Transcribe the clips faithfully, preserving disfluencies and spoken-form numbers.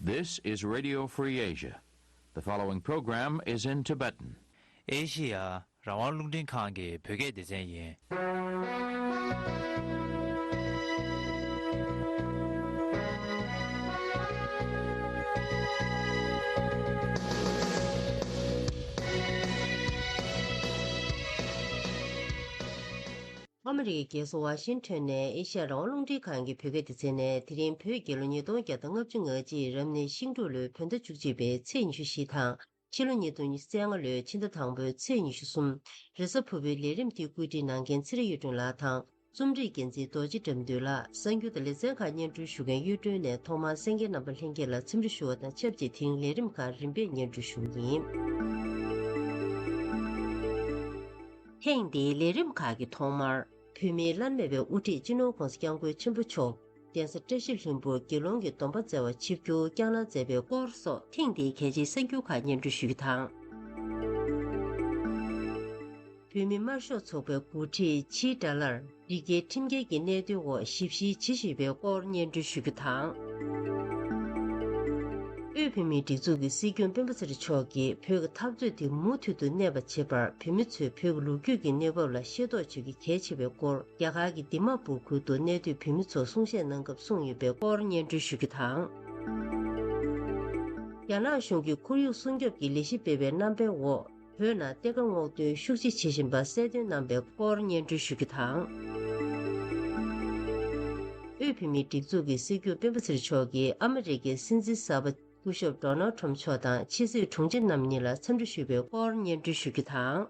This is Radio Free Asia. The following program is in Tibetan. ཨེ་ཤི་ཡ་རང་དབང་རླུང་འཕྲིན་ཁང་གི་བོད་སྐད་སྡེ་ཚན་ཡིན། ཨ་མི་རི་ཀའི་རྒྱལ་ས་ཝ་ཤིང་ཊོན་ནས་ཨེ་ཤ་ཡ་རང་དབང་རླུང་འཕྲིན་ཁང་གི་བོད་སྐད་སྡེ་ཚན་ནས། དེ་རིང་བོད་རྒྱལ་ལོ་ཉིས་སྟོང་བརྒྱ་དང་ལྔ་བཅུ་ང་གཅིག་རབ་གནས་ཤིང་འབྲུག་ལོའི་བོད་ཟླ་བཅུ་གཅིག་པའི་ཚེས་ཉི་ཤུ་བཞི་དང་། ཕྱི་ལོ་ཉིས་སྟོང་ཉི་ཤུ་རྩ་ལྔ་ལོའི་ཕྱི་ཟླ་དང་པོའི་ཚེས་ཉི་ཤུ་གསུམ། རེས་གཟའ་ཕུར་བུའི་ལས་རིམ་དེ་བཀོད་སྒྲིག་གནང་མཁན་ཚེ་རིང་གཡུ་སྒྲོན་ལགས་དང་། རྩོམ་སྒྲིག་འགན་འཛིན་རྡོ་རྗེ་དགྲ་འདུལ་ལགས། གསར་འགྱུར་དང་ལེ་ཚན་ཁག་སྙན་སྒྲོན་ཞུ་མཁན་གཡུ་སྒྲོན་ནས། ཐོག་མར་གསན་མཁན་རྣམ་པ་ལྷན་རྒྱས་ལ་འཚམས་འདྲི་ཞུ་བ་དང་ཆབས་ཅིག་དེང་ལས་རིམ་ཁག་རིམ་པས་སྙན་སྒྲོན་ཞུ་གི་ཡིན། ཐེངས་འདིའི་ལས་རིམ་ཁག་གི་ཐོག་མར། བོད་མིའི་བླ་ན་མེད་པའི་དབུ་ཁྲིད་སྤྱི་ནོར་༧གོང་ས་༧སྐྱབས་མགོན་ཆེན་པོ་མཆོག་གདན་ས་བཀྲ་ཤིས་ལྷུན་པོར་དགེ་སློང་གི་སྡོམ་པ་སྩལ་བར་ཆིབས་བསྒྱུར་བསྐྱངས་གནང་མཛད་པའི་སྐོར་སོགས། ཐེངས་འདིའི་གལ་ཆེའི་གསར་འགྱུར་ཁག་སྙན་སྒྲོན་ཞུ་རྒྱུ་དང་། བོད་མིའི་དམར་ཤོག་ཚོགས་པའི་འགོ་ཁྲིད་ཕྱིའི་དགྲ་ལྷར་འདི་གའི་ཁྲིམས་འགལ་གྱི་གནད་དོན་འོག་ཞིབ་བཤེར་བྱེད་བཞིན་པའི་སྐོར་སྙན་སྒྲོན་ཞུ་རྒྱུ་དང་། དབུས་བོད་མིའི་སྒྲིག་འཛུགས་ཀྱི་སྲིད་སྐྱོང་སྤེན་པ་ཚེ་རིང་མཆོག་གིས་བོད་ཀྱི་འཐབ་རྩོད་དེ་མུ་མཐུད་དུ་གནས་པ་བྱེད་པར། བོད་མི་ཚོས་བོད་ཀྱི་ལོ་རྒྱུས་ཀྱི་གནས་བབ་ལ་ཤེས་རྟོགས་བྱེད་རྒྱུ་གལ་ཆེ་བའི་སྐོར། རྒྱ་གར་གྱི་དི་མ་པུར་ཁུལ་དུ་གནས་སྡོད་བོད་མི་ཚོར་གསུང་བཤད་གནང་སྐབས་གསུངས་ཡོད་པའི་སྐོར་སྙན་སྒྲོན་ཞུ་རྒྱུ་དང་། རྒྱ་ནག་གཞུང་གིས་ཁོར་ཡུག་སྲུང་སྐྱོབ་ཀྱི་ལས་གཞི་སྤེལ་བའི་རྣམ་པའི་འོག་བོད་ནང་གཏེར་ཁ་སྔོག་འདོན་ཤུགས་ཆེ་བྱེད་བཞིན་པ་གསལ་སྟོན་གནང་པའི་སྐོར་སྙན་སྒྲོན་ཞུ་རྒྱུ་དང་། དབུས་བོད་མིའི་སྒྲིག་འཛུགས་ཀྱི་སྲིད་སྐྱོང་སྤེན་པ་ཚེ་རིང་མཆོག་གིས་ཨ་མི་རི་ཀའི་སྲིད་འཛིན་གསར་པ་སྐུ་ཞབས་ཌོ་ནལ་ཊམ་མཆོག་དང་ཕྱི་སྲིད་དྲུང་ཆེ་རྣམ་གཉིས་ལ་འཚམས་འདྲི་ཞུས་པའི་སྐོར་སྙན་སྒྲོན་ཞུ་རྒྱུ་དང་།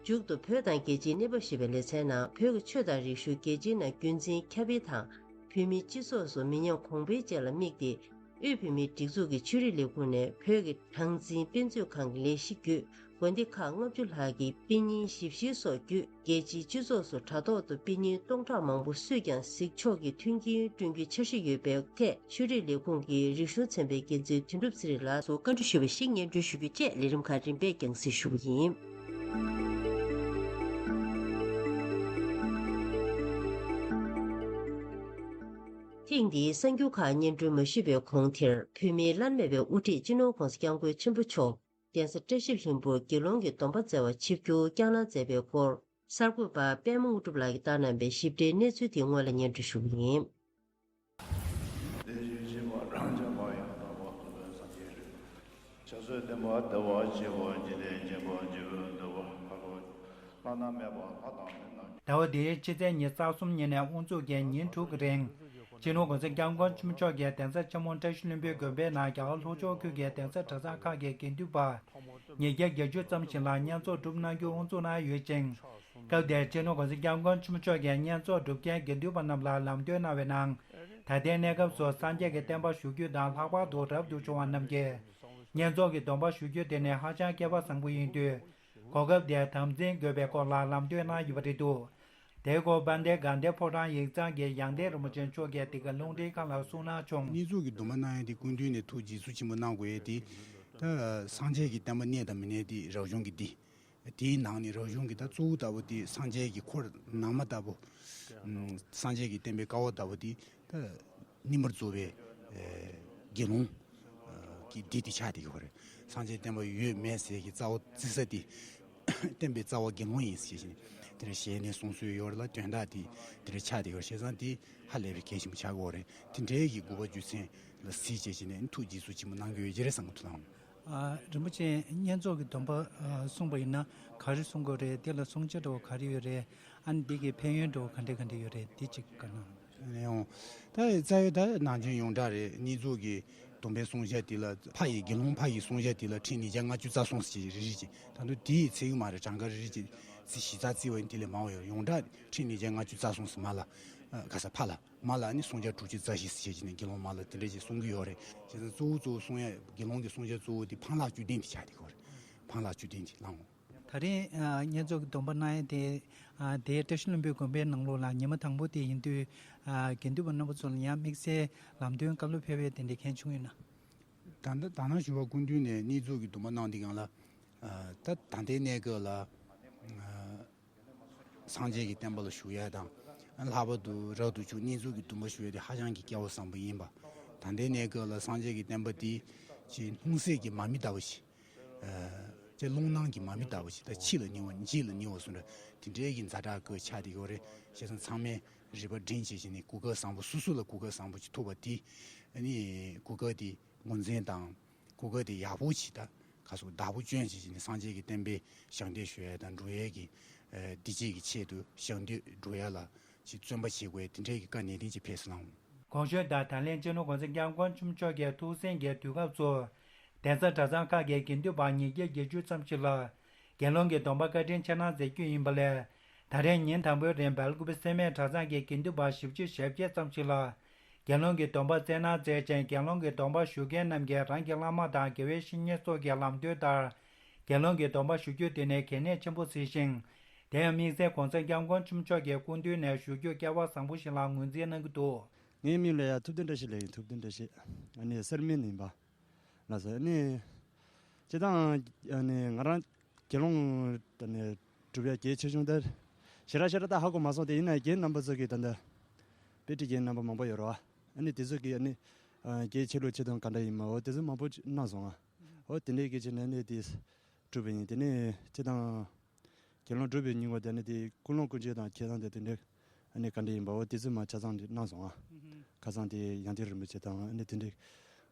མཇུག་ཏུ་བོད་དང་རྒྱལ་སྤྱིའི་གནས་བབ་ཞེས་པའི་ལེ་ཚན་ནང་། བོད་ཀྱི་ཆོས་དང་རིག་གཞུང་རྒྱལ་སྤྱིའི་ནང་རྒྱུན་འཛིན་ཁྱབ་སྤེལ་དང་། བོད་མིའི་སྤྱི་ཚོགས་སུ་མི་ཉམས་གོང་འཕེལ་བཅས་ལ་དམིགས་ཏེ། དབུས་བོད་མིའི་སྒྲིག་འཛུགས་ཀྱི་ཆོས་རིག་ལས་ཁུངས་ནས་བོད་ཀྱི་གྲངས་འཛིན་དཔེ་མཛོད་ཁང་གི་ལས་གཞི་བརྒྱུད། དགོན་སྡེ་ཁག་ལྔ་བཅུ་ལྷག་གི་དཔེ་རྙིང་ཞིབ་བཤེར་སོགས་བརྒྱུད། རྒྱལ་སྤྱིའི་སྤྱི་ཚོགས་སུ་དྲ་ཐོག་ཏུ་དཔེ་རྙིང་སྟོང་ཕྲག་མང་པོ་སུས་ཀྱང་གཟིགས་ཆོག་གི་མཐུན་རྐྱེན་བསྐྲུན་རྒྱུའི་འཆར་གཞི་ཡོད་པའི་ཐད། ཆོས་རིག་ལས་ཁུངས་ཀྱི་རིག་གཞུང་ཚན་པའི་འགན་འཛིན་དོན་གྲུབ་ཚེ་རིང་ལགས་སུ་བཀའ་འདྲི་ཞུས་པ་ཞིག་སྙན་སྒྲོན་ཞུ་རྒྱུ་བཅས། ལས་རིམ་ཁག་རིམ་པས་རྒྱང་སྲིང་ཞུ་གི་ཡིན། ཐེངས་འདིའི་གསར་འགྱུར་ཁག་སྙན་སྒྲོན་མ་ཞུས་པའི་གོང་དེར། བོད་མིའི་བླ་ན་མེད་པའི་དབུ་ཁྲིད་སྤྱི་ནོར་༧གོང་ས་༧སྐྱབས་མགོན་ཆེན་པོ་མཆོག་གདན་ས་བཀྲ་ཤིས་ལྷུན་པོར་དགེ་སློང་གི་སྡོམ་པ་སྩལ་བར་ཆིབས་བསྒྱུར་བསྐྱངས་གནང་མཛད་པའི་སྐོར། གསར་འགོད་པ་པད་མ་དངོས་གྲུབ་ལགས་ཀྱིས་བཏང་གནང་བའི་ཞིབ་ཕྲའི་གནས་ཚུལ་དེ་སྔོན་ལ་སྙན་སྒྲོན་ཞུ་གི་ཡིན། དེ་བཞིན་གཤེགས་པ་རང་རྒྱལ་བ་ཡང་དག་པར་རྫོགས་པའི་སངས་རྒྱས་རིགས། ཕྱག་སྲོལ་བསྟན་པ་བདེ་བར་གཤེགས་པ། འཇིག་རྟེན་མཁྱེན་པ་འཇིགས་པའི་འདུལ་བ་མཁའ་འགྲོ། བླ་ན་མེད་པ་ལྷ་དང་མི་རྣམས་ཀྱིས། ཟླ་བ་འདིའི་ཕྱི་ཚེས་ཉི་ཤུ་རྩ་གསུམ་ཉིན་ནས་དབུ་འཛུགས་ཀྱིས་ཉིན་དྲུག་གི་རིང་། སྤྱི་ནོར་༧གོང་ས་༧སྐྱབས་མགོན་ཆེན་པོ་མཆོག་གིས་གདན་ས་ཆེན་མོ་བཀྲ་ཤིས་ལྷུན་པོའི་དགོན་པའི་ནང་རྒྱ་གར་ལྷོ་ཕྱོགས་ཁུལ་གྱི་གདན་ས་གྲྭ་ཚང་ཁག་གི་དགེ་འདུན་པ་ཉིས་བརྒྱ་བརྒྱད་ཅུ་ཙམ་ཞིག་ལ་བསྙེན་རྫོགས་སྒྲུབ་གནང་རྒྱུ་དབུ་འཛུགས་གནང་ཡོད་ཅིང་། སྐབས་དེར་སྤྱི་ནོར་༧གོང་ས་༧སྐྱབས་མགོན་ཆེན་པོ་མཆོག་གིས་བསྙེན་རྫོགས་སྒྲུབ་མཁན་དགེ་འདུན་པ་རྣམས་ལ་ལམ་སྟོན་གནང་བའི་ནང་། ད་ལྟའི་གནས་སྐབས་སུ་སངས་རྒྱས་ཀྱི་བསྟན་པ་བཞུགས་རྒྱུ་དང་། ལྷག་པར་དུ་རབ་ཏུ་བྱུང་བ་རྣམས་ཀྱིས་བསྙེན་རྫོགས་ཀྱི་སྡོམ་པ་ཞུ་རྒྱུ་དེ་ནི་ཧ་ཅང་སྐལ་པ་བཟང་པོ་ཡིན་དུས། གོ་སྐབས་དེར་དམ་འཛིན་དགོས་པའི་སྐོར་ལ་ལམ་སྟོན་གནང་ཡོད་པ་རེད་འདུག་དེའི་སྐོར་དཔལ་ལྡན་དགའ་ལྡན་ཕོ་བྲང་ཡིག་ཚང་གི་ཡང་སྟེང་རིན་པོ་ཆེ་མཆོག་གིས་འདི་ག་རླུང་འཕྲིན་ཁང་ལ་གསུངས་གནང་བྱུང་། བསྙེན་རྫོགས་ཀྱི་སྡོམ་པ་གནང་ཡ་དེ་སྐུ་མདུན་ནས་ཐུགས་རྗེ་བསུ་ཆེན་པོ་གནང་དགོས་ཡ་དེ། ད་སངས་རྒྱས་ཀྱི་བསྟན་པ་གནས་དང་མི་གནས་དེ་རབ་བྱུང་གི་འདི། དེའི་ནང་ནས་རབ་བྱུང་གི་ད་གཙོ་བོ་ལྟ་བུ་དེ་སངས་རྒྱས་ཀྱི་འཁོར་ནང་མ་ལྟ་བུ། ཨམ། སངས་རྒྱས་ཀྱི་བསྟན་པའི་ཀ་བ་ལྟ་བུ་དེ་ད་རྙིང་པར་རྫོགས་པའི་ཨེ་དགེ་སློང་ཨ་གི་སྡེ་དེ་ཆགས་བསྡད་ཡོད་རེད། སངས་རྒྱས་བསྟན་པ་ཡོད་མེད་ཟེར་གྱི་རྩ་བ་བརྩི་ས་དེ་བསྟན་པའི་རྩ་བ་དགེ་སློང་ཡིན་ཟེར་བཞིན་དེ་འདྲ་ཞལ་ནས་གསུང་སྲོལ་ཡོད་རེད་ལ། དོན་དག་དེ་དེ་འདྲ་ཆགས་བསྡད་ཡོད་རེད། བྱས་ཙང་དེ་ཧ་ལས་པའི་གལ་ཆེན་པོ་ཆགས་ཀྱི་ཡོད་རེད། དེ་འདྲའི་གི་དགོས་པ་རྒྱུ་མཚན་ལ་གཟིགས་བྱས་བྱས་ནས་ཐུགས་རྗེ་བསུ་ཆེན་པོ་གནང་གི་ཡོད་ཀྱི་རེད་བསམ་གྱི་འདུག་ལགས། ཨ། རིན་པོ་ཆེ་བསྙེན་རྫོགས་ཀྱི་སྡོམ་པ་ཨ་གསུངས་པ་ཡིན་ན་ག་རེ་གསུང་དགོས་རེད། དེ་ལ་གསུང་ཆོས་འདྲ་བོ་ག་རེ་ཡོད་རེད། ཨ་ནི་འདི་གི་ཕན་ཡོན་འདྲ་བོ་ག་འདྲ་ག་འདྲ་ཡོད་རེད། འདི་གཅིག་བཀའ་གནང་། ཡང་ད་རྩ་བའི་ད་ནང་ཆོས་ཡོངས་གྲགས་རེད། བསྙེན་རྫོགས་ཀྱི་སྡོམ་པའི་གསུང་བཤད་དེ་ལ་ཕ་ཡི་དགེ་སློང་ཕ་ཡི་གསུང་བཤད་དེ་ལ་ཁྲིད་ཉིས་བརྒྱ་ལྔ་བཅུ་རྩ་གསུམ་ཟེར་རེ་རེ་བྱས། ད་དུང་དེ་ཡི་ཚིག་མ་རེད། གྲངས་ཀ་རེ་རེ་བྱས་ཚིག་གཞི་རྩ་བརྩི་བ་ཡིན། དེ་ལས་མང་བ་ཡོད། ཡོངས་གྲགས་ཁྲིད་ཉིས་བརྒྱ་ལྔ་བཅུ་རྩ་གསུམ་ཟེར་མ་ལ་ཨ་ག་ས་ཕ་ལ། མ་ལ་ནི་གསུང་བཤད་དྲུག་ཅུ་རྩ་བཞི་ཟེར་བྱས་ནས་དགེ་སློང་མ་ལ་དེ་འདྲ་ཞིག་གསུང་གི་ཡོད་རེད། བྱས་ཙང་གཙོ་བོ་གཙོ་བོ་གསུང་ཡ་དགེ་སློང་གི་གསུང་བཤད་གཙོ་བོ་དེ་འཕང་ལག་བཅུ་ལྡན་དེ་ཆགས་བསྡད་ཀྱི་ཡོད་རེད། འཕང་ལག་བཅུ་ལྡན་དེ་བླང་། ད་རིང་ཨ་བསྙེན་རྫོགས་ཀྱི་སྡོམ་པ་གནང་ཡ་དེ་ཨ་དེ་བཀྲ་ཤིས་ལྷུན་པོའི་དགོན་པའི་ནང་ལོགས་ལ་ཉི་མ་དང་པོ་དེ་ཡིན་དུས་ཨ་དགེ་འདུན་པ་རྣམ་པ་ཚོ་ལ་ཡང་དམིགས་བསལ་ལམ་སྟོན་བཀའ་སློབ་ཕེབས་ཡ་དེ་འདྲ་མཁན་བྱུང་ཡོད་ན། ད་ལྟ་ད་ནང་བཞུགས་པ་སྐུ་མདུན་ནས་བསྙེན་རྫོགས་ཀྱི་སྡོམ་པ་གནང་དུས་སྒང་ལ་ཨ་ད་ད་ལྟའི་གནས་སྐབས་ལ་ཨ། སངས་རྒྱས་ཀྱི་བསྟན་པ་ལ་ཞུགས་ཡ་དང་ ལྷག་པར་དུ་རབ་ཏུ་བྱུང་གནས་ཚུལ་གྱི་འདུན་པ་ཞུ་ཡ་དེ་ཧ་ཅང་གི་སྐལ་བ་བཟང་པོ་ཡིན་པ། ད་ལྟའི་གནས་སྐབས་ལ་སངས་རྒྱས་ཀྱི་བསྟན་པ་འདི་ཅིག་སྣང་སྲིད་ཀྱི་མར་མེ་ལྟ་བུ་ཞིག་ཅེས་རླུང་ནང་གི་མར་མེ་ལྟ་བུ་ཞིག་དང་། ཕྱི་ལ་སྙིང་བ་འཇིག་ལ་སྙིང་བ་སུ་འདྲ་དེ་འདྲའི་གི་ཛ་དྲག་གི་ཆ་དེ་ཡོད་རེད། བྱས་ཙང་ཚང་མས་རིག་པ་སྒྲིམ་བྱས་བྱས་ནས་གོ་སྐབས་བཟང་པོ་སོ་སོ་ལ་གོ་སྐབས་བཟང་པོ་ཅིག་ཐོབ་པ་དེ་ཨ་ནི་གོ་སྐབས་དེ་ངོས་འཛིན་དང་། གོ་སྐབས་དེ་ཡག་པོ་ཅིག་དང་ག་སོགས་བདག་པོ་སྐྱོན་བྱས་བྱས་ནས་སངས་རྒྱས་ཀྱི་བསྟན་པའི་ཞབས་འདེགས་ཞུ་ཡ་དང་འགྲོ་ཡ་གི་བདེ་སྐྱིད་ཀྱི་ཆེད་དུ་ཞབས་འདེགས་འགྲོ་ཡ་ལ་ཅིག་བརྩོན་པ་བྱེད་དགོས་དེ་འདྲའི་གི་བཀའ་ནན་ཏན་ཅིག་ཕེབས་སོང་ལགས། གོང་ཞུས་ལྟར་ད་ལན་སྤྱི་ནོར་གོང་ས་སྐྱབས་མགོན་ཆེན་པོ་མཆོག་གིས་ཐུགས་གསན་གྱི་དུས་སྐབས་སུ། གདན་ས་གྲྭ་ཚང་ཁག་གི་དགེ་འདུན་པ་ཉིས་བརྒྱ་བརྒྱད་ཅུ་ཙམ་ཞིག་ལ་དགེ་སློང་གི་སྡོམ་པ་བཀའ་དྲིན་ཆེ་གནང་མཛད་རྒྱུ་ཡིན་པ་ལས། ད་རེས་ཉིན་དང་པོའི་རིང་སྦེལ་ཀོབ་སེ་མེད་གྲྭ་ཚང་གི་དགེ་འདུན་པ་བཞི་བཅུ་ཞེ་བརྒྱད་ཙམ་ཞིག་ལ་དགེ་སློང་གི་སྡོམ་པ་སྩལ་གནང་མཛད་ཅིང་། དགེ་སློང་གི་སྡོམ་པ་ཞུ་མཁན་རྣམས་ཀྱིས་རང་གི་བླ་མ་དང་དགེ་བའི་བཤེས་གཉེན་སོགས་ཀྱི་ལམ་སྟོན་ལྟར་དགེ་སློང་གི་སྡོམ་པ་ཞུ་རྒྱུ་དེ་ནི་གལ་གནད་ཆེན་པོ་གཟིགས་ཤིང་། དེ་ཡང་དམིགས་བསལ་གོང་ས་སྐྱབས་མགོན་ཆེན་པོ་མཆོག་གི་སྐུ་མདུན་ནས་ཞུ་རྒྱུ་སྐལ་བ་བཟང་པོ་ཞིག་ལ་ངོས་འཛིན་གནང་གི་འདུག། ངའི་མིང་ལ་ཡ་ཐུབ་བསྟན་བཀྲ་ཤིས་ལབ་ཡིན། ཐུབ་བསྟན་བཀྲ་ཤིས། ཨ་ནི་སེར་སྨད་ནས་ཡིན་པ། ལགས་སོ། ཨ་ནི། སྤྱིར་བཏང་ཨ་ནི་ང་རང་དགེ་སློང་ཨ་ནི་སྒྲུབ་ཡ་གལ་ཆེ་ཆུང་ད་ཞེ་དྲག་ཞེ་དྲག་ད་ཧ་གོ་མ་སོང་། དེ་ཡིན་ན་རྒན་རྣམ་པ་ཚོ་གིས་ད་ལྟ་དཔེ་ཁྲིད་མཁན་རྣམ་པ་མང་པོ་ཡོད་རེད་བ། ཨ་ནི་དེ་ཚོ་གིས་ཨ་ནི་ཨ་རྒན་ཆེ་ལོ་ཆེ་དང་ག་འདྲ་ཡིན་མ། འོ་དེ་ཚོ་མང་པོ་གནང་སོང་ང་། འོ་དེ་འདྲའི་གི་ཆེད་ནས་ཨ་ནི་དེ་སྒྲུབ་པ་ཡིན། དེ་ནས་སྤྱིར་བཏང་། དགེ་སློང་སྒྲུབ་པའི་སྙིང་པོ་དེ་ནི་དེ་ཀུན་སློང་ཀུན་སྤྱོད་དང་ཁེ་བཟང་དེ་དེ་འདྲའི་ཨ་ནི་ག་འདྲ་ཡིན་པའོ། དེ་ཚོ་མ་ཆ་ཚང་དེ་གནང་སོང་ཨ། ཁ་སང་དེ་ཡང་ཏི་རིན་པོ་ཆེ་དང་ཨ་ནི་དེ་འདྲའི་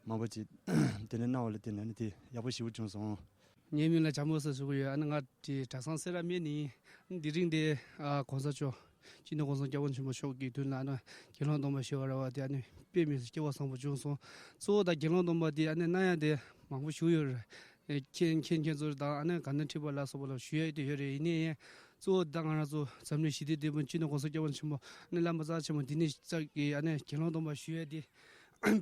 མང་པོ་ཅིག་དེ་འདྲའི་གནང་བ་ལ་བརྟེན་ནས་ཨ་ནི་དེ་ཡག་པོ་ཞེ་པོ་བྱུང་སོང་། ངའི་མིང་ལ་བྱམས་པོ་ཟེར་ཞུ་གི་ཡོད། ཨ་ནི་ང་དེ་གྲྭ་ཚང་སེ་ར་སྨད་ནས་ཡིན། དེ་རིང་དེ་ཨ་གོང་ས་མཆོག་སྤྱི་ནོར་༸གོང་ས་༸སྐྱབས་མགོན་ཆེན་པོ་མཆོག་གི་མདུན་ལ་ཨ་ནི་དགེ་སློང་སྡོམ་པ་ཞུ་བ་རེད་བ། དེ་ཨ་ནི་དཔེ་མི་སྲིད་སྐལ་བ་བཟང་པོ་བྱུང་སོང་། གཙོ་བོ་ད་དགེ་སློང་སྡོམ་པ་དེ་ཨ་ནི་གནང་ཡ་དེ་མང་པོ་ཞུ་ཡོད་རེད། མཁན་མཁན་མཁན་ཚོ་དང་ཨ་ནི་ག་ན་ཁྲི་པ་ལ་སོགས་པ་ལ་ཞུ་ཡ་དེ་ཡོད་རེད། ཡིན་ནའི་གཙོ་བོ་ད་ང་རང་ཚོ་འཛམ་གླིང་ཞི་བདེ་དེ་སྤྱི་ནོར་༸གོང་ས་༸སྐྱབས་མགོན་ཆེན་པོ་ཨ་ནི་བླ་མ་རྩ་ཆེན་པོ་འདི་ནས་ཙག་གི་ཨ་ནི་དགེ་སློང་སྡོམ་པ་ཞུ་ཡ་དེ་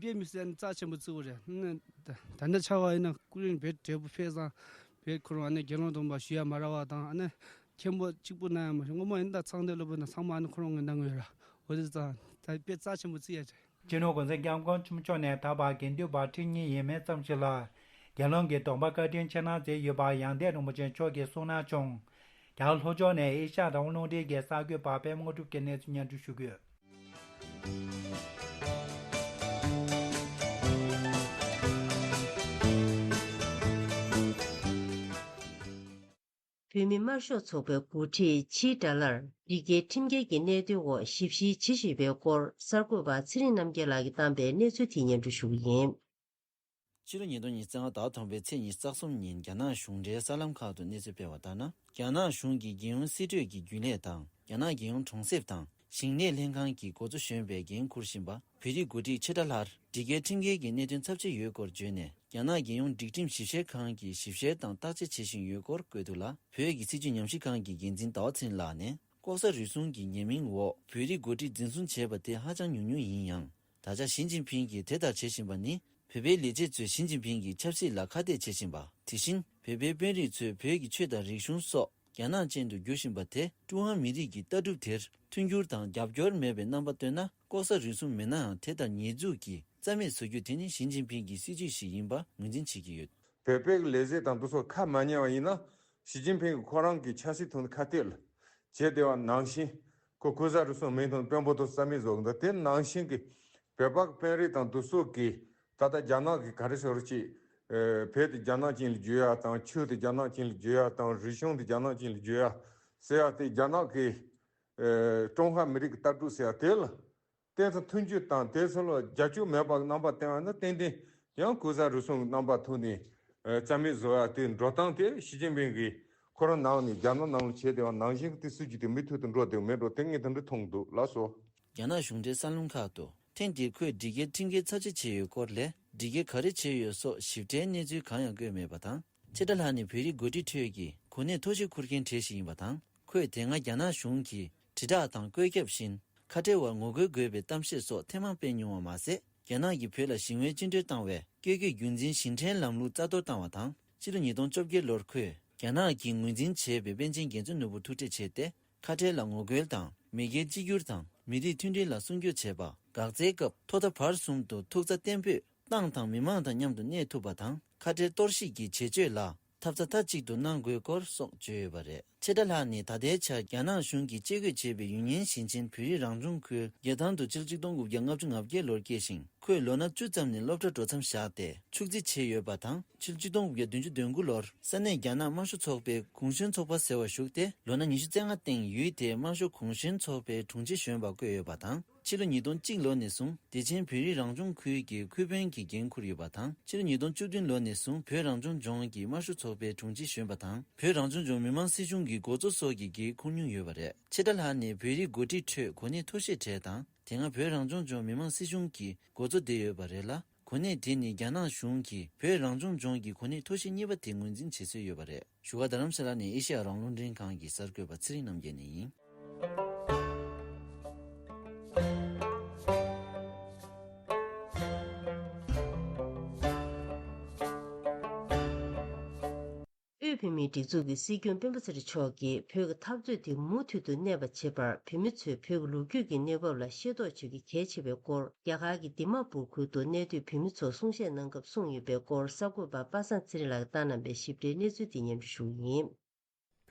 དཔེ་མི་སྲིད་ཨ་ནི་རྩ་ཆེན་པོ་བརྩི་བ་རེད། ཨ་ནི་ད་ད་ལྟ་ཆ་བ་ཡིན་ན་སྐུ་རིམ་བེད་འབྲས་བུ་ཕེབས་ཙང་བེད་ཁོ་རང་ཨ་ནི་དགེ་སློང་སྡོམ་པ་ཞུ་ཡ་མ་རག་པ་དང་ཨ་ནི་མཁན་པོ་གཅིག་པུ་གནང་ཡ་མ་རེད། སྔོན་མ་ཡིན་ན་ད་ཚང་སྡེ་སློབ་དཔོན་དང་ཚང་མ་ཨ་ནི་ཁོ་རང་གི་གནང་གི་ཡོད་ར། འོ་དེ་ཙང་ད་དཔེ་རྩ་ཆེན་པོ་བརྩི་ཡ་རེད། སྤྱི་ནོར་༸གོང་ས་༸སྐྱབས་མགོན་ཆེན་པོ་མཆོག་ནས་ད་བར་དགེ་འདུན་པ་ཁྲི་གཉིས་ཡས་མས་ཙམ་ཞིག་ལ་དགེ་སློང་གི་སྡོམ་པ་བཀའ་དྲིན་ཆེ་གནང་མཛད་ཡོད་པ་ཡང་སྟེང་རིན་པོ་ཆེ་མཆོག་གིས་གསུངས་གནང་བྱུང་། རྒྱ་གར་ལྷོ་ཕྱོགས་ནས་ཨེ་ཤ་ཡ་དང་དབུས་གླིང་ཕྲན་གྱི་ས་ཁུལ་བར་པད་མ་དངོས་གྲུབ་ཀྱིས་གནས་ཚུལ་སྙན་སྒྲོན་ཞུ་གི་ཡོད། བོད་མི་དམར་ཤོག་ཚོགས་པའི་འགོ་ཁྲིད་ཕྱིའི་དགྲ་ལྷར་འདི་གའི་ཁྲིམས་འགལ་གྱི་གནད་དོན་འོག་ཞིབ་བཤེར་བྱེད་བཞིན་པའི་སྐོར་གསར་འགོད་པ་ཚེ་རིང་རྣམ་རྒྱལ་ལགས་ཀྱིས་བཏང་པའི་གནས་ཚུལ་དེ་སྙན་སྒྲོན་ཞུ་གི་ཡིན། ཕྱི་ལོ་ཉིས་སྟོང་ཉི་ཤུ་རྩ་ལྔ་ཟླ་བ་དང་པོའི་ཚེས་ཉི་ཤུ་རྩ་གསུམ་ཉིན་རྒྱ་ནག་གཞུང་འབྲེལ་གསར་ལམ་ཁག་ཏུ་གནས་ཚུལ་སྤེལ་བ་ལྟར་ན། རྒྱ་ནག་གཞུང་གིས་རྒྱལ་ཡོངས་སྲིད་གྲོས་ཀྱི་རྒྱུན་ལས་དང་། རྒྱ་ནག་རྒྱལ་ཡོངས་གྲོང་གསེབ་དང་། ཞིང་ལས་ལྷན་ཁང་གི་འགོ་གཙོ་གཞོན་པའི་འགན་འཁུར་བཞིན་པ། བོད་རིགས་འགོ་ཁྲིད་ཆེ་དགྲ་ལྷར། འདི་གའི་ཁྲིམས་འགལ་གྱི་གནད་དོན་ཚབས་ཆེ་ཡོད་སྐོར་བརྗོད་ནས། རྒྱ་ནག་རྒྱལ་ཡོངས་སྒྲིག་ཁྲིམས་ཞིབ་བཤེར་ཁང་གིས་ཞིབ་བཤེར་དང་བརྟག་དཔྱད་བྱེད་བཞིན་ཡོད་སྐོར་བཀོད་འདུག་ལ། བོད་ཀྱི་སྲིད་བྱུས་ཉམས་ཞིབ་ཁང་གི་འགན་འཛིན་ཟླ་བ་ཚེ་རིང་ལགས་ནས། ལྐོག་ཟ་རུལ་སུངས་ཀྱི་ཉེས་མིང་འོག་བོད་རིགས་འགོ་ཁྲིད་འཛིན་བཟུང་བྱས་པ་དེ་ཧ་ཅང་ཉུང་ཉུང་ཡིན་ཡང་། ད་ཆ་ཞི་ཅིན་ཕིང་གིས་དེ་ལྟར་བྱེད་བཞིན་པ་ནི། བོད་པའི་ལས་བྱེད་ཚོས་ཞི་ཅིན་ཕིང་གི་ཆབ་སྲིད་ལ་ཁ་གཏད་བྱེད་བཞིན་པ། དེ་བཞིན་བོད་པའི་དཔོན་རིགས་ཚོས་བོད་ཀྱི་ཆོས་དང་རིག་གཞུང་སོགས་རྒྱ་ནག་ཅན་དུ་བསྒྱུར་བཞིན་པ་དེ། ཀྲུང་ཧྭ་མི་རིགས་ཀྱི་ལྟ་གྲུབ་དེར་མཐུན་འགྱུར་དང་རྒྱབ་སྐྱོར་མེད་པའི་རྣམ་པ་སྟོན་ན། ལྐོག་ཟ་རུལ་སུངས་མེད་ནའང་། དེ་ལྟར་ཉེས་འཛུགས་ཀྱིས་རྩ་མེད་བཟོ་རྒྱུ་དེ་ནི་ཞི་ཅིན་ཕིང་གི་སྲིད་བྱུས་ཤིག་ཡིན་པ་ངོས་འཛིན་བྱེད་ཀྱི་ཡོད། བོད་པའི་ལས་བྱེད་དང་དེ་ཚོ་ཁ་མ་ཉན་པ་ཡིན་ན། ཞི་ཅིན་ཕིང་གིས་ཁོ་རང་གི་ཆབ་སྲིད་ཐོག་ནས་ཁ་གཏད་ལ་བྱས་བསྡད་པ་ནང་བཞིན། ཁོ་ལྐོག་ཟ་རུལ་སུངས་མེད་དང་དཔོན་པོ་དེ་རྩ་མེད་བཟོ་གི་འདུག། དེ་ནང་བཞིན་གྱི་བོད་པ་དཔོན་རིགས་དང་དེ་ཚོ་གིས་ད་ལྟ་རྒྱ་ནག་གིས་ག་རེ་ཟེར་ཅིག། ཨེ། བོད་དེ་རྒྱ་ནག་ཅན་ལ་བསྒྱུར་ཡ་དང་། ཆོས་དེ་རྒྱ་ནག་ཅན་ལ་བསྒྱུར་ཡ་དང་། རིག་གཞུང་དེ་རྒྱ་ནག་ཅན་ལ་བསྒྱུར་ཡ་ཟེར་ཡ་དེ་རྒྱ་ནག་གི། ཨེ། ཀྲུང་ཧྭ་མི་རིགས་ཀྱི་ལྟ་གྲུབ་ཟེར་ཡ་དེ་ལ། དེ་ཚོ་མཐུན་འགྱུར་དང་དེ་ཚོ་ལ་རྒྱབ་སྐྱོར་མེད་པ་རྣམ་པ་བསྟན་པ་ན། ཏན་ཏན་ཡང་ལྐོག་ཟ་རུལ་སུངས་རྣམ་པ་ཐོག་ནས། ཨེ། རྩ་མེད་བཟོ་ཡ་དེ་འགྲོ་སྟངས་དེ་ཞི་ཅིན་ཕིང་གིས་ཁོ་རང་ནང་ནས་རྒྱ་ནག་ནང་ལ་བྱས་བསྡད་པ་ནང་བཞིན་གྱི་དེ་སྲིད་བྱུས་དེ་མུ་མཐུད་དུ་འགྲོ་བསྡད་མེད་འགྲོ། དེ་ངས་དེ་འདྲ་མཐོང་གི་འདུག་ལགས་སོ། རྒྱ་ནག་གཞུང་འབྲེལ་གསར་ལམ་ཁག་ཏུ་ཐེངས་འདིའི་ཁོས་འདི་གའི་ཁྲིམས་འགལ་ཚབས་ཆེ་བྱས་ཡོད་སྐོར་ལས། འདི་གའི་ག་རེ་བྱས་ཡོད་སོགས་ཞིབ་ཕྲའི་གནས་ཚུལ་གང་ཡང་བཀོད་མེད་པ་དང་། ཆེ་དགྲ་ལྷ་ནི་བོད་རིགས་འགོ་ཁྲིད་ཁྲོད་ཀྱི་གོ་གནས་མཐོ་ཤོས་འཁུར་མཁན་གྲས་ཤིག་ཡིན་པ་དང་། ཁོས་དེ་སྔ་རྒྱ་ནག་གཞུང་གིས་དྲིལ་བསྒྲགས་དང་བཀོད་ཁྱབ་བཞིན། ཁ་བྲལ་བར་ངོ་རྒོལ་དགོས་པའི་གཏམ་བཤད་སོགས་ཐེངས་མང་སྤེལ་མྱོང་བ་མ་ཟད། རྒྱ་ནག་གིས་བོད་ལ་ཞི་བའི་བཅིངས་འགྲོལ་བཏང་བའི་བཀས་བཀོད་རྒྱུད་འཛིན་ཞིང་བྲན་ལམ་ལུགས་རྩ་གཏོར་བཏང་བ་དང་། ཕྱི་ལོ་ཉིས་སྟོང་བཅོ་བརྒྱད་ལོར་ཁོས་རྒྱ་ནག་གིས་ངོས་འཛིན་བྱས་པའི་པཎ་ཆེན་རྒྱལ་མཚན་ནོར་བུ་ཐུག་འཕྲད་བྱས་ཏེ། ཁ་བྲལ་ལ་ངོ་རྒོལ་དང་། མི་སྒེར་གཅིག་གྱུར་དང་མི་རིགས་མཐུན་སྒྲིལ་ལ་སྲུང་སྐྱོབ་བྱས་པ། འགག་རྩའི་སྐབས་ཐོག་མཐའ་བར་གསུམ་དུ་ཐུགས་རྩ་བརྟན་པོས་ཏང་དང་མི་མང་དང་མཉམ་དུ་གནས་ཐུབ་པ་དང་། ཁ་བྲལ་གཏོར་བཤིག་གི་བྱེད་སྤྱོད་ལ་ ཐབས་རྩ་མཐའ་གཅིག་ཏུ་གནང་དགོས་སྐོར་སོགས་བརྗོད་ཡོད་པ་རེད། ཆེ་ཏྲ་ལགས་ནི་ད་ལྟའི་ཆར་རྒྱ་ནག་གཞུང་གིས་བཅད་བགོས་བྱས་པའི་ཡུན་ནན་ཞིང་ཆེན་བོད་རིགས་རང་སྐྱོང་ཁུལ་རྒྱལ་ཐང་དུ་ཕྱི་ལོ་ཆིག་སྟོང་དགུ་བརྒྱ་ལྔ་བཅུ་ང་བརྒྱད་ལོར་སྐྱེས་ཤིང་། ཁོས་ལོ་ན་བཅུ་ཙམ་ནས་སློབ་གྲྭ་འགྲོ་མཚམས་བཞག་སྟེ་ཕྱུགས་རྫི་བྱས་ཡོད་པ་དང་། ཕྱི་ལོ་ཆིག་སྟོང་དགུ་བརྒྱ་བདུན་ཅུ་དོན་དགུ་ལོར་ས་གནས་རྒྱ་ནག་དམར་ཤོག་ཚོགས་པའི་གུང་གཞོན་ཚོགས་པ་ཟེར་བར་ཞུགས་ཏེ། ལོ་ན་ཉི་ཤུ་རྩ་ལྔ་སྟེང་ཡུལ་དེའི་དམར་ཤོག་གུང་གཞོན་ཚོགས་པའི་དྲུང་ཆེ་གཞོན་པར་བསྐོས་ཡོད་པ་དང་། ཕྱི་ལོ་ཉིས་སྟོང་གཅིག་ལོ་ནས་བཟུང་བདེ་ཆེན་བོད་རིགས་རང་སྐྱོང་ཁུལ་གྱི་ཁུལ་དཔོན་གྱི་འགན་འཁུར་ཡོད་པ་དང་། ཕྱི་ལོ་ཉིས་སྟོང་བཅུ་བདུན་ལོ་ནས་བཟུང་བོད་རང་སྐྱོང་ལྗོངས་ཀྱི་དམར་ཤོག་ཚོགས་པའི་དྲུང་ཆེ་གཞོན་པ་དང་། བོད་རང་སྐྱོང་ལྗོངས་མི་དམངས་སྲིད་གཞུང་གི་འགོ་གཙོ་སོགས་ཀྱི་འགན་འཁུར་མྱོང་ཡོད་པ་རེད། ཆེ་ཏྲ་ལགས་ནི་བོད་རིགས་འགོ་ཁྲིད་ཁྲོད་གོ་གནས་མཐོ་ཤོས་གྲས་དང་། དེ་སྔ་བོད་རང་སྐྱོང་ལྗོངས་མི་དམངས་སྲིད་གཞུང་གི་འགོ་གཙོ་བསྡད་ཡོད་པ་རེད་ལ། གོ་གནས་དེ་ནི་རྒྱ་ནག་གཞུང་གིས་བོད་རང་སྐྱོང་ལྗོངས་ཀྱི་གོ་གནས་མཐོ་ཤོས་གཉིས་པ་དེ་ངོས་འཛིན་བྱེད་སྲོལ་ཡོད་པ་རེད། བཞུགས་སྒར་རྡ་རམ་ས་ལ་ནས་ཨེ་ཤེ་ཡ་རང་དབང་རླུང་འཕྲིན་ཁང་གི་གསར་འགོད་པ་ཚེ་རིང་རྣམ་རྒྱལ་ནས་ཡིན། དབུས་བོད་མིའི་སྒྲིག་འཛུགས་ཀྱི་སྲིད་སྐྱོང་སྤེན་པ་ཚེ་རིང་མཆོག་གིས་བོད་ཀྱི་འཐབ་རྩོད་དེ་མུ་མཐུད་དུ་གནས་པ་བྱེད་པར་བོད་མི་ཚོས་བོད་ཀྱི་ལོ་རྒྱུས་ཀྱི་གནས་བབ་ལ་ཤེས་རྟོགས་བྱེད་རྒྱུ་གལ་ཆེ་བའི་སྐོར། རྒྱ་གར་གྱི་དི་མ་པུར་ཁུལ་དུ་གནས་སྡོད་བོད་མི་ཚོར་གསུང་བཤད་གནང་སྐབས་གསུངས་ཡོད་པའི་སྐོར། གསར་འགོད་པ་པ་སངས་ཚེ་རིང་ལགས་ཀྱིས་བཏང་གནང་བའི་ཞིབ་ཕྲའི་གནས་ཚུལ་དེ་སྙན་སྒྲོན་ཞུ་གི་ཡིན།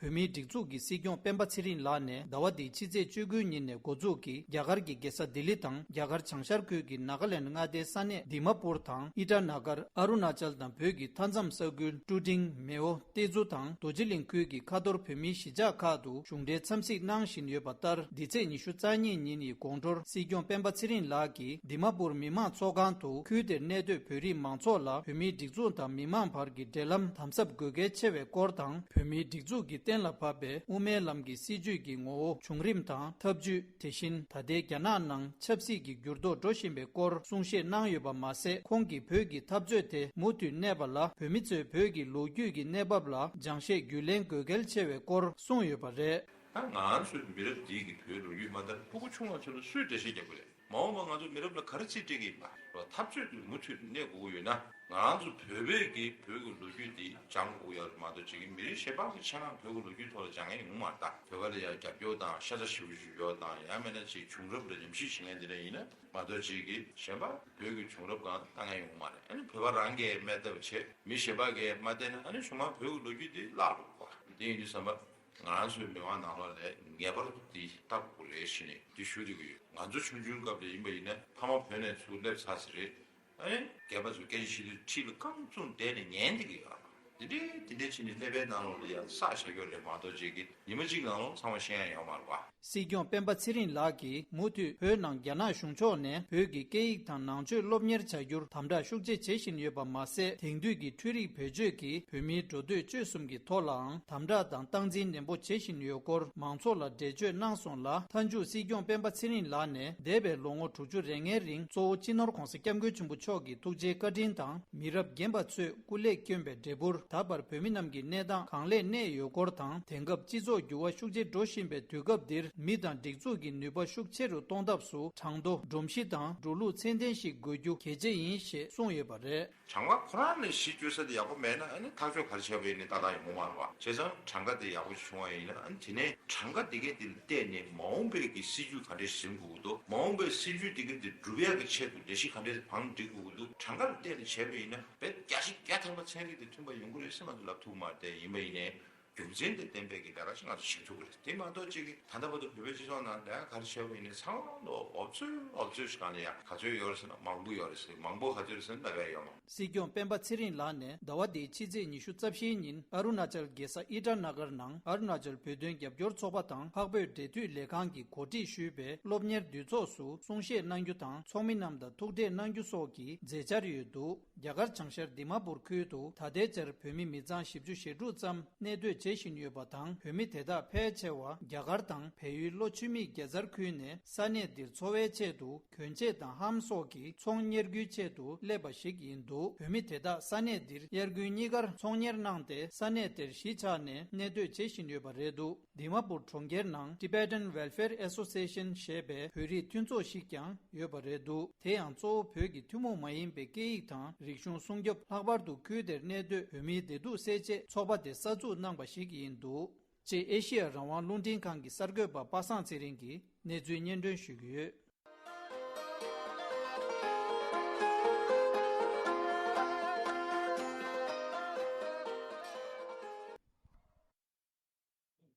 བོད་མིའི་སྒྲིག་འཛུགས་ཀྱི་སྲིད་སྐྱོང་སྤེན་པ་ཚེ་རིང་ལགས་ནས་ཟླ་བ་འདིའི་ཕྱི་ཚེས་བཅུ་དགུ་ཉིན་ནས་འགོ་འཛུགས་ཀྱིས་རྒྱ་གར་གྱི་རྒྱལ་ས་ལྡི་ལི་དང་རྒྱ་གར་བྱང་ཤར་ཁུལ་གྱི་ནཱ་ག་ལེནཌ་མངའ་སྡེའི་ས་གནས་དི་མ་པུར་དང་ཨི་ཊ་ན་གར། ཨ་རུ་ན་ཅལ་དང་བོད་ཀྱི་མཐའ་མཚམས་ས་ཁུལ་ཀྲུ་ཀྲིང་། མེའོ། ཏེ་ཛུ་དང་རྡོ་རྗེ་གླིང་ཁུལ་གྱི་ཁ་ཐོར་བོད་མིའི་གཞིས་ཆགས་ཁག་ཏུ་གཞུང་འབྲེལ་འཚམས་གཟིགས་གནང་བཞིན་ཡོད་པ་ལྟར། འདི་ཚེས་ཉི་ཤུ་རྩ་གཉིས་ཉིན་ཡི་དགོང་དྲོར་སྲིད་སྐྱོང་སྤེན་པ་ཚེ་རིང་ལགས་ཀྱིས་དི་མ་པུར་མི་དམངས་ཚོགས་ཁང་དུ་ཁུལ་དེར་གནས་སྡོད་བོད་རིགས་མང་ཚོགས་ལ་བོད་མིའི་སྒྲིག་འཛུགས་དང་མི་མང་བར་གྱི་འབྲེལ་ལམ་དམ་ཟབ་དགོས་གལ་ཆེ་བའི་སྐོར་དང་། བོད་མིའི་སྒྲིག་འཛུགས་ཀྱིས་གཏན་ལ་ཕབ་པའི་དབུ་མའི་ལམ་གྱི་སྲིད་བྱུས་ཀྱི་ངོ་བོ། བྱུང་རིམ་དང་ཐབས་ཇུས། དེ་བཞིན་ད་ལྟའི་རྒྱ་ནག་ནང་ཆབ་སྲིད་ཀྱི་འགྱུར་ལྡོག་འགྲོ་བཞིན་པའི་སྐོར་གསུང་བཤད་གནང་ཡོད་པ་མ་ཟད། ཁོང་གིས་བོད་ཀྱི་འཐབ་རྩོད་དེ་མུ་མཐུད་གནས་པ་ལ་བོད་མི་ཚོས་བོད་ཀྱི་ལོ་རྒྱུས་ཀྱི་གནས་བབ་ལ་སྦྱང་བཤད་རྒྱུས་ལེན་དགོས་གལ་ཆེ་བའི་སྐོར་གསུངས་ཡོད་པ་རེད། ད་ང་ཚོའི་མི་རབས་འདི་གི་བོད་ལོ་རྒྱུས་མ་ལྟར་ཕྲུ་གུ་ཆུང་བ་ཚོ་ལ་སུས་འགྲེལ་བཤད་རྒྱག་དགོས་རེད། མ་འོངས་པ་ང་ཚོ་མི་རབས་ལ་ག་རེ་རྩིས་སྤྲད་ཀྱི་ཡིན་པ། འཐབ་རྩོད་དུ་མུ་མཐུད་གནས་དགོས་ཀྱི་ཡོད་ན། ང་ཚོ་བོད་པས་ཀྱི་བོད་ཀྱི་ལོ་རྒྱུས་འདི་སྦྱང་དགོས་ཡོད་མ་གཏོགས། ཅིག་གི་མི་རིགས་གཞན་པ་གི་ཆ་ནས་བོད་ཀྱི་ལོ་རྒྱུས་ཐོག་ལ་སྦྱང་ཡ་ཡོང་མ་རེད། ད་བོད་པ་ལ་ཡ་རྒྱབ་སྐྱོར་དང་ཤ་ཚ་ཞེ་པོ་ཅིག་ཡོད་དང་། ཡང་མིན་ན་ཅིག་བྱུང་རབས་ལ་རིམ་བཞིན་བྱེད་མཁན་དེ་འདྲ་ཡིན་ན་མ་གཏོགས། ཅིག་གི་གཞན་པ་བོད་ཀྱི་བྱུང་རབས་སྒང་ལྟ་མཁན་ཡོང་མ་རེད། ཨ་ནི་བོད་པ་རང་གིས་མེད་ཐབས་བྱེད། མི་གཞན་པ་གིས་མ་བལྟས་ན། ཨ་ནི་གཞུག་མ་བོད་ཀྱི་ལོ་རྒྱུས་འདི་བརླག་འགྲོ་གི་རེད། དེ་ཡིན་དུས་ཙམ་པ། ང་རང་ཚོའི་མི་མང་ནང་ལོགས་ལ་ངེས་པར་དུ་འདི་ལྟ་དགོས་རེད་ཟེར་ནས་འདི་ཞུ་བསྡད་ཀྱི་ཡོད། ང་ཚོ་ཆུང་ཆུང་སྐབས་ལ་ཡིན་པ་ཡིན་ན་ཕ་མ་བོད་ནས་ཚུར་སླེབས་ཚར་ཟིན་རེད། ཨ་ནི་རྒན་པ་ཚོས་སྐད་ཆ་བཤད་དུས་འཁྲིས་ལ་རྐང་བཙུགས་བསྡད་ནས་ཉན་བསྡད་ཀྱི་ཡོད་རེད། འདི་འདྲའི་འདི་འདྲའི་བྱས་ནས་ཀླད་པའི་ནང་ལོགས་ལ་ཡང་བསགས་བཞག་ཡོད་རེད་མ་གཏོགས། ཅིག་གི་ཉི་མ་གཅིག་ནང་ལོགས་ཚང་མ་ཤེས་ཡ་ཡོད་མ་རེད་པ། སྲིད་སྐྱོང་སྤེན་པ་ཚེ་རིང་ལགས་ཀྱིས་མུ་མཐུད་བོད་ནང་རྒྱ་ནག་གཞུང་ཕྱོགས་ནས་བོད་ཀྱི་སྐད་ཡིག་དང་ནང་ཆོས་སློབ་གཉེར་བྱ་རྒྱུར་དམ་དྲག་ཤུགས་ཆེ་བྱེད་བཞིན་ཡོད་པ་མ་ཟད། དེང་དུས་ཀྱི་འཕྲུལ་རིག་བེད་སྤྱོད་ཀྱིས་བོད་མིའི་འགྲོ་སྡོད་སྤྱོད་གསུམ་གྱི་ཐོག་ལའང་དམ་དྲག་དང་སྟངས་འཛིན་ནན་པོ་བྱེད་བཞིན་ཡོད་སྐོར་མང་ཚོགས་ལ་འགྲེལ་བརྗོད་གནང་སོང་ལ། མཐའ་མཇུག་སྲིད་སྐྱོང་སྤེན་པ་ཚེ་རིང་ལགས་ནས་འདས་པའི་ལོ་ངོ་དྲུག་ཅུ་རེ་ལྔའི་རིང་གཙོ་བོ་སྤྱི་ནོར་༸གོང་ས་༸སྐྱབས་མགོན་ཆེན་པོ་མཆོག་གི་ཐུགས་རྗེའི་བཀའ་དྲིན་དང་། མི་རབས་རྒན་པ་ཚོས་སྐུ་ལས་བསྐྱོན་པའི་འབྲས་བུར་ད་བར་བོད་མི་རྣམས་ཀྱི་གནས་སྟངས་གང་ལེགས་གནས་ཡོད་སྐོར་དང་། དེང་སྐབས་སྤྱི་ཚོགས་འགྱུར་བ་ཤུགས་ཆེ་འགྲོ་བཞིན་པའི་དུས་སྐབས་འདིར་མི་དང་སྒྲིག་འཛུགས་ཀྱི་ནུས་པ་ཤུགས་ཆེ་རུ་གཏོང་ཐབས་སུ་གྲངས་ཐོ། སྒྲོམ་གཞི་དང་འགྲོ་ལུགས་ཚད་ལྡན་ཞིག་དགོས་རྒྱུ་གལ་ཆེ་ཡིན་ཞེས་གསུངས་ཡོད་པ་རེད། གྲངས་ཀ་ཁོ་རང་ལ་གཞི་བཅོལ་ས་དེ་ཡག་པོ་མེད་ན། ཨ་ནི་ཐག་གཅོད་ག་རེ་བྱས་པ་ཡིན་ནའི་ཏག་ཏག་ཡོང་གི་མ་རེད་པ། བྱས་ཙང་གྲངས་ཀ་དེ་ཡག་པོ་ཞིག་བྱུང་བ་ཡིན་ན། ཨ་ནི་དེ་ནས་གྲངས་ཀ་དེ་གས་དེ་ལ་བལྟས་ནས་མ་འོངས་པའི་གི་སྲིད་ཇུས་ག་འདྲས་འཛིན་དགོས་ཀྱི་འདུག་མ་འོངས་པའི་སྲིད་ཇུས་དེ་གས་དེ་སྒྲུབ་ཡག་གི་ཆེད་དུ་ལས་གཞི་ག་འདྲས་བང་སྒྲིག་དགོས་ཀྱི་འདུག་གྲངས་ཀ་ལ་བལྟས་ནས་བྱས་པ་ཡིན་ན་དཔེ་བརྒྱ་ཆ་བརྒྱ་ཐམ་པ་ཚན་རིག་དེ་མཐུན་པ་ཡོང་གི་རེད་ཟེར་ང་ཚོ་ལབ་ཐུབ་མ་རེད། དེ་ཡིན་པ་ཡིན་ནའི། རྒྱུ་མཚན་དེ་ལྡན་པའི་གི་ལས་ཀ་ཞིག་ང་ཚོ་བྱེད་ཐུབ་ཀྱི་རེད། དེ་མ་གཏོགས་ཅིག་གི་ད་ལྟ་བར་དུ་བོད་པའི་སྤྱི་ཚོགས་ནང་ལས་ཀ་ག་རེ་བྱས་པ་ཡིན་ནའི་ཚང་མ་ལོ་འོབ་ཚོད་འོབ་ཚོད་ཞིག་གང་ལ་ཡ་ག་ཚོད་ཡོད་རེད་ཟེར་ན་མང་པོ་ཡོད་རེད་ཟེར། མང་པོ་ག་ཚོད་རེད་ཟེར་ན་ལབ་ཡ་ཡོད་མ། སྲིད་སྐྱོང་སྤེན་པ་ཚེ་རིང་ལགས་ནས་ཟླ་བ་འདིའི་ཕྱི་ཚེས་ཉི་ཤུ་རྩ་བཞིའི་ཉིན་ཨ་རུ་ན་ཅལ་རྒྱལ་ས་ཨི་ཊ་ན་གར་ནང་ཨ་རུ་ན་ཅལ་བོད་དོན་རྒྱབ་སྐྱོར་ཚོགས་པ་དང་འཕགས་བོད་འབྲེལ་མཐུད་ལས་ཁང་གིས་གོ་སྒྲིག་ཞུས་པའི་སློབ་གཉེར་འདུས་ཚོགས་སུ་གསུང་བཤད་གནང་རྒྱུ་དང་། ཚོགས་མི་རྣམས་དང་ཐུག་འཕྲད་གནང་རྒྱུ་སོགས་ཀྱི་མཛད་འཆར་ཡོད་འདུག་རྒྱ་གར་བྱང་ཤར་དི་མ་པུར་ཁུལ་དུ་ད་ལྟའི་ཆར་བོད་མི་མི་ཚང་བཞི་བཅུ་ཞེ་དྲུག་ཙམ་གནས་སྡོད་བྱེད་བཞིན་ཡོད་པ་དང་། བོད་མི་དེ་དག་ཕལ་ཆེ་བ་རྒྱ་གར་དང་བལ་ཡུལ་ལྷོ་ཆུ་མིག་རྒྱལ་ཚར་ཁུལ་ནས་ས་གནས་འདིར་འཚོ་བའི་ཆེད་དུ་གྱོན་ཆས་དང་ལྷམ་སོགས་ཀྱི་ཚོང་གཉེར་རྒྱུའི་ཆེད་དུ་སླེབས་པ་ཞིག་ཡིན་འདུག་བོད་མི་དེ་དག་ས་གནས་འདིར་དབྱར་དགུན་གཉིས་ཀར་ཚོང་གཉེར་གནང་སྟེ་ས་གནས་དེར་གཞིས་ཆགས་ནས་གནས་སྡོད་བྱེད་བཞིན་ཡོད་པ་རེད་འདུག་དི་མ་པུར་གྲོང་ཁྱེར་ནང་Tibetan Welfare Association ཞེས་པའི་བོད་རིགས་མཐུན་ཚོགས་ཤིག་ཀྱང་ཡོད་པ་རེད་འདུག་དེ་ཡང་གཙོ་བོ་བོད་ཀྱི་ཐུན་མོང་མ་ཡིན་པའི་སྐད་ཡིག་དང་རིག་གཞུང་སྲུང་སྐྱོབ། ལྷག་པར་དུ་ཁུལ་དེར་གནས་སྡོད་བོད་མིའི་བདེ་སྡུག་སེལ་ཆེད་ཚོགས་པ་དེ་གསར་འཛུགས་གནང་པ་ཞིག་ཡིན་འདུག་ཅེས་ཨེ་ཤེ་ཡ་རང་དབང་རླུང་འཕྲིན་ཁང་གི་གསར་འགོད་པ་པ་སངས་ཚེ་རིང་གིས་གནས་ཚུལ་སྙན་སྒྲོན་ཞུས་ཀྱི་ཡོད།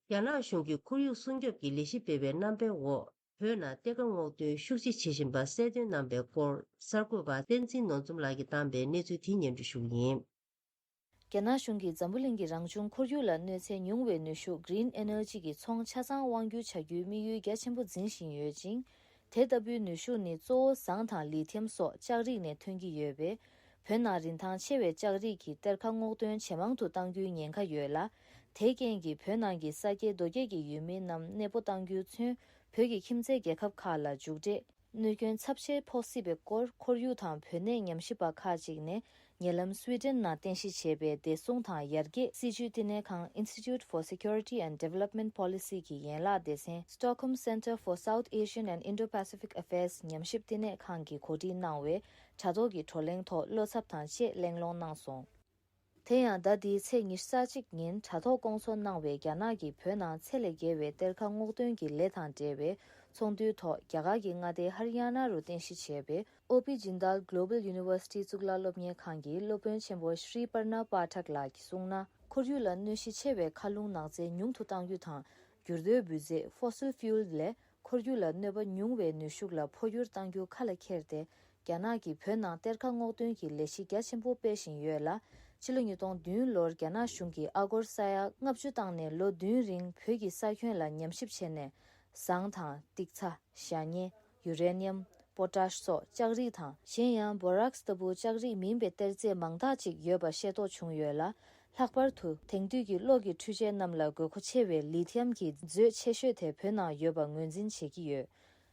རྒྱ་ནག་གཞུང་གིས་ཁོར་ཡུག་སྲུང་སྐྱོབ་ཀྱི་ལས་གཞི་སྤེལ་བའི་རྣམ་པའི་འོག་བོད་ནང་གཏེར་ཁ་སྔོག་འདོན་ཤུགས་ཆེ་བྱེད་བཞིན་པ་གསལ་སྟོན་གནང་པའི་སྐོར། གསར་འགོད་པ་བསྟན་འཛིན་ནོར་འཛོམས་ལགས་ཀྱིས་བཏང་པའི་གནས་ཚུལ་དེ་སྙན་སྒྲོན་ཞུ་གི་ཡིན། རྒྱ་ནག་གཞུང་གིས་འཛམ་བུ་གླིང་གི་རང་བྱུང་ཁོར་ཡུག་ལ་གནོད་འཚེ་ཉུང་བའི་ནུས་ཤུགས་Green Energy གི་ཚོང་ཆ་ཚང་དབང་སྒྱུར་བྱ་རྒྱུའི་དམིགས་ཡུལ་རྒྱ་ཆེན་པོ་འཛིན་བཞིན་ཡོད་ཅིང་། དེ་ལྟ་བུའི་ནུས་ཤུགས་ནི་གཙོ་བོ་ཟངས་དང་ལི་ཐིམ་སོགས་ལྕགས་རིགས་ནས་ཐོན་གྱི་ཡོད་པས། བོད་ནང་རིན་ཐང་ཆེ་བའི་ལྕགས་རིགས་ཀྱི་གཏེར་ཁ་སྔོག་འདོན་ཇེ་མང་དུ་གཏང་རྒྱུའི་ཉེན་ཁ་ཡོད་ལ། དེའི་རྐྱེན་གྱིས་བོད་ནང་གི་ས་སྐྱེས་རྡོ་སྐྱེས་ཀྱི་ཡུལ་མི་རྣམས་གནས་སྤོ་གཏང་རྒྱུས་མཚོན། བོད་ཀྱི་ཁྱིམ་མཚེས་རྒྱལ་ཁབ་ཁག་ལ་མཇུག་འབྲས་གནོད་སྐྱོན་ཚབས་ཆེ་ཕོག་སྲིད་པའི་སྐོར། ཁོར་ཡུག་དང་བོད་གནས་ཉམས་ཞིབ་པ་ཁག་ཅིག་ནས་ཉེ་ལམ་སུའི་ཌེན་ནང་རྟེན་གཞི་བྱས་པའི་བདེ་སྲུང་དང་ཡར་རྒྱས་སྲིད་ཇུས་བསྟི་གནས་ཁང་Institute for Security and Development Policy གི་ཡན་ལག་སྡེ་ཚན་Stockholm Center for South Asian and Indo-Pacific Affairs ཉམས་ཞིབ་བསྟི་གནས་ཁང་གིས་གོ་སྒྲིག་གནང་བའི་དྲ་ཐོག་གི་བགྲོ་གླེང་ཐོག་བློ་འཚབ་དང་བཅས་གླེང་སློང་གནང་སོང་། དེ་ཡང་ཟླ་འདིའི་ཚེས་ཉི་ཤུ་རྩ་གཅིག་ཉིན་དྲ་ཐོག་བསྐོང་ཚོགས་གནང་བའི་རྒྱ་ནག་གིས་བོད་ནང་ཚད་ལས་བརྒལ་བའི་གཏེར་ཁ་སྔོག་འདོན་གྱི་ལས་དང་འབྲེལ་བའི་ཚོགས་འདུའི་ཐོག་རྒྱ་གར་གྱི་མངའ་སྡེ་ཧར་ཡ་ན་རུ་རྟེན་གཞི་བྱས་པའི་ཨོ་པི་ཇིན་དཱལ་Global University གཙུག་ལག་སློབ་གཉེར་ཁང་གི་སློབ་དཔོན་ཆེན་པོ་ཤྲི་པར་ན་པཱ་ཐག་ལགས་ཀྱིས་གསུངས་ན། ཁོར་ཡུག་ལ་གནོད་གཞི་ཆེ་བའི་མཁའ་རླུང་ནག་རྫས་ཉུང་དུ་གཏང་རྒྱུ་དང་། འགྱུར་རྡོའི་འབུད་རྫས་Fossil Fuel ལས་ཁོར་ཡུག་ལ་གནོད་པ་ཉུང་བའི་ནུས་ཤུགས་ལ་འཕོ་འགྱུར་གཏང་རྒྱུ་ཁ་ལ་འཁྱེར་ཏེ། རྒྱ་ནག་གིས་བོད་ནང་གཏེར་ཁ་སྔོག་འདོན་གྱི་ལས་གཞི་རྒྱ་ཆེན་པོ་སྤེལ་བཞིན་ཡོད་ལ། ཕྱི་ལོ་ཉིས་སྟོང་བདུན་ལོར་རྒྱ་ནག་གཞུང་གིས་ཨ་སྒོར་ས་ཡ་ལྔ་བཅུ་བཏང་ནས་ལོ་བདུན་རིང་བོད་ཀྱི་ས་ཁྱོན་ལ་ཉམས་ཞིབ་བྱས་ནས། ཟངས་དང་ཏིག་ཚ། ཞྭ་ཉལ། ཡུ་རེ་ནི་ཡམ། པོ་ཊཱཤ་སོགས་ལྕགས་རིགས་དང་། གཞན་ཡང་བོ་རག་སི་ལྟ་བུ་ལྕགས་རིགས་མིན་པའི་གཏེར་རྫས་མང་དག་ཅིག་ཡོད་པ་ཤེས་རྟོགས་བྱུང་ཡོད་ལ། ལྷག་པར་དུ་དེང་དུས་ཀྱི་གློག་གི་འཕྲུལ་ཆས་རྣམས་ལ་དགོས་མཁོ་ཆེ་བའི་ལི་ཐི་ཡམ་གྱི་མཛོད་ཆེ་ཤོས་དེ་བོད་ནང་ཡོད་པ་ངོས་འཛིན་བྱེད་ཀྱི་ཡོད།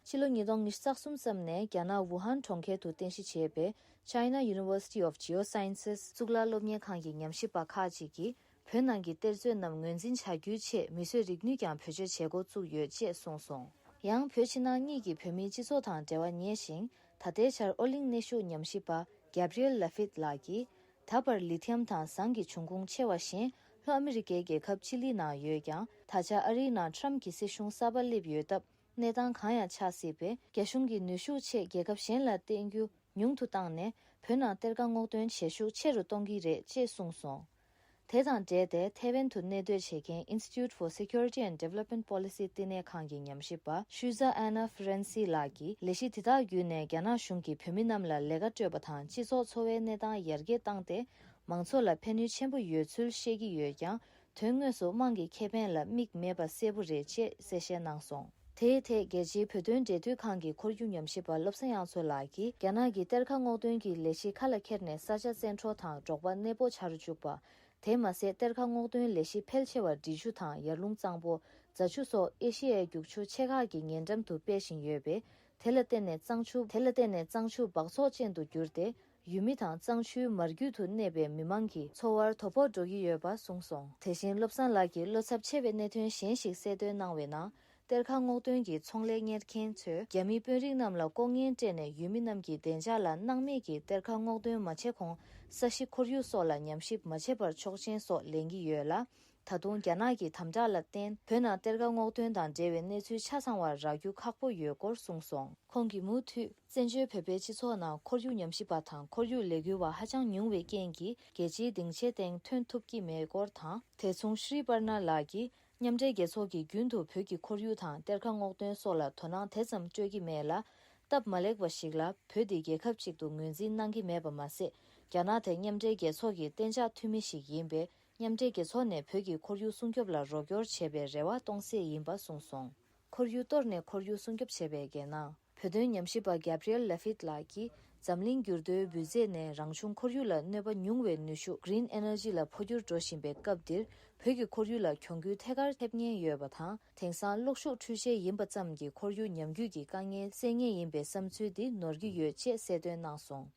ཕྱི་ལོ་ཉིས་སྟོང་ཉི་ཤུ་རྩ་གསུམ་ཙམ་ནས་རྒྱ་ནག་ཝུ་ཧན་གྲོང་ཁྱེར་དུ་རྟེན་གཞི་བྱས་པའི་China University of Geosciences གཙུག་ལག་སློབ་གཉེར་ཁང་གི་ཉམས་ཞིབ་པ་ཁག་ཅིག་གིས། བོད་ནང་གི་གཏེར་མཛོད་རྣམས་ངོས་འཛིན་བྱ་རྒྱུའི་ཆེད་མིས་བཟོས་རིག་ནུས་ཀྱང་བེད་སྤྱོད་བྱེད་འགོ་བཙུགས་ཡོད་ཅེས་གསུངས་སོང་། ཡང་བོད་ཕྱི་ནང་གཉིས་ཀྱི་བོད་མིའི་སྤྱི་ཚོགས་དང་འབྲེལ་བ་ཉེ་ཞིང་། ད་ལྟའི་ཆར་ཨོ་གླིང་གནས་བཞུགས་ཉམས་ཞིབ་པ་Gabriel Laffitte ལགས་ཀྱིས། ད་བར་ལི་ཐི་ཡམ་དང་ཟངས་ཀྱི་འབྱུང་ཁུངས་ཆེ་བ་གཞན་ལྷོ་ཨ་མི་རི་ཀའི་རྒྱལ་ཁབ་ཅི་ལི་ནང་ཡོད་ཀྱང་། ད་ཆ་ཨ་རིའི་ནང་ཊམ་གྱི་སྲིད་གཞུང་གསར་པ་སླེབས་ཡོད་སྟབས། གནས་སྟངས་གང་ཡང་ཆགས་སྲིད་པས། རྒྱ་གཞུང་གིས་ནུས་ཤུགས་ཆེད་རྒྱལ་ཁབ་གཞན་ལ་བརྟེན་རྒྱུ་ཉུང་དུ་བཏང་ནས། བོད་ནང་གཏེར་ཁ་སྔོག་འདོན་བྱེད་ཤུགས་ཆེ་རུ་གཏོང་གི་རེད་ཅེས་གསུངས་སོང་། དེ་དང་འབྲེལ་ཏེ། ཐའེ་ཝན་དུ་གནས་སྡོད་བྱེད་མཁན་Institute for Security and Development Policy བསྟི་གནས་ཁང་གི་ཉམས་ཞིབ་པ་Shuza Anna Ferenczi ལགས་ཀྱིས། ལས་གཞི་འདི་དག་བརྒྱུད་ནས་རྒྱ་ནག་གཞུང་གིས་བོད་མི་རྣམས་ལ་ལས་ཀ་སྤྲོད་པ་དང་། སྤྱི་ཚོགས་འཚོ་བའི་གནས་སྟངས་ཡར་རྒྱས་བཏང་སྟེ། མང་ཚོགས་ལ་ཕན་ནུས་ཆེན་པོ་ཡོད་ཚུལ་བཤད་ཀྱི་ཡོད་ཀྱང་། དོན་དངོས་སུ་དམངས་ཀྱི་ཁེ་ཕན་ལ་དམིགས་མེད་པ་གསལ་པོ་རེད་ཅེས་གསལ་བཤད་གནང་སོང་། དེའི་ཐད། རྒྱལ་སྤྱིའི་བོད་དོན་འབྲེལ་མཐུད་ཁང་གི་ཁོར་ཡུག་ཉམས་ཞིབ་པ་བློ་བཟང་དབྱངས་མཚོ་ལགས་ཀྱིས། རྒྱ་ནག་གིས་གཏེར་ཁ་སྔོག་འདོན་གྱི་ལས་གཞི་ཁ་ལ་འཁྱེར་ནས། ས་ཆ་བཙན་འཕྲོག་དང་འབྲོག་པ་གནས་སྤོ་བྱ་རུ་བཅུག་པ། དེ་མ་ཟད། གཏེར་ཁ་སྔོག་འདོན་ལས་གཞི་ཕལ་ཆེ་བར་འབྲི་ཆུ་དང་ཡར་ཀླུང་གཙང་པོ། རྫ་ཆུ་སོགས་ཨེ་ཤེ་ཡའི་རྒྱུག་ཆུ་ཆེ་ཁག་གི་ཉེ་འགྲམ་དུ་སྤེལ་བཞིན་ཡོད་པས། དེ་ལ་བརྟེན་ནས་གཙང་ཆུ། དེ་ལ་བརྟེན་ནས་གཙང་ཆུ་སྦགས་བཙོག་ཅན་དུ་གྱུར་ཏེ། ཡུལ་མི་དང་གཙང་ཆུའི་མར་རྒྱུད་དུ་གནས་པའི་མི་མང་གི་འཚོ་བར་དོ་ཕོག་འགྲོ་གི་ཡོད་པ་གསུངས་སོང་། དེ་བཞིན་བློ་བཟང་ལགས་ཀྱིས་བློ་འཚབ་ཆེ་བའི་གནད་དོན་གཞན་ཞིག་གསལ་སྟོན་གནང་བའི་ནང་། གཏེར་ཁ་སྔོག་འདོན་གྱི་ཚོང་ལས་གཉེར་མཁན་ཚོས། རྒྱ་མིའི་དཔོན་རིགས་རྣམས་ལ་ལྐོག་རྔན་སྤྲད་ནས། ཡུལ་མི་རྣམས་ཀྱི་བདེ་འཇགས་ལ་སྣང་མེད་ཀྱིས། གཏེར་ཁ་སྔོག་འདོན་མ་བྱས་གོང་། ས་གཞི་ཁོར་ཡུག་སོགས་ལ་ཉམས་ཞིབ་མ་བྱས་པར་ཆོག་མཆན་སོགས་ལེན་གྱི་ཡོད་ལ། ད་དུང་རྒྱ་ནག་གི་དམ་དྲག་ལ་བརྟེན། བོད་ནང་གཏེར་ཁ་སྔོག་འདོན་དང་འབྲེལ་བའི་གནས་ཚུལ་ཆ་ཚང་བ་རག་རྒྱུ་ཁག་པོ་ཡོད་སྐོར་གསུངས་སོང་། ཁོང་གིས་མུ་མཐུད། བཙན་བྱོལ་བོད་པའི་སྤྱི་ཚོགས་ནང་ཁོར་ཡུག་ཉམས་ཞིབ་པ་དང་ཁོར་ཡུག་ལས་འགུལ་བ་ཧ་ཅང་ཉུང་བའི་རྐྱེན་གྱིས། རྒྱལ་སྤྱིའི་སྡིངས་ཆའི་སྟེང་ཐོན་ཐུབ་ཀྱི་མེད་སྐོར་དང་། དེ་མཚུངས། ཤྲི་པར་ན་ལགས་ཀྱིས། མཉམ་འབྲེལ་རྒྱལ་ཚོགས་ཀྱིས་རྒྱུན་དུ་བོད་ཀྱི་ཁོར་ཡུག་དང་གཏེར་ཁ་སྔོག་འདོན་སོགས་ལ་དོ་སྣང་དེ་ཙམ་སྤྲོད་ཀྱི་མེད་ལ། སྟབས་མ་ལེགས་པ་ཞིག་ལ། བོད་འདི་རྒྱལ་ཁབ་ཅིག་ཏུ་ངོས་འཛིན་གནང་གི་མེད་པ་མ་ཟད། རྒྱ་ནག་དེ་མཉམ་འབྲེལ་རྒྱལ་ཚོགས་ཀྱི་གཏན་འཇགས་འཐུས་མི་ཞིག་ཡིན་པས། མཉམ་འབྲེལ་རྒྱལ་ཚོགས་ནས་བོད་ཀྱི་ཁོར་ཡུག་སྲུང་སྐྱོབ་ལ་རོགས་སྐྱོར་བྱེད་པའི་རེ་བ་གཏོང་སྲིད་ཡིན་པ་གསུངས་སོང་། ཁོར་ཡུག་གཏོར་ནས་ཁོར་ཡུག་སྲུང་སྐྱོབ་བྱེད་པའི་འགན་ནང་། བོད་དོན་ཉམས་ཞིབ་པ་Gabriel Laffitte ལགས་ཀྱིས། འཛམ་གླིང་འགྱུར་རྡོའི་འབུད་རྫས་ནས་རང་བྱུང་ཁོར་ཡུག་ལ་གནོད་པ་ཉུང་བའི་ནུས་ཤུགས་Green Energy ལ་འཕོ་འགྱུར་འགྲོ་བཞིན་པའི་སྐབས་འདིར། བོད་ཀྱི་ཁོར་ཡུག་ལ་གྱོང་གུན་ཐད་ཀར་ཐེབས་ཉེན་ཡོད་པ་དང་། དེང་སང་གློག་ཤུགས་འཕྲུལ་ཆས་ཡིན་པ་ཙམ་གྱིས་ཁོར་ཡུག་ཉམས་རྒུད་ཀྱི་དཀའ་ངལ་སེལ་ངེས་ཡིན་པའི་བསམ་ཚུལ་འདི་ནོར་གྱི་ཡོད་ཅེས་གསལ་སྟོན་གནང་སོང་།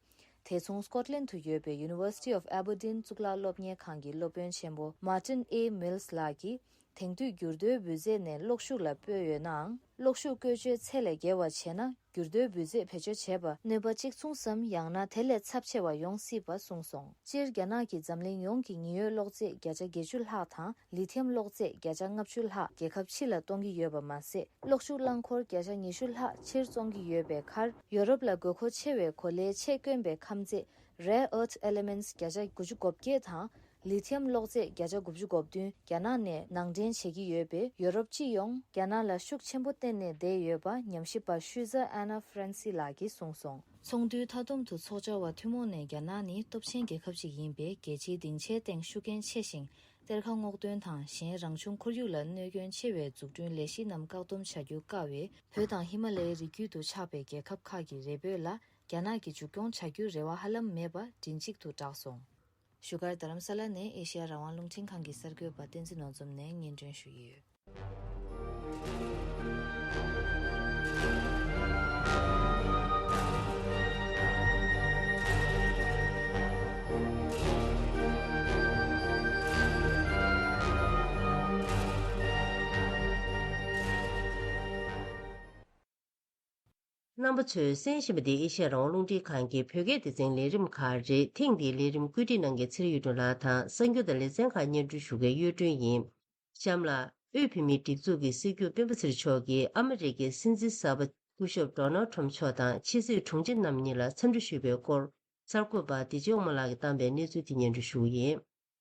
དེ་མཚུངས། སྐོཊ་ལན་དུ་ཡོད་པའི་University of Aberdeen གཙུག་ལག་སློབ་གཉེར་ཁང་གི་སློབ་དཔོན་ཆེན་པོ་Martin A Mills ལགས་ཀྱིས། དེང་དུས་འགྱུར་རྡོའི་འབུད་རྫས་ནས་གློག་ཤུགས་ལ་སྤོས་ཡོད་ནའང་། གློག་ཤུགས་བཀོལ་སྤྱོད་ཚད་ལས་བརྒལ་བ་བྱས་ན། འགྱུར་རྡོའི་འབུད་རྫས་བེད་སྤྱོད་བྱས་པ་གནོད་པ་གཅིག་མཚུངས་སམ། ཡང་ན་དེ་ལས་ཚབས་ཆེ་བ་ཡོང་སྲིད་པ་གསུངས་སོང་། སྤྱིར་རྒྱ་ནག་གིས་འཛམ་གླིང་ཡོངས་ཀྱི་ཉི་འོད་གློག་རྫས་བརྒྱ་ཆ་བརྒྱད་ཅུ་ལྷག་དང་། ལི་ཐི་ཡམ་གློག་རྫས་བརྒྱ་ཆ་ལྔ་བཅུ་ལྷག་རྒྱལ་ཁབ་ཕྱི་ལ་གཏོང་གི་ཡོད་པ་མ་ཟད། གློག་ཤུགས་རླངས་འཁོར་བརྒྱ་ཆ་ཉི་ཤུ་ལྷག་ཕྱིར་བཙོང་གི་ཡོད་པའི་ཁར། ཡོ་རོབ་ལ་དགོས་མཁོ་ཆེ་བའི་གོ་ལའི་ཆེས་དཀོན་པའི་ཁམས་རྫས་Rare Earth Elements བརྒྱ་ཆ་དགུ་བཅུ་གོ་བརྒྱད་དང་། ལི་ཐི་ཡམ་གློག་རྫས་བརྒྱ་ཆ་དགུ་བཅུ་གོ་བདུན་རྒྱ་ནག་ནས་ནང་འདྲེན་བྱེད་ཀྱི་ཡོད་པས། ཡོ་རོབ་སྤྱི་ཡོངས་རྒྱ་ནག་ལ་ཤུགས་ཆེན་པོ་བརྟེན་ནས་བསྡད་ཡོད་པ་ཉམས་ཞིབ་པ་ཤུལ་ཛར་ཨ་ན་ཧྥ་རན་སི་ལགས་ཀྱིས་གསུངས་སོང་། ཚོགས་འདུའི་མཐའ་སྡོམ་དུ་ཚོགས་བཅར་བ་ཐུན་མོང་ནས་རྒྱ་ནག་ནི་སྟོབས་ཆེན་རྒྱལ་ཁབ་ཅིག་ཡིན་པས། རྒྱལ་སྤྱིའི་སྡིངས་ཆའི་སྟེང་ཤུགས་རྐྱེན་ཆེ་ཞིང་། གཏེར་ཁ་སྔོག་འདོན་དང་གཞན་རང་བྱུང་ཁོར་ཡུག་ལ་གནོད་སྐྱོན་ཆེ་བའི་འཛུགས་སྐྲུན་ལས་གཞི་རྣམས་བཀག་སྡོམ་བྱ་རྒྱུ་དཀའ་བས། བོད་དང་ཧི་མ་ལ་ཡའི་རི་རྒྱུད་དུ་ཆགས་པའི་རྒྱལ་ཁབ་ཁག་གི་རེ་འབོད་ལ་རྒྱ་ནག་གིས་མཇུག་སྐྱོང་བྱ་རྒྱུའི་རེ་བ་ཧ་ལམ་མེད་པ་མགྲིན་གཅིག་ཏུ་བསྒྲགས་སོང་། བཞུགས་སྒར་རྡ་རམ་ས་ལ་ནས་ཨེ་ཤེ་ཡ་རང་དབང་རླུང་འཕྲིན་ཁང་གི་གསར་འགོད་པ་བསྟན་འཛིན་ནོར་འཛོམས་ནས་སྙན་སྒྲོན་ཞུས་ཡོད། རྣམ་པ་ཚོས་གསན་བཞིན་པ་འདི་ཨེ་ཤེ་ཡ་རང་དབང་རླུང་འཕྲིན་ཁང་གི་བོད་སྐད་སྡེ་ཚན་ལས་རིམ་ཁག་རེད། ཐེངས་འདིའི་ལས་རིམ་བཀོད་སྒྲིག་གནང་མཁན་ཚེ་རིང་གཡུ་སྒྲོན་ལགས་དང་། གསར་འགྱུར་དང་ལེ་ཚན་ཁག་སྙན་སྒྲོན་ཞུ་མཁན་གཡུ་སྒྲོན་ཡིན། གཤམ་ལ། དབུས་བོད་མིའི་སྒྲིག་འཛུགས་ཀྱི་སྲིད་སྐྱོང་སྤེན་པ་ཚེ་རིང་མཆོག་གིས་ཨ་མི་རི་ཀའི་སྲིད་འཛིན་གསར་པ་སྐུ་ཞབས་ཌོ་ནལ་ཊམ་མཆོག་དང་ཕྱི་སྲིད་དྲུང་ཆེ་རྣམ་གཉིས་ལ་འཚམས་འདྲི་ཞུས་པའི་སྐོར། གསར་འགོད་པ་བདེ་ཆེན་དབང་མོ་ལགས་ཀྱིས་བཏང་པའི་གནས་ཚུལ་དེ་སྙན་སྒྲོན་ཞུ་གི་ཡིན།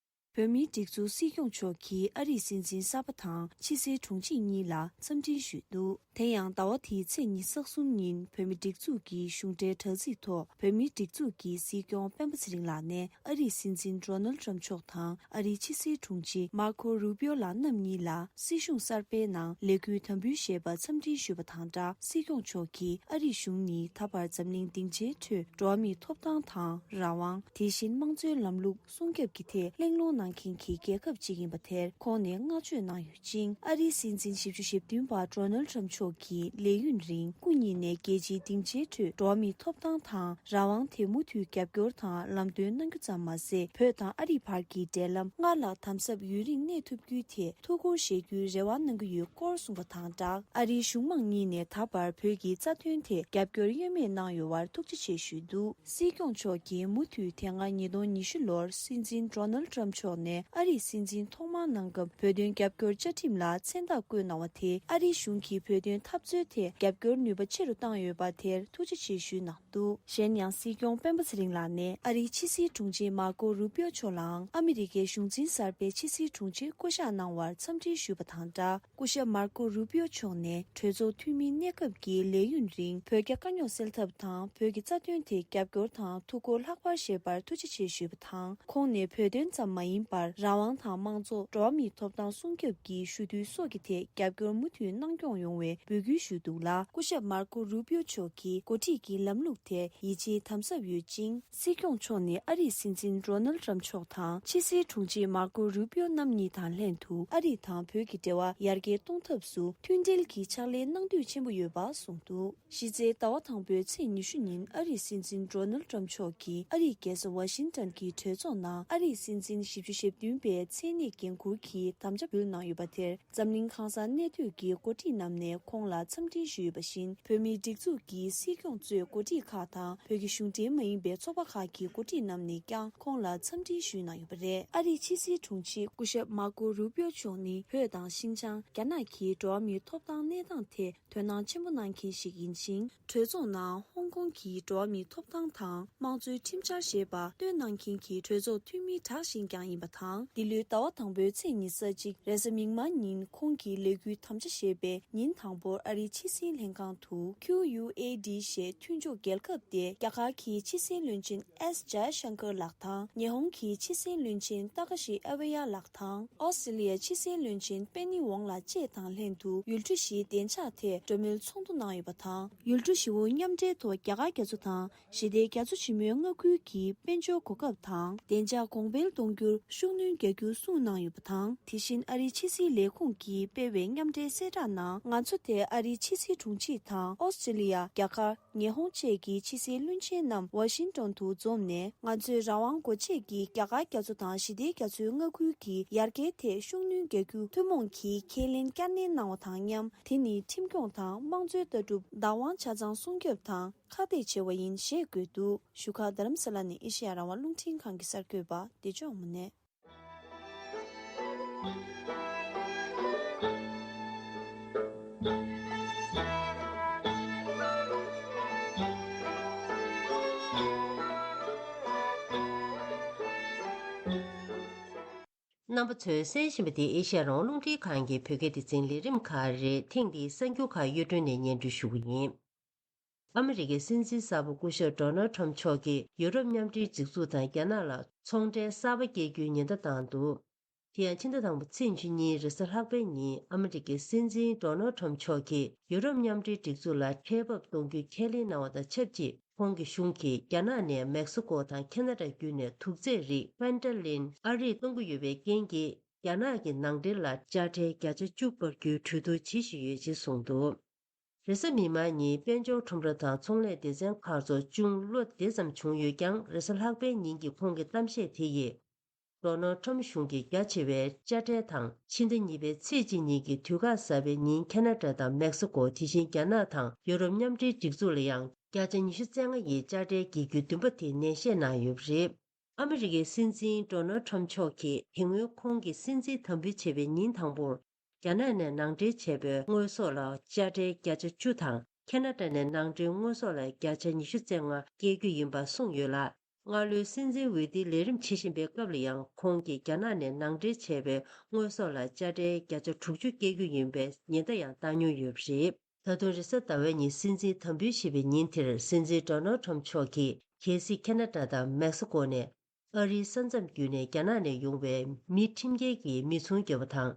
བོད་མིའི་སྒྲིག་འཛུགས་སྲིད་སྐྱོང་མཆོག་གིས་ཨ་རིའི་སྲིད་འཛིན་གསར་པ་དང་ཕྱི་སྲིད་དྲུང་ཆེ་གཉིས་ལ་འཚམས་འདྲི་ཞུས་འདུག་དེ་ཡང་ཟླ་བ་འདིའི་ཚེས་ཉི་ཤུ་རྩ་གསུམ་ཉིན་བོད་མིའི་སྒྲིག་འཛུགས་ཀྱི་གཞུང་འབྲེལ་དྲ་ཚིགས་ཐོག་བོད་མིའི་སྒྲིག་འཛུགས་ཀྱི་སྲིད་སྐྱོང་སྤེན་པ་ཚེ་རིང་ལགས་ནས་ཨ་རིའི་སྲིད་འཛིན་ཌོ་ནལ་ཊམ་མཆོག་དང་ཨ་རིའི་ཕྱི་སྲིད་དྲུང་ཆེ་མར་ཁོ་རུ་པིའོ་ལགས་རྣམ་གཉིས་ལ་སྲིད་གཞུང་གསར་པའི་ནང་ལས་འགུལ་དམ་འབུལ་ཞེས་པ་འཚམས་འདྲི་ཞུས་པ་དང་སྦྲགས། སྲིད་སྐྱོང་མཆོག་གིས་ཨ་རིའི་གཞུང་ནི་ད་བར་འཛམ་གླིང་སྡིངས་ཆའི་ཁྲོད་འགྲོ་བ་མིའི་ཐོབ་ཐང་དང་རང་དབང་། དེ་བཞིན་དམངས་གཙོའི་ལམ་ལུགས་སྲུང་སྐྱོབ་ཀྱི་ཐད་གླེང་སློང་གནང་མཁན་གྱི་རྒྱལ་ཁབ་ཅིག་ཡིན་པ་དེར་ཁོང་ནས་བསྔགས་བརྗོད་གནང་ཡོད་ཅིང་། ཨ་རིའི་སྲིད་འཛིན་བཞི་བཅུ་ཞེ་བདུན་པ་ཌོ་ནལ་ཊམ་མཆོག་གིས་ལས་ཡུན་རིང་སྐུ་ཉིད་ནས་རྒྱལ་སྤྱིའི་སྡིངས་ཆའི་ཁྲོད་འགྲོ་བ་མིའི་ཐོབ་ཐང་དང་རང་དབང་དེ་མུ་མཐུད་རྒྱབ་སྐྱོར་དང་ལམ་སྟོན་གནང་རྒྱུ་ཙམ་མ་ཟད། བོད་དང་ཨ་རིའི་བར་གྱི་འབྲེལ་ལམ་སྔར་ལྷག་དམ་ཟབ་ཡུན་རིང་གནས་ཐུབ་རྒྱུའི་ཐད་ཐུགས་ཁུར་བཞེས་རྒྱུའི་རེ་བ་གནང་གི་ཡོད་སྐོར་གསུངས་པ་དང་སྦྲགས། ཨ་རིའི་གཞུང་མང་གཉིས་ནས་ད་བར་བོད་ཀྱི་རྩ་དོན་ཐད་རྒྱབ་སྐྱོར་གཡོལ་མེད་གནང་ཡོད་པར་ཐུགས་རྗེ་ཆེ་ཞུས་འདུག་སྲིད་སྐྱོང་མཆོག་གིས་མུ་མཐུད་དེ་སྔ་ཉིས་སྟོང་ཉི་ཤུ་ལོར་སྲིད་འཛིན་ཌོ་ནལ་ཊམ་མཆོག་ནས་ཨ་རིའི་སྲིད་འཛིན་ཐོག་མར་གནང་སྐབས་བོད་དོན་རྒྱབ་སྐྱོར་བཅའ་ཁྲིམས་ལ་མཚན་རྟགས་བཀོད་གནང་བ་དེས་ཨ་རིའི་གཞུང་གིས་བོད་དོན་འཐབ་རྩོད་ཐད་རྒྱབ་སྐྱོར་ནུས་པ་ཆེ་རུ་བཏང་ཡོད་པ་དེར་ཐུགས་རྗེ་ཆེ་ཞུས་གནང་འདུག་གཞན་ཡང་སྲིད་སྐྱོང་སྤེན་པ་ཚེ་རིང་ལགས་ནས་ཨ་རིའི་ཕྱི་སྲིད་དྲུང་ཆེ་མར་ཀོ་རུ་པིའོ་མཆོག་ལའང་ཨ་མི་རི་ཀའི་གཞུང་འཛིན་གསར་པའི་ཕྱི་སྲིད་དྲུང་ཆེ་བསྐོ་གཞག་གནང་བར་འཚམས་འདྲི་ཞུས་པ་དང་སྦྲགས། སྐུ་ཞབས་མར་ཀོ་རུ་པིའོ་མཆོག་ནས་གྲོས་ཚོགས་འཐུས་མིའི་གནས་སྐབས་ཀྱི་ལས་ཡུན་རིང་བོད་རྒྱ་དཀའ་རྙོག་སེལ་ཐབས་དང་བོད་ཀྱི་རྩ་དོན་ཐད་རྒྱབ་སྐྱོར་དང་ཐུགས་ཁུར་ལྷག་པར་བཞེས་པར་ཐུགས་རྗེ་ཆེ་ཞུས་པ་དང་། ཁོང་ནས་བོད་དོན་ཙམ་མ་ཡིན་པར་རང་དབང་དང་དམངས་གཙོ། འགྲོ་བ་མིའི་ཐོབ་ཐང་སྲུང་སྐྱོབ་ཀྱི་ཞུ་གཏུག་སོགས་ཀྱི་ཐད་རྒྱབ་སྐྱོར་མུ་མཐུད་གནང་སྐྱོང་ཡོང་བའི་འབོད་སྐུལ་ཞུས་འདུག་ལ། སྐུ་ཞབས་མར་ཀོ་རུ་པིའོ་མཆོག་གིས་འགོ་ཁྲིད་ཀྱི་ལམ་ལུགས་ཐད་ཡིད་ཆེས་དམ་ཟབ་ཡོད་ཅིང་། སྲིད་སྐྱོང་མཆོག་ནས་ཨ་རིའི་སྲིད་འཛིན་ཌོ་ནལ་ཊམ་མཆོག་དང་ཕྱི་སྲིད་དྲུང་ཆེ་མར་ཀོ་རུ་པིའོ་རྣམ་གཉིས་དང་ལྷན་དུ་ཨ་རི་དང་བོད་ཀྱི་འབྲེལ་བ་ཡར་རྒྱས་གཏོང་ཐབས་སུ་མཐུན་སྒྲིལ་གྱི་ཕྱག་ལས་གནང་འདོད་ཆེན་པོ་ཡོད་པ་གསུངས་འདུག་གཞི་རྩའི་ཟླ་བ་དང་པོའི་ཚེས་ཉི་ཤུ་ཉིན་ཨ་རིའི་སྲིད་འཛིན་ཌོ་ནལ་ཊམ་མཆོག་གིས་ཨ་རིའི་རྒྱལ་ས་ཝ་ཤིང་ཊོན་གྱི་གྲོས་ཚོགས་ནང་ཨ་རིའི་སྲིད་འཛིན་བཞི་བཅུ་ཞེ་བདུན་པའི་མཚན་གནས་འགན་འཁུར་གྱི་དམ་བཅའ་འབུལ་གནང་ཡོད་པ་དེར། འཛམ་གླིང་ཁང་གསར་གནས་སྡོད་ཀྱི་འགོ་ཁྲིད་རྣམས་ནས་ཁོང་ལ་འཚམས་འདྲི་ཞུས་ཡོད་པ་བཞིན། བོད་མིའི་སྒྲིག་འཛུགས་ཀྱི་སྲིད་སྐྱོང་གཙོས་འགོ་ཁྲིད་ཁག་དང་བོད་ཀྱི་གཞུང་འབྲེལ་མ་ཡིན་པའི་ཚོགས་པ་ཁག་གི་འགོ་ཁྲིད་རྣམས་ནས་ཀྱང་ཁོང་ལ་འཚམས་འདྲི་ཞུས་གནང་ཡོད་པ་རེད། ཨ་རིའི་ཕྱི་སྲིད་དྲུང་ཆེ་སྐུ་ཞབས་མར་ཀོ་རུ་པིའོ་མཆོག་ནི་བོད་དང་ཤིན་ཅང་། རྒྱ་ནག་གི་འགྲོ་བ་མིའི་ཐོབ་ཐང་གནས་སྟངས་ཐད་དོ་སྣང་ཆེན་པོ་གནང་མཁན་ཞིག་ཡིན་ཞིང་། གྲོས་ཚོགས་ནང་ཧོང་ཀོང་གི་འགྲོ་བ་མིའི་ཐོབ་ཐང་དང་དམངས་གཙོའི་ཁྲིམས་འཆར་ཞེས་པ་བཏོན་གནང་མཁན་གྱི་གྲོས་ཚོགས་འཐུས་མི་གྲགས་ཤིག་ཀྱང་ཡིན་པ་དང་། འདི་ལོའི་ཟླ་བ་དང་པོའི་ཚེས་ཉི་ཤུ་རྩ་གཅིག་རེས་གཟའ་མིག་དམར་ཉིན་ཁོང་གིས་ལས་འགུལ་དམ་བཅའ་ཞེས་པའི་ཉིན་དང་པོར་ཨ་རིའི་ཕྱི་སྲིད་ལྷན་ཁང་དུ། ཁྱུ་ཡུ་ཨེ་ཌི་ཞེས་མཐུན་ཕྱོགས་རྒྱལ་ཁབ་སྟེ། རྒྱ་གར་གྱི་ཕྱི་སྲིད་བློན་ཆེན་ཨེས་ཇཱ་ཤང་ཀར་ལགས་དང་། ཉི་ཧོང་གི་ཕྱི་སྲིད་བློན་ཆེན་ཏཱ་ཀ་ཤི་ཨ་བྷེ་ཡ་ལགས་དང་། ཨོ་སི་ཀྲི་ལི་ཡའི་ཕྱི་སྲིད་བློན་ཆེན་པེ་ནི་ཝོང་ལགས་བཅས་དང་ལྷན་དུ་ཡུལ་གྲུ་བཞིའི་བདེ་འཇགས་ཐད་གྲོས་མོལ་ཚོགས་འདུ་གནང་ཡོད་པ་དང་། ཡུལ་གྲུ་བཞི་པོ་མཉམ་འབྲེལ་ཐོག་རྒྱ་གར་རྒྱ་མཚོ་དང་ཞི་བདེ་རྒྱ་མཚོ་ཆེན་མོའི་མངའ་ཁུལ་གྱི་དཔལ་འབྱོར་གོ་སྐབས་དང་བདེ་འཇགས་གོང་འཕེལ་གཏོང་རྒྱུར་ཤུགས་སྣོན་རྒྱག་རྒྱུ་གསུངས་གནང་ཡོད་པ་དང་། དེ་བཞིན་ཨ་རིའི་ཕྱི་སྲིད་ལས་ཁུངས་ཀྱིས་སྤེལ་བའི་མཉམ་འབྲེལ་གསལ་བསྒྲགས་ནང་། ང་ཚོ་དེ་ཨ་རིའི་ཕྱི་སྲིད་དྲུང་ཆེ་དང་ཨོ་སི་ཀྲི་ལི་ཡ། རྒྱ་གར། ཉི་ཧོང་བཅས་ཀྱི་ཕྱི་སྲིད་བློན་ཆེན་རྣམས་ཝ་ཤིང་ཏོན་དུ་འཛོམས་ནས། ང་ཚོས་རང་དབང་སྒོ་འབྱེད་ཀྱི་རྒྱ་གར་རྒྱ་མཚོ་དང་ཞི་བདེ་རྒྱ་མཚོའི་མངའ་ཁུལ་གྱི་ཡར་རྒྱས་ཐད་ཤུགས་སྣོན་རྒྱག་རྒྱུ་ཐུན་མོང་གིས་ཁས་ལེན་བསྐྱར་ནན་གནང་བ་དང་མཉམ། དེ་ནི་ཁྲིམས་སྐྱོང་དང་དམངས་གཙོའི་ལྟ་གྲུབ་བདག་དབང་ཆ་ཚང་སྲུང་སྐྱོབ་དང་ཁག་ཐེག་བྱེད་པ་ཡིན་ཞེས་བཀོད་འདུག་བཞུགས་སྒར་རྡ་རམ་ས་ལ་ནས་ཨེ་ཤེ་ཡ་རང་དབང་རླུང་འཕྲིན་ཁང་གི་གསར་འགོད་པ་བདེ་ཆེན་དབང་མོ་ནས། རྣམ་པ་ཚོས་གསན་བཞིན་པ་དེ་ཨེ་ཤ་ཡ་རང་དབང་རླུང་འཕྲིན་ཁང་གི་བོད་སྐད་སྡེ་ཚན་ལས་རིམ་ཁག་རེད། ཐེངས་འདིའི་གསར་འགྱུར་ཁག་གཡོ་སྒྲོན་ནས་སྙན་སྒྲོན་ཞུ་གི་ཡིན། ཨ་མི་རི་ཀའི་སྲིད་འཛིན་གསར་པ་སྐུ་ཞབས་ཌོ་ནལ་ཁྲམ་མཆོག་གིས་ཡུ་རོབ་མཉམ་འབྲེལ་སྒྲིག་འཛུགས་དང་རྒྱ་ནག་ལ་ཚོང་འབྲེལ་གསར་པ་སྐྱེལ་རྒྱུའི་ཉེན་བརྡ་བཏང་འདུག་དེ་ཡང་ཕྱི་ཟླ་དང་པོ་ཚེས་བཅུ་གཉིས་རེས་གཟའ་ལྷག་པའི་ཉིན་ཨ་མི་རི་ཀའི་སྲིད་འཛིན་ཌོ་ནལ་ཁྲམ་མཆོག་གིས་ཡུ་རོབ་མཉམ་འབྲེལ་སྒྲིག་འཛུགས་ལ་ཁྲལ་འབབ་གཏོང་རྒྱུ་ཁས་ལེན་གནང་བ་དང་ཆབས་ཅིག་ཁོང་གི་གཞུང་གིས་རྒྱ་ནག་ནས་མེག་སི་ཀོ་དང་ཁེ་ན་ཌ་བརྒྱུད་ནས་དུག་རྫས་རིགས་ཕན་ཏ་ལིན་ཨ་རིར་གཏོང་གི་ཡོད་པའི་རྐྱེན་གྱིས། རྒྱ་ནག་གི་ནང་འདྲེན་ལ་དཔྱ་ཁྲལ་བརྒྱ་ཆ་བཅུ་སྤར་རྒྱུའི་གྲོས་བསྡུར་བྱེད་བཞིན་ཡོད་ཅེས་གསུངས་འདུག་རེས་གཟའ་མིག་དམར་ཉིན་དཔལ་འབྱོར་ཁྲོམ་ར་དང་ཚོང་ལས་སྡེ་ཚན་ཁག་ཚོ་ཅུང་བློ་བདེ་ཙམ་བྱུང་ཡོད་ཀྱང་། རེས་གཟའ་ལྷག་པའི་ཉིན་གྱི་ཁོང་གི་གཏམ་བཤད་དེ་ཡིས། ཌོ་ནལ་ཁྲམ་གཞུང་གིས་རྒྱ་ཆེ་བའི་དཔྱ་ཁྲལ་དང་། ཕྱི་ཟླ་གཉིས་པའི་ཚེས་གཅིག་ཉིན་གྱི་དུས་བཀག་གསར་པའི་ཉིན་ཁེ་ན་ཌ་དང་མེག་སི་ཀོ། དེ་བཞིན་རྒྱ་ནག་དང་ཡོ་རོབ་མཉམ་འབྲེལ་སྒྲིག་འཛུགས་ལ་ཡང་བརྒྱ་ཆ་ཉི་ཤུ་རྩ་ལྔ་ཡི་དཔྱ་ཁྲལ་འགེལ་རྒྱུའི་འདུན་པ་དེ་ནན་བཤད་གནང་ཡོད་པ་རེད། ཨ་མི་རི་ཀའི་སྲིད་འཛིན་ཌོ་ནལ་ཁྲམ་མཆོག་གིས་དེ་སྔོན་ཁོང་གིས་སྲིད་འཛིན་དམ་འབུལ་བྱས་པའི་ཉིན་དང་པོར། རྒྱ་ནག་ནས་ནང་འདྲེན་བྱས་པའི་དངོས་ཟོག་ལ་དཔྱ་ཁྲལ་བརྒྱ་ཆ་བཅུ་དང་། ཁེ་ན་ཌ་ནས་ནང་འདྲེན་དངོས་ཟོག་ལ་བརྒྱ་ཆ་ཉི་ཤུ་རྩ་ལྔ་བཀལ་རྒྱུ་ཡིན་པ་གསུངས་ཡོད་ལ། སྔ་ལོའི་སྲིད་འཛིན་འོས་བསྡུའི་ལས་རིམ་བྱེད་བཞིན་པའི་སྐབས་ལ་ཡང་ཁོང་གིས་རྒྱ་ནག་ནས་ནང་འདྲེན་བྱས་པའི་དངོས་ཟོག་ལ་དཔྱ་ཁྲལ་བརྒྱ་ཆ་དྲུག་ཅུ་བཀལ་རྒྱུ་ཡིན་པའི་ཉེན་བརྡ་ཡང་བཏང་མྱོང་ཡོད་པ་རེད། ད་དུང་རེས་གཟའ་ཟླ་བའི་ཉིན་སྲིད་འཛིན་དམ་འབུལ་བྱས་པའི་ཉིན་དེར། སྲིད་འཛིན་ཌོ་ནལ་ཁྲམ་མཆོག་གིས་གལ་སྲིད་ཁེ་ན་ཌ་དང་མེག་སི་ཀོ་ནས་ཨ་རིའི་ས་མཚམས་བརྒྱུད་ནས་རྒྱ་ནག་ནས་ཡོང་བའི་མི་ཁྲིམས་འགལ་གྱི་མི་ཚོང་རྒྱག་པ་དང་།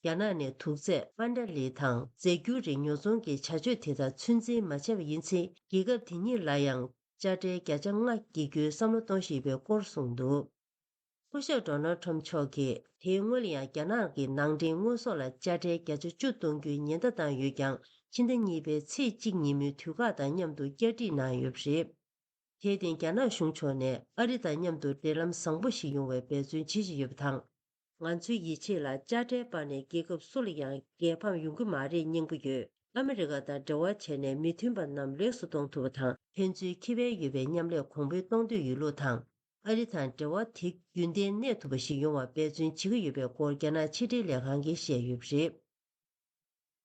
རྒྱ་ནག་ནས་དུག་རྫས་ཕན་ཏ་ལིན་དང་རྫས་འགྱུར་རིགས་ཉོ་ཚོང་གི་བྱ་སྤྱོད་དེ་དག་ཚོད་འཛིན་མ་བྱས་པ་ཡིན་ཚེ། རྒྱལ་ཁབ་དེ་གཉིས་ལ་ཡང་དཔྱ་ཁྲལ་བརྒྱ་ཆ་ལྔ་འགེལ་རྒྱུའི་བསམ་བློ་གཏོང་བཞིན་པའི་སྐོར་གསུངས་འདུག་སྐུ་ཞབས་ཌོ་ནལ་ཁྲམ་མཆོག་གིས་དེའི་སྔོན་ལ་ཡང་རྒྱ་ནག་གི་ནང་འདྲེན་དངོས་ཟོག་ལ་དཔྱ་ཁྲལ་བརྒྱ་ཆ་བཅུ་གཏོང་རྒྱུའི་ཉེན་བརྡ་བཏང་ཡོད་ཀྱང་། ཕྱི་ཟླ་གཉིས་པའི་ཚེས་གཅིག་ཉིན་མོའི་དུས་བཀག་དང་མཉམ་དུ་བསྐྱར་སྒྲིག་གནང་ཡོད་པ་རེད། དེར་བརྟེན། རྒྱ་ནག་གཞུང་ཕྱོགས་ནས་ཨ་རི་དང་མཉམ་དུ་འབྲེལ་ལམ་བཟང་པོ་ཞིག་ཡོང་བའི་འབད་བརྩོན་བྱེད་བཞིན་ཡོད་པ་དང་། ང་ཚོའི་ཡིད་ཆེས་ལ་དཔྱ་ཁྲལ་སྤར་ནས་རྒྱལ་ཁབ་སུ་ལ་ཡང་རྒྱལ་ཕམ་ཡོང་གི་མ་རེད་སྙིང་པོ་ཡོད། ཨ་མི་རི་ཀ་དང་འབྲེལ་བ་བྱས་ནས་མི་མཐུན་པ་རྣམས་ལེགས་སུ་གཏོང་ཐུབ་པ་དང་། ཕན་ཚུན་ཁེ་ཕན་ཡོད་པའི་མཉམ་ལས་གོང་འཕེལ་གཏོང་འདོད་ཡོད་ལུགས་དང་། ཨ་རི་དང་འབྲེལ་བ་དེ་རྒྱུན་གཏན་གནས་ཐུབ་པ་ཞིག་ཡོང་བར་འབད་བརྩོན་བྱེད་ཀྱི་ཡོད་པའི་སྐོར་རྒྱ་ནག་ཕྱི་དྲིལ་ལས་ཁང་གིས་བཤད་ཡོད་པ་རེད།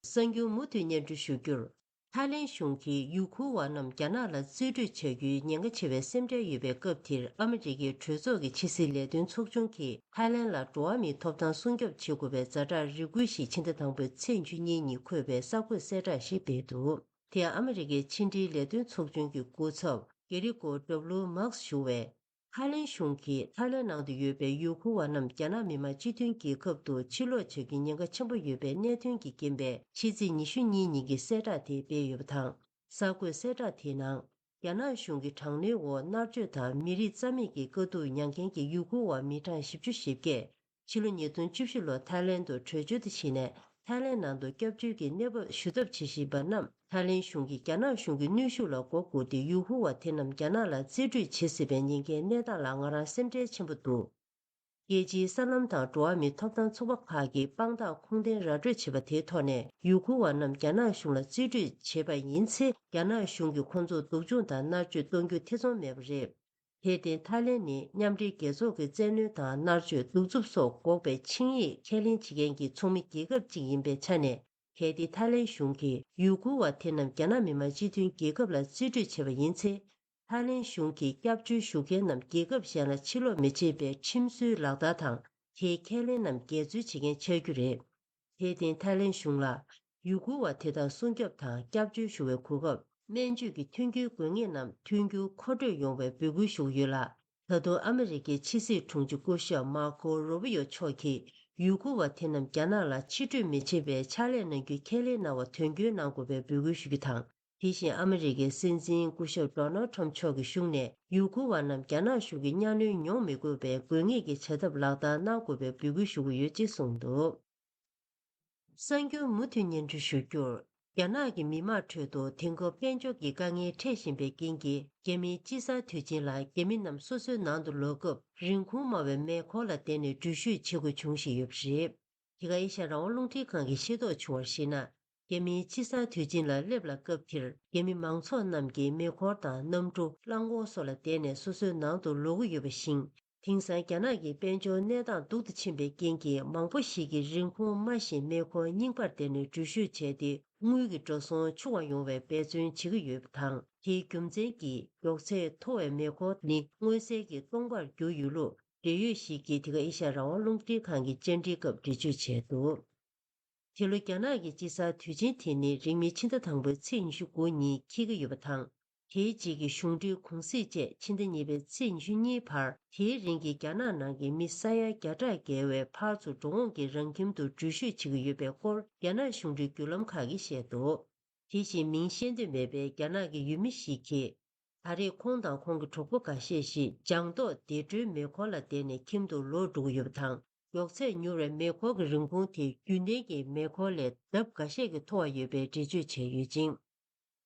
གསར་འགྱུར་མུ་མཐུད་སྙན་སྒྲོན་ཞུ་རྒྱུར། ཐའི་ལེན་གཞུང་གིས་ཡུ་གུར་བ་རྣམས་རྒྱ་ནག་ལ་རྩིས་སྤྲོད་བྱ་རྒྱུའི་ཉེན་ཁ་ཆེ་བའི་སེམས་ཁྲལ་ཡོད་པའི་སྐབས་དེར། ཨ་མི་རི་ཀའི་གྲོས་ཚོགས་ཀྱི་ཕྱི་སྲིད་ལས་དོན་ཚོགས་ཆུང་གིས་ཐའི་ལེན་ལ་འགྲོ་བ་མིའི་ཐོབ་ཐང་སྲུང་སྐྱོབ་བྱེད་དགོས་པའི་ཛ་དྲག་རེ་སྐུལ་ཞིག་ཕྱི་ཟླ་དང་པོའི་ཚེས་བཅུ་གཉིས་ཉིན་འཁོད་པའི་གསར་འགོད་གསལ་བསྒྲགས་ཤིག་སྤེལ་འདུག་དེ་ཡང་ཨ་མི་རི་ཀའི་ཕྱི་འབྲེལ་ལས་དོན་ཚོགས་ཆུང་གི་སྐུ་ཚབ་ཀེ་རི་ཀོ་ཌབ་ལུ་མཱག་སི་ཞུ་བས། ཐའི་ལེན་གཞུང་གིས་ཐའི་ལེན་ནང་དུ་ཡོད་པའི་ཡུ་གུར་བ་རྣམས་རྒྱ་ནག་མི་དམངས་སྤྱི་མཐུན་རྒྱལ་ཁབ་ཏུ་ཕྱིར་ལོག་བྱ་རྒྱུའི་ཉེན་ཁ་ཆེན་པོ་ཡོད་པའི་གནད་དོན་གྱི་རྐྱེན་པས། ཕྱི་ཚེས་ཉི་ཤུ་གཉིས་ཉིན་གྱི་གསལ་བསྒྲགས་དེ་སྤེལ་ཡོད་པ་དང་། གསར་འགོད་གསལ་བསྒྲགས་དེའི་ནང་། རྒྱ་ནག་གཞུང་གི་དྲག་གནོན་འོག་མནར་གཅོད་དང་མི་རིགས་རྩ་མེད་ཀྱི་དཀའ་སྡུག་མྱངས་མཁན་གྱི་ཡུ་གུར་བ་མི་གྲངས་བཞི་བཅུ་ཞེ་བརྒྱད། ཕྱི་ལོ་ཉིས་སྟོང་བཅུ་བཞི་ལོར་ཐའི་ལེན་དུ་བྲོས་བྱོལ་དུ་ཕྱིན་ནས། ཐའི་ལེན་ནང་དུ་སྐྱབས་བཅོལ་གྱི་གནས་བབ་ཞུ་ཐབས་བྱེད་བཞིན་པ་རྣམས། ཐའི་ལེན་གཞུང་གིས་རྒྱ་ནག་གཞུང་གི་གནོན་ཤུགས་ལ་མགོ་སྒུར་ཏེ། ཡུ་གུར་བ་དེ་རྣམས་རྒྱ་ནག་ལ་རྩིས་སྤྲོད་བྱེད་སྲིད་པའི་ཉེན་ཁའི་གནས་སྟངས་ལ་ང་རང་སེམས་ཁྲལ་ཆེན་པོ་འདུག་རྒྱལ་སྤྱིའི་གསར་ལམ་དང་འགྲོ་བ་མིའི་ཐོབ་ཐང་ཚོགས་པ་ཁག་གིས་དཔང་རྟགས་ཁུངས་ལྡན་ར་སྤྲོད་བྱས་པ་དེའི་ཐོག་ནས། ཡུ་གུར་བ་རྣམས་རྒྱ་ནག་གཞུང་ལ་རྩིས་སྤྲོད་བྱས་པ་ཡིན་ཚེ། རྒྱ་ནག་གཞུང་གིས་ཁོང་ཚོར་སྡུག་སྦྱོང་དང་མནར་གཅོད་གཏོང་རྒྱུ་ཐེ་ཚོམ་མེད་པ་རེད། དེར་བརྟེན། ཐའི་ལེན་ནི་མཉམ་འབྲེལ་རྒྱལ་ཚོགས་ཀྱི་བཙན་གནོན་དང་མནར་གཅོད། གདུག་རྩུབ་སོགས་འགོག་པའི་ཆིངས་ཡིག་ཁས་ལེན་བྱེད་མཁན་གྱི་ཚོགས་མི་རྒྱལ་ཁབ་ཅིག་ཡིན་པའི་ཆ་ནས། གལ་ཏེ་ཐའི་ལེན་གཞུང་གིས་ཡུ་གུར་བ་དེ་རྣམས་རྒྱ་ནག་མི་དམངས་སྤྱི་མཐུན་རྒྱལ་ཁབ་ལ་རྩིས་སྤྲོད་བྱས་པ་ཡིན་ཚེ། ཐའི་ལེན་གཞུང་གིས་སྐྱབས་བཅོལ་ཞུ་མཁན་རྣམས་རྒྱལ་ཁབ་གཞན་ལ་ཕྱིར་ལོག་མི་བྱེད་པའི་ཁྲིམས་སྲོལ་ལག་བསྟར་དང་། དེའི་ཁས་ལེན་རྣམས་འགལ་འཛོལ་བྱེད་མཁན་ཆགས་རྒྱུ་རེད། དེར་བརྟེན། ཐའི་ལེན་གཞུང་ལ་ཡུ་གུར་བ་དེ་དག་སྲུང་སྐྱོབ་དང་སྐྱབས་བཅོལ་ཞུ་བའི་གོ་སྐབས། སྨན་བཅོས་ཀྱི་མཐུན་རྐྱེན་དགོས་ངེས་རྣམས་མཐུན་འགྱུར་མཁོ་སྤྲོད་ཡོང་བའི་འབོད་སྐུལ་ཞུ་གི་ཡོད་ལ། ད་དུང་ཨ་མི་རི་ཀའི་ཕྱི་སྲིད་དྲུང་ཆེ་སྐུ་ཞབས་མར་ཁོ་རུ་བི་ཡོ་མཆོག་གིས་ཡུ་གུར་བ་དེ་རྣམས་རྒྱ་ནག་ལ་ཕྱིར་སྤྲོད་མི་བྱེད་པའི་ཕྱག་ལས་གནང་རྒྱུའི་ཁས་ལེན་གནང་བ་དོན་འཁྱོལ་གནང་དགོས་པའི་འབོད་སྐུལ་ཞུ་རྒྱུ་དང་། དེ་བཞིན་ཨ་མི་རི་ཀའི་སྲིད་འཛིན་སྐུ་ཞབས་ཌོ་ནལ་ཁྲམ་མཆོག་གི་གཞུང་ནས་ཡུ་གུར་བ་རྣམས་རྒྱ་ནག་གཞུང་གི་གཉའ་གནོན་མྱོང་མི་དགོས་པའི་དགོས་ངེས་ཀྱི་བྱ་ཐབས་ལག་བསྟར་གནང་དགོས་པའི་འབོད་སྐུལ་ཞུ་གི་ཡོད་ཅེས་གསུངས་འདུག་གསར་འགྱུར་མུ་མཐུད་སྙན་སྒྲོན་ཞུ་རྒྱུར། རྒྱ་ནག་གི་མི་དམངས་ཁྲོད་དུ་དེང་སྐབས་དཔལ་འབྱོར་གྱི་དཀའ་ངལ་འཕྲད་བཞིན་པའི་རྐྱེན་གྱིས། རྒྱ་མིའི་དཔྱིད་གསར་དུས་ཆེན་ལ་རྒྱ་མི་རྣམས་སོ་སོའི་ནང་དུ་ལོག་སྐབས། རིན་གོང་དམའ་བའི་མེ་འཁོར་ལ་བརྟེན་ནས་འགྲུལ་བཞུད་བྱེད་དགོས་བྱུང་བཞིན་ཡོད་པ་རེད། འདི་ག་ཨེ་ཤ་ཡ་རང་དབང་རླུང་འཕྲིན་ཁང་གིས་ཤེས་རྟོགས་བྱུང་བར་གཞིགས་ན། རྒྱ་མིའི་དཔྱིད་གསར་དུས་ཆེན་ལ་སླེབས་ལ་སྐབས་དེར། རྒྱ་མི་མང་ཚོགས་རྣམས་ཀྱིས་མེ་འཁོར་དང་གནམ་གྲུ། རླངས་འཁོར་སོགས་ལ་བརྟེན་ནས་སོ་སོའི་ནང་དུ་ལོག་གི་ཡོད་པ་བཞིན། དེང་སང་རྒྱ་ནག་གི་དཔལ་འབྱོར་གནས་སྟངས་སྡུག་ཏུ་ཕྱིན་པའི་རྐྱེན་གྱིས། མང་པོ་ཞིག་གིས་རིན་གོང་དམའ་ཞིང་མེ་འཁོར་རྙིང་པར་བརྟེན་ནས་འགྲུལ་བཞུད་བྱས་ཏེ། དངུལ་གྱི་འགྲོ་སོང་ཕྱུག་པ་ཡོང་བའི་འབད་བརྩོན་བྱེད་ཀྱི་ཡོད་པ་དང་། དེའི་རྒྱུ་མཚན་གྱིས། མགྱོགས་ཚད་མཐོ་བའི་མེ་འཁོར་ནི་མངོན་གསལ་གྱིས་སྟོང་པར་གྱུར་ཡོད་ལུགས། འབྲེལ་ཡོད་ཞིག་གིས་དེ་ག་ཨེ་ཤ་ཡ་རང་དབང་རླུང་འཕྲིན་ཁང་གི་བཅར་འདྲིའི་སྐབས་འགྲེལ་བརྗོད་བྱས་འདུག་དེ་ལོ་རྒྱ་ནག་གི་དཔྱིད་གསར་དུས་ཆེན་དེ་ནི་རིང་མིན་ཕྱི་ཟླ་དང་པོའི་ཚེས་ཉི་ཤུ་དགུ་ཉིན་འཁེལ་གྱི་ཡོད་པ་དང་། དེའི་རྗེས་ཀྱི་གཞུང་འབྲེལ་གུང་གསེང་བཅས་ཕྱི་ཟླ་གཉིས་པའི་ཚེས་ཉི་ཤུ་གཉིས་བར་དེའི་རིང་གི་རྒྱ་ནག་ནང་གི་མི་ས་ཡ་བརྒྱ་ཕྲག་བརྒལ་བས་ཕར་ཚུར་འགྲོ་འོང་གི་རང་ཁྱིམ་དུ་འགྲུལ་བཞུད་བྱེད་ཀྱི་ཡོད་པའི་སྐོར་རྒྱ་ནག་གཞུང་འབྲེལ་བརྒྱུད་ལམ་ཁག་གིས་བཤད་འདུག་དེ་བཞིན་མིང་ཤེས་འདོད་མེད་པའི་རྒྱ་ནག་གི་ཡུལ་མི་ཞིག་གིས། ད་རེས་ཁོང་དང་ཁོང་གི་གྲོགས་པོ་འགའ་ཤས་ཤིག་ལྗང་མདོག་བདེ་གྲོལ་མེ་འཁོར་ལ་བསྡད་ནས་ཁྱིམ་དུ་ལོག་འགྲོ་གི་ཡོད་པ་དང་། མགྱོགས་ཚད་མྱུར་བའི་མེ་འཁོར་གྱི་རིན་གོང་དེ་རྒྱུན་ལྡན་གྱི་མེ་འཁོར་ལས་ལྡབ་འགའ་ཤས་ཀྱིས་མཐོ་བ་ཡོད་པའི་འགྲེལ་བརྗོད་བྱས་ཡོད་ཅིང་།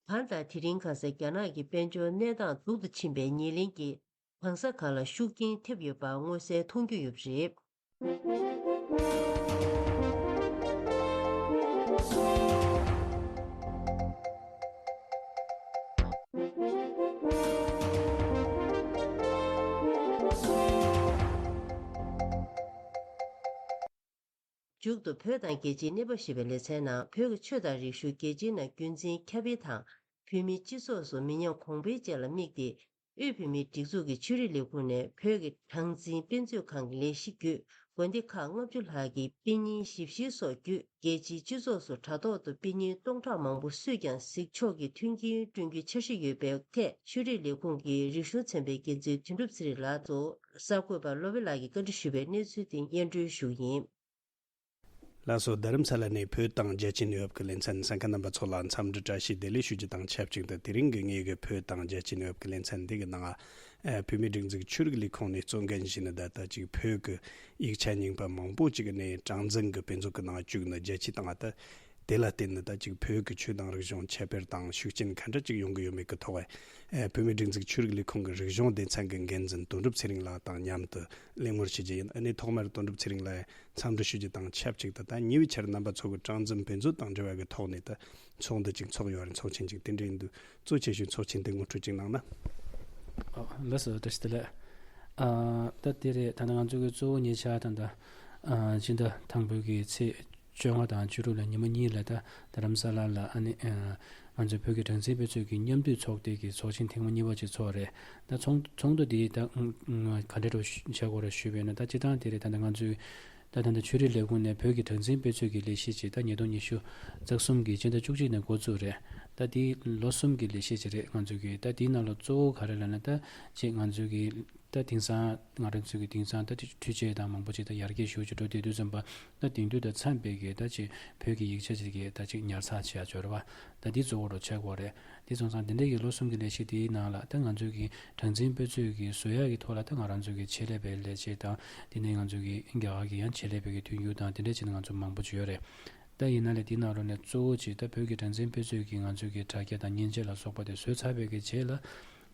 གང་ལྟར་དེ་རིང་ཁ་སང་རྒྱ་ནག་གི་དཔལ་འབྱོར་གནས་སྟངས་སྡུག་ཏུ་ཕྱིན་པའི་ཉེར་ལེན་གྱིས་གང་ས་གང་ལ་ཤུགས་རྐྱེན་ཐེབས་ཡོད་པ་མངོན་གསལ་མཐོང་རྒྱུ་ཡོད་པ་རེད། མཇུག་ཏུ་བོད་དང་རྒྱལ་སྤྱིའི་གནས་བབ་ཞེས་པའི་ལེ་ཚན་ནང་བོད་ཀྱི་ཆོས་དང་རིག་གཞུང་རྒྱལ་སྤྱིའི་ནང་རྒྱུན་འཛིན་ཁྱབ་སྤེལ་དང་། བོད་མིའི་སྤྱི་ཚོགས་སུ་མི་ཉམས་གོང་འཕེལ་བཅས་ལ་དམིགས་ཏེ། དབུས་བོད་མིའི་སྒྲིག་འཛུགས་ཀྱི་ཆོས་རིག་ལས་ཁུངས་ནས་བོད་ཀྱི་གྲངས་འཛིན་དཔེ་མཛོད་ཁང་གི་ལས་གཞི་བརྒྱུད་དགོན་སྡེ་ཁག་ལྔ་བཅུ་ལྷག་གི་དཔེ་རྙིང་ཞིབ་བཤེར་སོགས་བརྒྱུད་རྒྱལ་སྤྱིའི་སྤྱི་ཚོགས་སུ་དྲ་ཐོག་ཏུ་དཔེ་རྙིང་སྟོང་ཕྲག་མང་པོ་སུས་ཀྱང་གཟིགས་ཆོག་གི་མཐུན་རྐྱེན་བསྐྲུན་རྒྱུའི་འཆར་གཞི་ཡོད་པའི་ཐད་ཆོས་རིག་ལས་ཁུངས་ཀྱི་རིག་གཞུང་ཚན་པའི་འགན་འཛིན་དོན་གྲུབ་ཚེ་རིང་ལགས་གཙོ་བོ་གསར་འགོད་པ་བློ་བྷེ་ལགས་ཀྱིས་བཀའ་འདྲི་ཞུས་པའི་གནས་ཚུལ་དེ་སྙན་སྒྲོན་ཞུ་རྒྱུ་ཡིན། ལགས་སོ། རྡ་རམ་ས་ལ་ནས་བོད་དང་རྒྱལ་སྤྱིའི་གནས་བབ་ཀྱི་ལེ་ཚན་གསན་མཁན་རྣམ་པ་ཚོ་ལ་འཚམས་འདྲི་བཀྲ་ཤིས་བདེ་ལེགས་ཞུ་རྒྱུ་དང་ཆབས་ཅིག་ཏུ། དེ་རིང་གི་ངེད་ཀྱི་བོད་དང་རྒྱལ་སྤྱིའི་གནས་བབ་ཀྱི་ལེ་ཚན་འདི་གི་ནང་། ཨ། བོད་མིའི་སྒྲིག་འཛུགས་ཆོས་རིག་ལས་ཁུངས་ནས་གཙོ་འགན་བཞེས་ནས་ད་ལྟ་ཅིག་བོད་ཀྱི་ཡིག་ཆ་རྙིང་པ་མང་པོ་ཅིག་གི་ནས་གྲངས་འཛིན་གྱི་དཔེ་མཛོད་ཀྱི་ནང་བཅུག་ནས་རྒྱལ་སྤྱི་དང་ད། དེ་ལ་བརྟེན་ནས་ད་ཅིག་བོད་ཀྱི་ཆོས་དང་རིག་གཞུང་ཁྱབ་སྤེལ་དང་ཤུགས་རྐྱེན་ག་འདྲ་ཅིག་ཡོང་གི་ཡོད་མེད་ཀྱི་ཐོག་ཨ། བོད་མིའི་སྒྲིག་འཛུགས་ཆོས་རིག་ལས་ཁུངས་ཀྱི་རིག་གཞུང་སྡེ་ཚན་གྱི་འགན་འཛིན་དོན་གྲུབ་ཚེ་རིང་ལགས་དང་མཉམ་དུ་གླེང་མོལ་བྱེད་རྒྱུ་ཡིན། ཨ་ནི་ཐོག་མར་དོན་གྲུབ་ཚེ་རིང་ལགས་འཚམས་འདྲི་ཞུ་རྒྱུ་དང་ཆབས་ཅིག་ཏུ། ད་ཉེ་བའི་ཆར་རྣམ་པ་ཚོ་གི་གྲངས་འཛིན་དཔེ་མཛོད་དང་འབྲེལ་བ་གི་ཐོག་ནས་ད་ཚོགས་འདུ་ཅིག་ཚོགས་ཡོད་རེད། ཚོགས་ཆེན་ཅིག་དེ་འདྲ་ཡིན་དུས་གཙོ་ཆེ་ཤོས་ཚོགས་ཆེན་དེ་ངོ་སྤྲོད་ཅིག་གནང་ན། ཨོ། ལགས་སོ། བཀྲ་ཤིས་བདེ་ལེགས། ཨ། ད་དེ་རེད། ད་ལྟ་ང་ཚོ་གི་གཙོ་བོ་ཉེ་ཆར་ད་ལྟ་ཨ། སྤྱི་ཟླ་དང་པོའི་གི་ཚེས་བཅོ་ལྔ་དང་བཅུ་དྲུག་ལ་ཉི་མ་གཉིས་ལ་ད་རྡ་རམ་ས་ལ་ལ་ཨ་ནི་ཨ། ང་ཚོའི་བོད་ཀྱི་གྲངས་འཛིན་དཔེ་མཛོད་ཀྱི་མཉམ་འདུས་ཚོགས་སྡེ་གི་ཚོགས་ཆེན་ཐེངས་མ་གཉིས་པ་ཅིག་ཚོགས་རེད། ད་ཚོགས་ཚོགས་འདུ་འདི་ད་ཨ། ག་འདྲ་འགྲོ་བྱ་དགོས་རེད་ཞུས་པས་ན། ད་སྤྱིར་བཏང་དེ་རེད། ད་ལྟ་ང་ཚོའི་ད་ད་ལྟ་ཆོས་རིག་ལས་ཁུངས་ནས་བོད་ཀྱི་གྲངས་འཛིན་དཔེ་མཛོད་ཀྱི་ལས་གཞི་ཅིག་ད་ཉིས་སྟོང་ཉི་ཤུ་རྩ་གསུམ་གྱི་སྤྱི་ཟླ་བཅུ་གཅིག་ནས་འགོ་བཙུགས་རེད། ད་འདི་ལོ་གསུམ་གྱི་ལས་གཞི་ཅིག་རེད། ང་ཚོ་གི་ད་འདིའི་ནང་ལ་གཙོ་བོ་ག་རེ་ལབ་ན། ད་ཅིག་ང་ཚོ་གི་ད་དེང་སང་ང་རང་ཚོ་གི་དེང་སང་ད་ཅིག་འཕྲུལ་ཆས་དང་མང་པོ་ཅིག་ད་ཡར་རྒྱས་ཞེ་པོ་ཅིག་འགྲོ་བསྡད་དུས་ཙམ་པ། ད་དེང་དུས་དང་འཚམས་པའི་གི་ད་ཅིག་བོད་ཀྱི་ཡིག་ཆ་ཅིག་གི་ད་ཅིག་ཉར་ཚགས་བྱེད་ཡ་འབྱོར་བ་ད་འདི་གཙོ་བོ་རུ་ཆགས་ཀྱི་ཡོད་རེད། དེ་སོང་ཙང་དེ་འདྲའི་གི་ལོ་གསུམ་གྱི་ལས་གཞི་དེའི་ནང་ལ་ད་ང་ཚོ་གི་གྲངས་འཛིན་དཔེ་མཛོད་ཀྱི་བཟོ་ཡག་གི་ཐོག་ལ་ད་ང་རང་ཚོ་གི་ཆེད་ལས་པའི་ལས་བྱེད་དང་། དེ་ནས་ང་ཚོ་གི་རྒྱ་གར་གྱི་ཡང་ཆེད་ལས་པའི་གི་མཐུན་འགྱུར་དང་དེ་འདྲ་བྱས་ནས་ང་ཚོ་མང་པོ་ཅིག་ཡོད་རེད། ད་ཡིན་ན་ལས་དེའི་ནང་ལོགས་ནས་གཙོ་བོ་ཅིག་ད་བོད་ཀྱི་གྲངས་འཛིན་དཔེ་མཛོད་ཀྱི་ང་ཚོ་གི་དྲ་རྒྱ་དང་མཉེན་ཆས་ལ་སོགས་པ་དེ་བཟོས་ཚར་བའི་གི་རྗེས་ལ།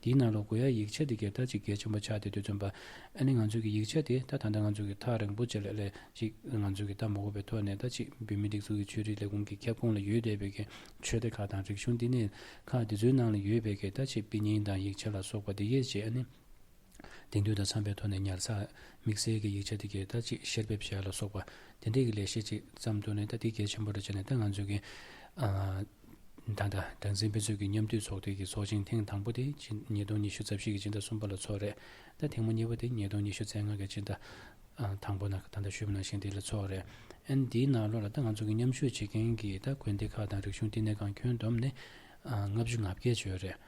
དེའི་ནང་ལོགས་དགོས་ཡ་ཡིག་ཆ་དེ་གས་ད་ཅིག་གལ་ཆེན་པོ་ཆགས་བསྡད་དུས་ཙམ་པ། ཨ་ནི་ང་ཚོ་གི་ཡིག་ཆ་དེ་ད་ད་ལྟ་ང་ཚོ་གི་ཐག་རིང་པོ་ཅིག་ལ་ལས་ཅིག་ང་ཚོ་གི་ད་མ་གོ་བའི་ཐོག་ནས་ད་ཅིག་བོད་མིའི་སྒྲིག་འཛུགས་ཀྱི་ཆོས་རིག་ལས་ཁུངས་ཀྱི་ཁྱབ་ཁོངས་ལ་ཡོད་བསྡད་པའི་གི་ཆོས་སྡེ་ཁག་དང་རིག་གཞུང་བསྟི་གནས་ཁག་དེ་ཚོའི་ནང་ལ་ཡོད་པའི་གི་ད་ཅིག་དཔེ་རྙིང་དང་ཡིག་ཆ་ལ་སོགས་པ་དེ་གས་ཅིག་ཨ་ནི། དེང་དུས་དང་འཚམས་པའི་ཐོག་ནས་ཉར་ཚགས་དམིགས་བསལ་གྱི་ཡིག་ཆ་དེ་གའི་ད་ཅིག་བཤེར་འབེབས་བྱས་ལ་སོགས་པ་དེ་འདྲའི་གི་ལས་གཞི་ཅིག་བརྩམས་འདུག་ནས། ད་དེ་གལ་ཆེན་པོ་རེད་བྱས་ནས། ད་ང་ཚོ་གི་ཨ། ད་ལྟ་གྲངས་འཛིན་དཔེ་མཛོད་ཀྱི་མཉམ་འདུས་ཚོགས་སྡེ་གི་ཚོགས་ཆེན་ཐེངས་དང་པོ་དེ་ཕྱི་ཉིས་སྟོང་ཉི་ཤུ་རྩ་བཞི་གི་སྤྱི་ཟླ་གསུམ་པ་ལ་ཚོགས་རེད། ད་ཐེངས་མ་གཉིས་པ་དེ་ཉིས་སྟོང་ཉི་ཤུ་རྩ་ལྔ་གི་སྤྱི་ཟླ་ཨ། དང་པོ་ན་ད་ལྟ་ཞུས་པ་ནང་བཞིན་དེ་ལ་ཚོགས་རེད། ཨན་དེའི་ནང་ལོགས་ལ་ད་ང་ཚོ་གི་མཉམ་ཞུགས་བྱེད་མཁན་གྱི་ད་དགོན་སྡེ་ཁག་དང་རིག་གཞུང་བསྟི་གནས་ཁང་ཁྱོན་བསྡོམས་ནས་ཨ། ལྔ་བཅུ་ང་བརྒྱད་ཅིག་ཡོད་རེད།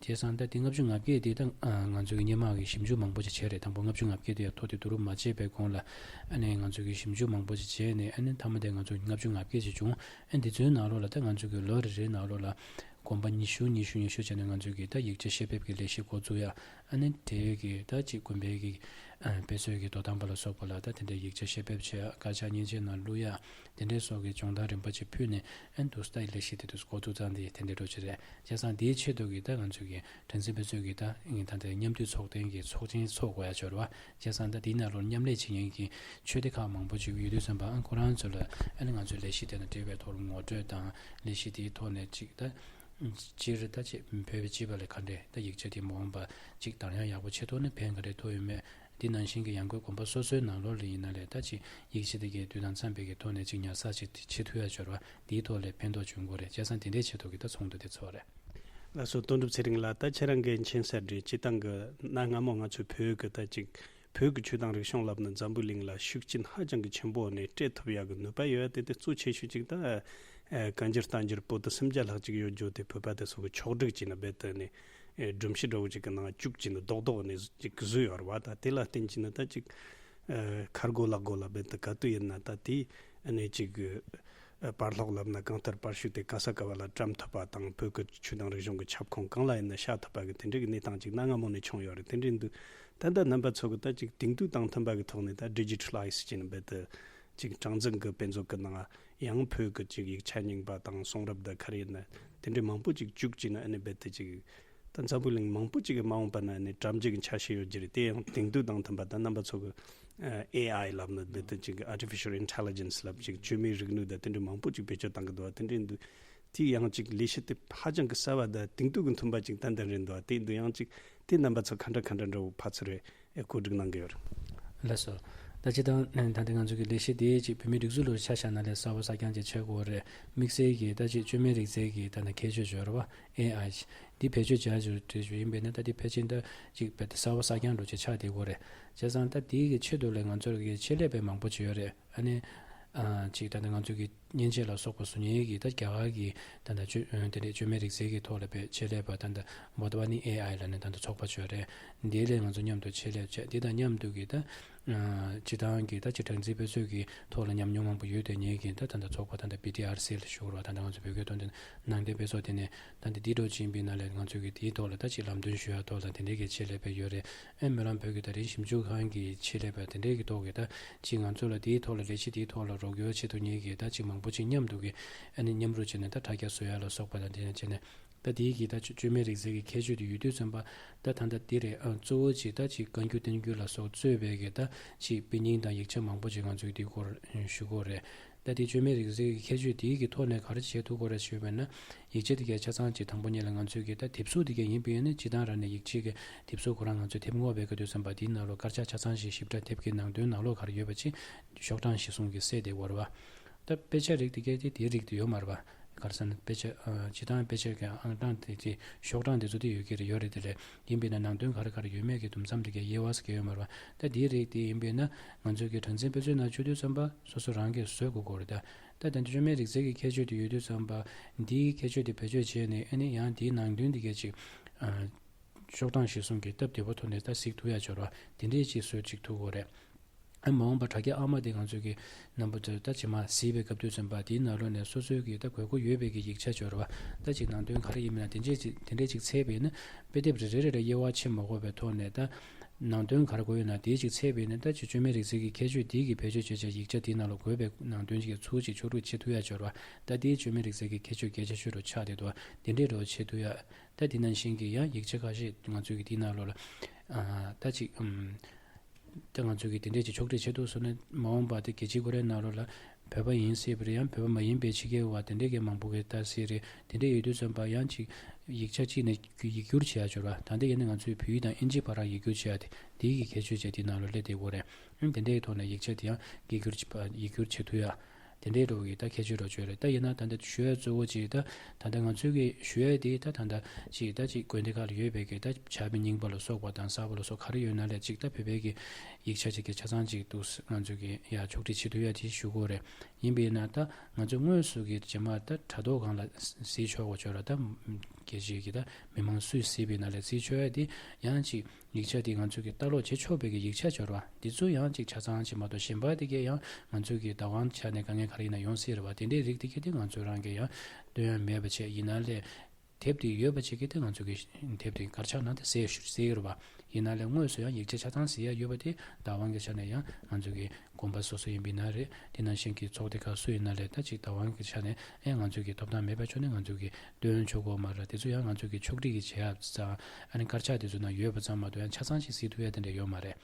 བྱས་ཙང་ད་དེ་ལྔ་བཅུ་ང་བརྒྱད་དེ་ད་ཨ། ང་ཚོ་གི་སྔོན་མ་གི་ཞིབ་འཇུག་མང་པོ་ཅིག་བྱས་རེད། དང་པོ་ལྔ་བཅུ་ང་བརྒྱད་དེ་ཡར་ཐོ་དེ་བསྡུ་རུབ་མ་བྱས་པའི་གོང་ལ། ཨ་ནི་ང་ཚོ་གི་ཞིབ་འཇུག་མང་པོ་ཅིག་བྱས་ནས། ཨ་ནི་མཐའ་མ་དེ་ང་ཚོ་ལྔ་བཅུ་ང་བརྒྱད་ཅིག་བྱུང་། ཨ་ནི་དེ་ཚོའི་ནང་ལོགས་ལ་ད་ང་ཚོ་གི་ལོ་རེ་རེའི་ནང་ལོགས་ལ་གོམ་པ་ཉི་ཤུ་ཉི་ཤུ་ཉི་ཤུ་བྱས་ནས་ང་ཚོ་གི་ད་ཡིག་ཆ་བཤེར་འབེབས་ཀྱི་ལས་གཞི་འགོ་བཙུགས་ཡ། ཨ་ནི་དེ་གི་ད་ཅིག་དགོན་པའི་གི་ཨ། དཔེ་མཛོད་ཀྱི་དོ་དམ་པ་ལ་སོགས་པ་ལ་ད་དེ་འདྲའི་ཡིག་ཆ་བཤེར་འབེབས་བྱེད་ཡ། དཀར་ཆག་མཉེན་ཆས་ནང་བླུག་ཡ། དེ་འདྲའི་སོགས་ཀྱི་སྦྱོང་བརྡར་རིམ་པ་ཅིག་ཕུལ་ནས། ཨ་ནི་དུ་ས་ད་ལས་གཞི་དེ་དུ་འགོ་བཙུགས་ཙང་དེ་དེ་འདྲའི་འགྲོ་གི་རེད། བྱས་ཙང་དེའི་ཆེད་དུ་གི་ད་ང་ཚོ་གི་གྲངས་འཛིན་དཔེ་མཛོད་ཀྱི་ད་ད་ལྟ་མཉམ་འདུས་ཚོགས་ཐེངས་ཀྱི་ཚོགས་ཆེན་ཚོགས་དགོས་ཡ་ཅིག་ཡོད་རེད་བ། བྱས་ཙང་ད་དེའི་ནང་ལོགས་མཉམ་ལས་བྱེད་མཁན་གྱི་ཆོས་སྡེ་ཁག་མང་པོ་ཅིག་ཡོད་དུས་ཙམ་པ། ཨ། ཁོ་རང་ཚོ་ལ་ཨ་ནི་ང་ཚོའི་ལས་གཞི་དེ་དང་འབྲེལ་བའི་ཐོག་ལ་ངོ་སྤྲོད་དང་། ལས་གཞི་དེའི་ཐོག་ནས་ཅིག་ད་སྤྱིར་ད་ཅིག་བོད་པའི་སྤྱི་པ་ལ་ག་འདྲས་ད་ཡིག་ཆ་དེ་མ་འོངས་པ་ཅིག་བདག་ཡང་ཡག་པོ་བྱེད་ཐུབ་ན་ཕན་ག་འདྲས་ཐོགས་ཡོད་མེད། དེ་ནང་བཞིན་གྱི་ཡང་སྒོས་དགོན་པ་སོ་སོའི་ནང་ལོགས་ལ་ཡིན་ན་ལས་ད་ཅིག་ཡིག་ཆ་དེ་གའི་དུས་དང་འཚམས་པའི་གི་ཐོག་ནས་ཅིག་ཉར་ཚགས་ཅིག་བྱེད་ཐུབ་ཡ་ཅིག་ཡོད་རེད་བ། དེའི་ཐོག་ལ་ཕན་ཐོགས་བྱུང་དགོས་རེད། བྱས་ཙང་དེ་འདྲའི་ཆེད་དུ་གི་ད་ཚོགས་འདུ་དེ་ཚོགས་རེད། ལགས་སོ། དོན་གྲུབ་ཚེ་རིང་ལགས། ད་ཁྱེད་རང་གི་མཁྱེན་གསལ་འདྲ་སྤྱིར་བཏང་གི་གནའ་སྔ་མོ་ང་ཚོའི་བོད་ཀྱི་ད་ཅིག་ བོད་ཀྱི་ཆོས་དང་རིག་གཞུང་ལབ་ན་འཛམ་བུ་གླིང་ལ་ཤུགས་རྐྱེན་ཧ་ཅང་གི་ཆེན་པོ་ནས་སྤྲད་ཐུབ་ཡག་གི་ནུས་པ་ཡོད་ཡ་དེ་དེ་གཙོ་ཆེ་ཤོས་ཅིག་ད་ཨ་བཀའ་འགྱུར་བསྟན་འགྱུར་པོ་ཏི་སུམ་བརྒྱ་ལྷག་ཅིག་ཡོད་རྒྱུ་དེ་བོད་པ་དེ་ཚོ་གི་ཕྱོགས་སྒྲིག་བྱས་ནས་རྦད་དེ་ནས་ཨེ་སྒྲོམ་གཞི་འདྲ་བོ་ཅིག་གི་ནང་བཅུག་བྱས་ནས་རྡོག་རྡོག་ནས་ཅིག་བཟོས་ཡོད་རེད་བ། ད་དེ་ལ་བརྟེན་བྱས་ནས་ད་ཅིག་ཨ་ཁ་རྒོ་ལག་རྒོ་ལ་རྦད་དེ་ག་དུས་ཡིན་ན་ད་དེ་ཨ་ནས་ཅིག་གི་ཨ་པར་ལྷོག་ལབ་ན་གང་ལྟར་པར་ཤུགས་དེ་ག་ས་ག་བ་ལ་བཀྲམ་ཐུབ་པ་དང་བོད་ཀྱི་ཆོས་དང་རིག་གཞུང་གི་ཁྱབ་ཁོངས་གང་ལ་ཡིན་ན་ཤར་ཐུབ་པ་གི་དེ་འདྲའི་གི་གནས་སྟངས་ཅིག་གནའ་སྔ་མོ་ནས་བྱུང་ཡོད་རེད། དེ་འདྲའི་འདུག་ད་ལྟ་རྣམ་པ་ཚོ་གི་ད་ཅིག་དེང་དུས་དང་མཐུན་པ་གི་ཐོག་ནས་ད་ཌི་ཇི་ཊ་ལའི་ཛི་བྱས་ནས་རྦད་དེ་ཅིག་གྲངས་འཛིན་གི་དཔེ་མཛོད་གི་ནང་ཡང་བོད་གི་ཅིག་ཡིག་ཆ་རྙིང་པ་དང་གསུང་རབ་དང་ག་རེ་ཡིན་ན་དེ་འདྲའི་མང་པོ་ཅིག་བཅུག་བྱས་ནས་ཨ་ནི་རྦད་དེ་ཅིག་ད་འཛམ་བུ་གླིང་མང་པོ་ཅིག་གི་མ་འོངས་པ་ན་ནི་གྲ་འགྲིག་གི་ཆ་ཤས་ཡོད་རྒྱུ་རེད། དེ་ཡང་དེང་དུས་དང་མཐུན་པ་ད་རྣམ་པ་ཚོ་གི་ཨེ་ཨའི་ལབ་ན་འདི་ལྟ་ཅིག་ཨར་ཊི་ཕི་ཤལ་ཨིན་ཊེ་ལི་ཇེན་སི་ལབ་ཅིག་བཅོས་མའི་རིག་ནུས་དང་དེ་འདྲའི་མང་པོ་ཅིག་བེད་སྤྱོད་བཏང་གི་འདུག་བ། དེ་འདྲའི་འདུག་དེ་ཡང་ཅིག་ལས་གཞི་དེ་ཧ་ཅང་གི་གསར་བ་དང་དེང་དུས་ཀྱི་མཐུན་པ་ཅིག་ཏན་ཏན་རེད་འདུག་བ། དེ་འདུག་ཡང་ཅིག་དེ་རྣམ་པ་ཚོ་ག་འདྲ་ག་འདྲ་འདྲ་བོ་ཕར་ཚུར་རེ་ཨེ་གོ་སྒྲིག་གནང་གི་ཡོད་རེད། ལགས་སོ། ད་ཅི་ད་ད་ལྟ་ང་ཚོ་གི་ལས་གཞི་དེ་ཅིག་བོད་མིའི་སྒྲིག་འཛུགས་ལོ་རེ་ཆ་བཞག་ན་ལས་གསར་བ་གསར་རྐྱང་ཅིག་ཆགས་དགོས་རེད། དམིགས་བསལ་གྱི་ད་ཅིག་བཅོས་མའི་རིག་རྩལ་གྱི་ད་ནི་ཁྱད་ཆོས་ཡོད་རེད་བ། ཨེ་ཨའི་འདི་བེད་སྤྱོད་བྱ་རྒྱུ་རེད་ཞུ་ཡིན་པས་ན་ད་འདི་ཕལ་ཆེར་ད་ཅིག་རྦད་དེ་གསར་བ་གསར་རྐྱང་འདྲ་ཅིག་ཆགས་བསྡད་ཡོད་རེད། བྱས་ཙང་ད་དེའི་གི་ཆེད་དུ་ལས་ང་ཚོར་གི་ཆེད་ལས་དཔེ་མང་པོ་ཅིག་ཡོད་རེད། ཨ་ནི་ཨ་ཅིག་ད་ལྟ་ང་ཚོ་གི་མཉེན་ཆས་ལ་སོགས་པ་བཟོ་མཁན་གི་ད་རྒྱ་གར་གི་ད་ལྟ་བཅོས་དེ་འདྲའི་བཅོས་མའི་རིག་རྩལ་གི་ཐོག་ལ་དཔེ་ཆེད་ལས་པ་ད་ལྟ་མོ་ཏ་བ་ནི་ཨེ་ཨའི་ལབ་ནས་ད་ལྟ་ཚོགས་པ་ཅིག་ཡོད་རེད། འདི་ལས་ང་ཚོ་མཉམ་དུ་ཆེད་ལས་བྱས། འདི་དང་མཉམ་དུ་གི་ད་ཨ་སྤྱི་བཏང་གི་ད་ཅིག་གྲངས་འཛིན་དཔེ་མཛོད་ཀྱི་ཐོག་ལ་ཉམས་མྱོང་མང་པོ་ཡོད་དེ་ངེད་ཀྱི་ད་ད་ལྟ་ཚོགས་པ་ད་ལྟ་བི་ཊི་ཨར་སི་ལ་ཞུ་རོགས། ད་ལྟ་ང་ཚོ་བོད་སྐད་དོན་ལྡན་ནང་བསྟན་དཔེ་ཚོགས་དེ་ནས་ད་ལྟ་འདི་འགྲོ་ཕྱིན་པའི་ནང་ལས་ང་ཚོ་གི་དེའི་ཐོག་ལ་ད་ཅིག་ལམ་སྟོན་ཞུ་ཡ་ཐོག་ལ་དེ་འདྲའི་གི་ཆེད་ལས་པ་ཡོད་རེད། ཨེ་མི་རང་བོད་ཀྱི་དེང་རབས་ཞིབ་འཇུག་ཁང་གི་ཆེད་ལས་པ་དེ་འདྲའི་གི་ཐོག་གི་ད་ཅིག་ང་ཚོ་ལ་དེའི་ཐོག་ལ་ལས་གཞི་དེའི་ཐོག་ལ་རོགས་སྐྱོར་ཆེད་དུ་ངེད་ཀྱི་ད་ཅིག་མང་པོ་ཅིག་མཉམ་དུ་གི་ཨ་ནི་མཉམ་རུབ་བྱས་ནས་ད་དྲ་རྒྱ་བཟོ་ཡ་ལ་སོགས་པ་དང་དེ་ནས་བྱས་ནས། ད་དེའི་གི་ད་བཅོས་མའི་རིག་རྩལ་གྱི་ཁྱད་ཆོས་དེ་ཡོད་དུས་ཙམ་པ་ད་ད་ལྟ་འདི་རེད། ཨ་གཙོ་བོ་གཅིག་ད་ཅིག་བཀའ་འགྱུར་བསྟན་འགྱུར་ལ་སོགས་གཙོས་པའི་གི་ད་ཅིག་དཔེ་རྙིང་དང་ཡིག་ཆ་མང་པོ་ཅིག་ང་ཚོས་འདིའི་སྐོར་ཞུ་གི་ཡོད་རེད། ད་དེ་བཅོས་མའི་རིག་རྩལ་གྱི་ཁྱད་ཆོས་དེའི་གི་ཐོག་ནས་ག་རེ་བྱེད་ཐུབ་ཀྱི་ཡོད་རེད་ཞུས་པ་ན། ཡིག་ཆ་དེ་གའི་ཆ་ཚང་ཅིག་དང་པོ་ཉིད་ལ་ང་ཚོས་གི་ད་དེབ་གཟུགས་དེ་གའི་ཡིན་པའི་ཡིན་ན་སྤྱིར་བཏང་རང་ནས་ཡིག་ཆའི་གི་དེབ་གཟུགས་ཁོ་རང་ང་ཚོས་དེབ་སྔོག་པའི་གི་དུས་ཙམ་པ་དེའི་ནང་ལོགས་དཀར་ཆག་ཆ་ཚང་ཞིག་ཞིབ་ཕྲ་དེབ་ཀྱི་ནང་དོན་ནང་ལོགས་ག་རེ་ཡོད་པ་ཅིག་ཤོག་གྲངས་གཞིར་བཟུང་གི་གསལ་བསྡད་ཡོད་རེད་བ། ད་དཔེ་ཆ་རིགས་དེ་གའི་དེ་དེའི་རིགས་དེ་ཡོད་མ་རེད་པ། ག་རེ་ཟེར་ན་དཔེ་ཆ་ཨ་སྤྱིར་བཏང་དཔེ་ཆ་གི་ཨང་གྲངས་དེ་དེ་ཤོག་གྲངས་དེ་ཚོ་དེ་ཡོད་ཀྱི་རེད། ཡོད་རེད་དེ་རེད། ཡིན་པས་ན་ནང་དོན་ག་རེ་ག་རེ་ཡོད་མེད་ཀྱི་དུམ་མཚམས་དེ་གའི་དབྱེ་བ་ཟེར་གྱི་ཡོད་མ་རེད་པ། ད་དེའི་རིགས་དེ་ཡིན་པས་ན་ང་ཚོ་གི་གྲངས་འཛིན་དཔེ་མཛོད་ནང་བཅུག་དུས་ཙམ་པ་སོ་སོ་རང་གིས་བཟོ་དགོས་ཀྱི་རེད། ད་ད་དེ་བཅོས་མའི་རིག་རྩལ་གྱི་ཁྱད་ཆོས་དེ་ཡོད་དུས་ཙམ་པ་འདིའི་ཁྱད་ཆོས་དེ་བེད་སྤྱོད་བྱས་ནས་ཨ་ནི་ཡང་དེའི་ནང་དོན་དེ་གའི་ཅིག་ཨ་ཤོག་གྲངས་གཞིར་བཟུང་གི་སྟབས་བདེ་པོ་ཐོག་ནས་ད་གཟིགས་ཐུབ་ཡ་འབྱོར་བ་དེ་འདྲས་ཅིག་བཟོ་ཅིག་ཐུབ་ཀྱི་རེད། ཨ་མ་འོངས་པ་དྲ་རྒྱ་ཨ་མ་དེ་ང་ཚོ་གི་རྣམ་པ་ཚོས་ད་ཇི་མ་གཟིགས་པའི་སྐབས་དུས་ཙམ་པ་དེའི་ནང་ལོགས་ནས་སོ་སོའི་གི་ད་དགོས་མཁོ་ཡོད་པའི་གི་ཡིག་ཆ་འབྱོར་བ་ད་ཅིག་ནང་དོན་ག་རེ་ཡིན་མིན་ན་དེ་འདྲས་ཅིག་དེ་འདྲས་ཅིག་འཚོལ་བས་ན་དཔེ་དེབ་རེ་རེ་རེ་རེ་དབྱེ་བ་ཕྱེ་མ་དགོས་པའི་ཐོག་ནས་ད་ནང་དོན་ག་རེ་དགོས་ཡོད་ན་དེའི་ཅིག་འཚོལ་བས་ན་ད་ཅིག་བཅོས་མའི་རིག་རྩལ་གྱི་ཁྱད་ཆོས་དེའི་གི་བེད་སྤྱོད་བྱས་བྱས་ཡིག་ཆ་དེའི་ནང་ལ་དགོས་པའི་ནང་དོན་ཅིག་གི་ཚུལ་ཅིག་ཕྱོགས་སྒྲིག་བྱེད་ཐུབ་ཡ་འབྱོར་བ་ད་དེའི་བཅོས་མའི་རིག་རྩལ་གྱི་ཁྱད་ཆོས་གལ་ཆེ་ཤོས་རུ་ཆགས་བསྡད་འདུག་དེ་འདྲས་རུ་བྱེད་ཐུབ་ཡ། ད་དེ་ནང་བཞིན་གྱི་ཡང་ཡིག་ཆ་ཁ་ཤས་ང་ཚོའི་གི་དེའི་ནང་ལོགས་ལ་ཨ་ད་ཅིག་ཨམ། ད་ང་ཚོས་ཀྱི་དེ་འདྲས་ཀྱི་ཕྱོགས་སྒྲིག་བྱེད་ཐུབ་སོང་ན་མ་འོངས་པ་དེ་རྒྱལ་སྤྱིའི་ཁོ་རའི་ནང་ལོགས་ལ་བོད་པ་ཡིན་སྲིད་པ་རེད། ཡང་བོད་པ་མ་ཡིན་པའི་ཕྱི་རྒྱལ་བ་དེ་འདྲས་ཀྱི་མང་པོ་གི་ལྟ་སྲིད་རེད། དེ་འདྲས་ཡོད་དུས་ཙམ་པ་ཡང་ཅིག་ཡིག་ཆ་གཅིག་ནས་ཡིག་སྒྱུར་བྱེད་ཡ་འབྱོར་བ་ད་ལྟ་ཡིན་ན་ང་ཚོས་བོད་ཡིག་དང་ཨིན་ཇི་བར་ཡིག་སྒྱུར་བྱེད་ཡ་དེ་དེའི་གི་ཁྱད་ཆོས་བྱས་དེའི་ནང་ལོགས་སླེབས་བསྡད་ཡོད་རེད། ཨང་དེ་འདྲས་ཐོག་ནས་ཡིག་ཆ་དེ་ཡང་ཡིག་སྒྱུར་བྱེད་པ་ཡིག་སྒྱུར་བྱེད་ཐུབ་ཡ། དེ་འདྲའི་འགྲོ་གི་ད་ཁྱད་ཆོས་འགྲོ་ཆོས་རེད། ད་ཡིན་ན་ད་ལྟ་ཞུ་ཡ་གཙོ་བོ་ཅིག་ད་ད་ལྟ་ང་ཚོའི་གི་ཞུ་ཡ་དེ་ད་ད་ལྟ་ཅིག་ད་ཅིག་དགོན་སྡེ་ཁག་ལ་ཡོད་པའི་གི་ད་ཕྱག་དཔེ་རྙིང་པ་ལ་སོགས་པ་དང་གསར་པ་ལ་སོགས་ག་རེ་ཡོད་ན་ལས་ཅིག་ད་བོད་པའི་གི་ཡིག་ཆ་ཅིག་གི་ཆ་ཚང་ཅིག་འདུག་ང་ཚོའི་གི་ཡ་ཕྱོགས་སྒྲིག་བྱེད་ཐུབ་ཡ་དེ་ཞུ་དགོས་རེད། ཡིན་པས་ན་ད་ང་ཚོས་དངོས་སུ་གི་རྗེས་མ་ད་དྲ་ཐོག་སྒང་ལ་གཟིགས་ཆོག་གོ་ཆོག་ར་ད་རྒྱལ་སྤྱིའི་གི་ད་མི་མང་སུས་གཟིགས་པའི་ནང་ལས་གཟིགས་ཆོག་ཡ་དེ་ཡང་ཅིག་ཡིག་ཆ་དེ་ང་ཚོས་ཀྱི་ལྟ་ཀློག་བྱེད་ཆོག་པའི་གི་ཡིག་ཆ་འབྱོར་བ་འདི་ཚོ་ཡང་ཅིག་ཆ་ཚང་ཅིག་མ་གཏོགས་གཞན་པ་དེ་གས་ཡང་ང་ཚོས་ཀྱི་བདག་དབང་ཆ་ནས་དཀའ་ངལ་ག་རེ་ཡིན་ན་ཡོང་སྲིད་རེད་བ། དེ་འདྲའི་རིགས་དེ་གས་དེ་ང་ཚོས་རང་གི་ཡང་སྟོན་ཡ་མེད་པ་བྱས་ཡིན་ན་ལས་དེབ་དེ་ཡོད་པ་བྱེད་ཀྱི་དེ་ང་ཚོས་ཀྱི་དེབ་དེ་དཀར་ཆག་ནང་དེ་གསལ་ཞུ་གསལ་ཡོད་རེད་བ། ཡིན་ན་ལས་དངོས་སུ་ཡང་ཡིག་ཆ་ཆ་ཚང་གཟིགས་ཡ་ཡོད་པ་དེ་བདག་དབང་གི་ཆ་ནས་ཡང་ང་ཚོས་ཀྱི་དགོན་པ་སོ་སོ་ཡིན་པ་ཡིན་ན་རེད། དེ་ནང་བཞིན་གྱི་ཚོགས་སྡེ་ཁག་སུ་ཡིན་ན་ལས་ད་ཅིག་བདག་དབང་གི་ཆ་ནས་ཨེ་ང་ཚོས་ཀྱི་ཐོབ་ཐང་མེད་པ་ཆོག་ནས་ང་ཚོས་ཀྱི་སྟོན་ཆོག་གོ་མ་རེད། དེ་ཚོ་ཡང་ང་ཚོས་ཀྱི་ཕྱོགས་སྒྲིག་གི་བྱེད་ཡ་ཙང་ཨ་ནི་དཀར་ཆག་དེ་ཚོ་ནང་ཡོད་པ་ཙམ་མ་གཏོགས་ཡང་ཆ་ཚང་ཞིག་གཟིགས་ཐུབ་ཡ་དེ་འདྲ་ཡོད་མ་རེད།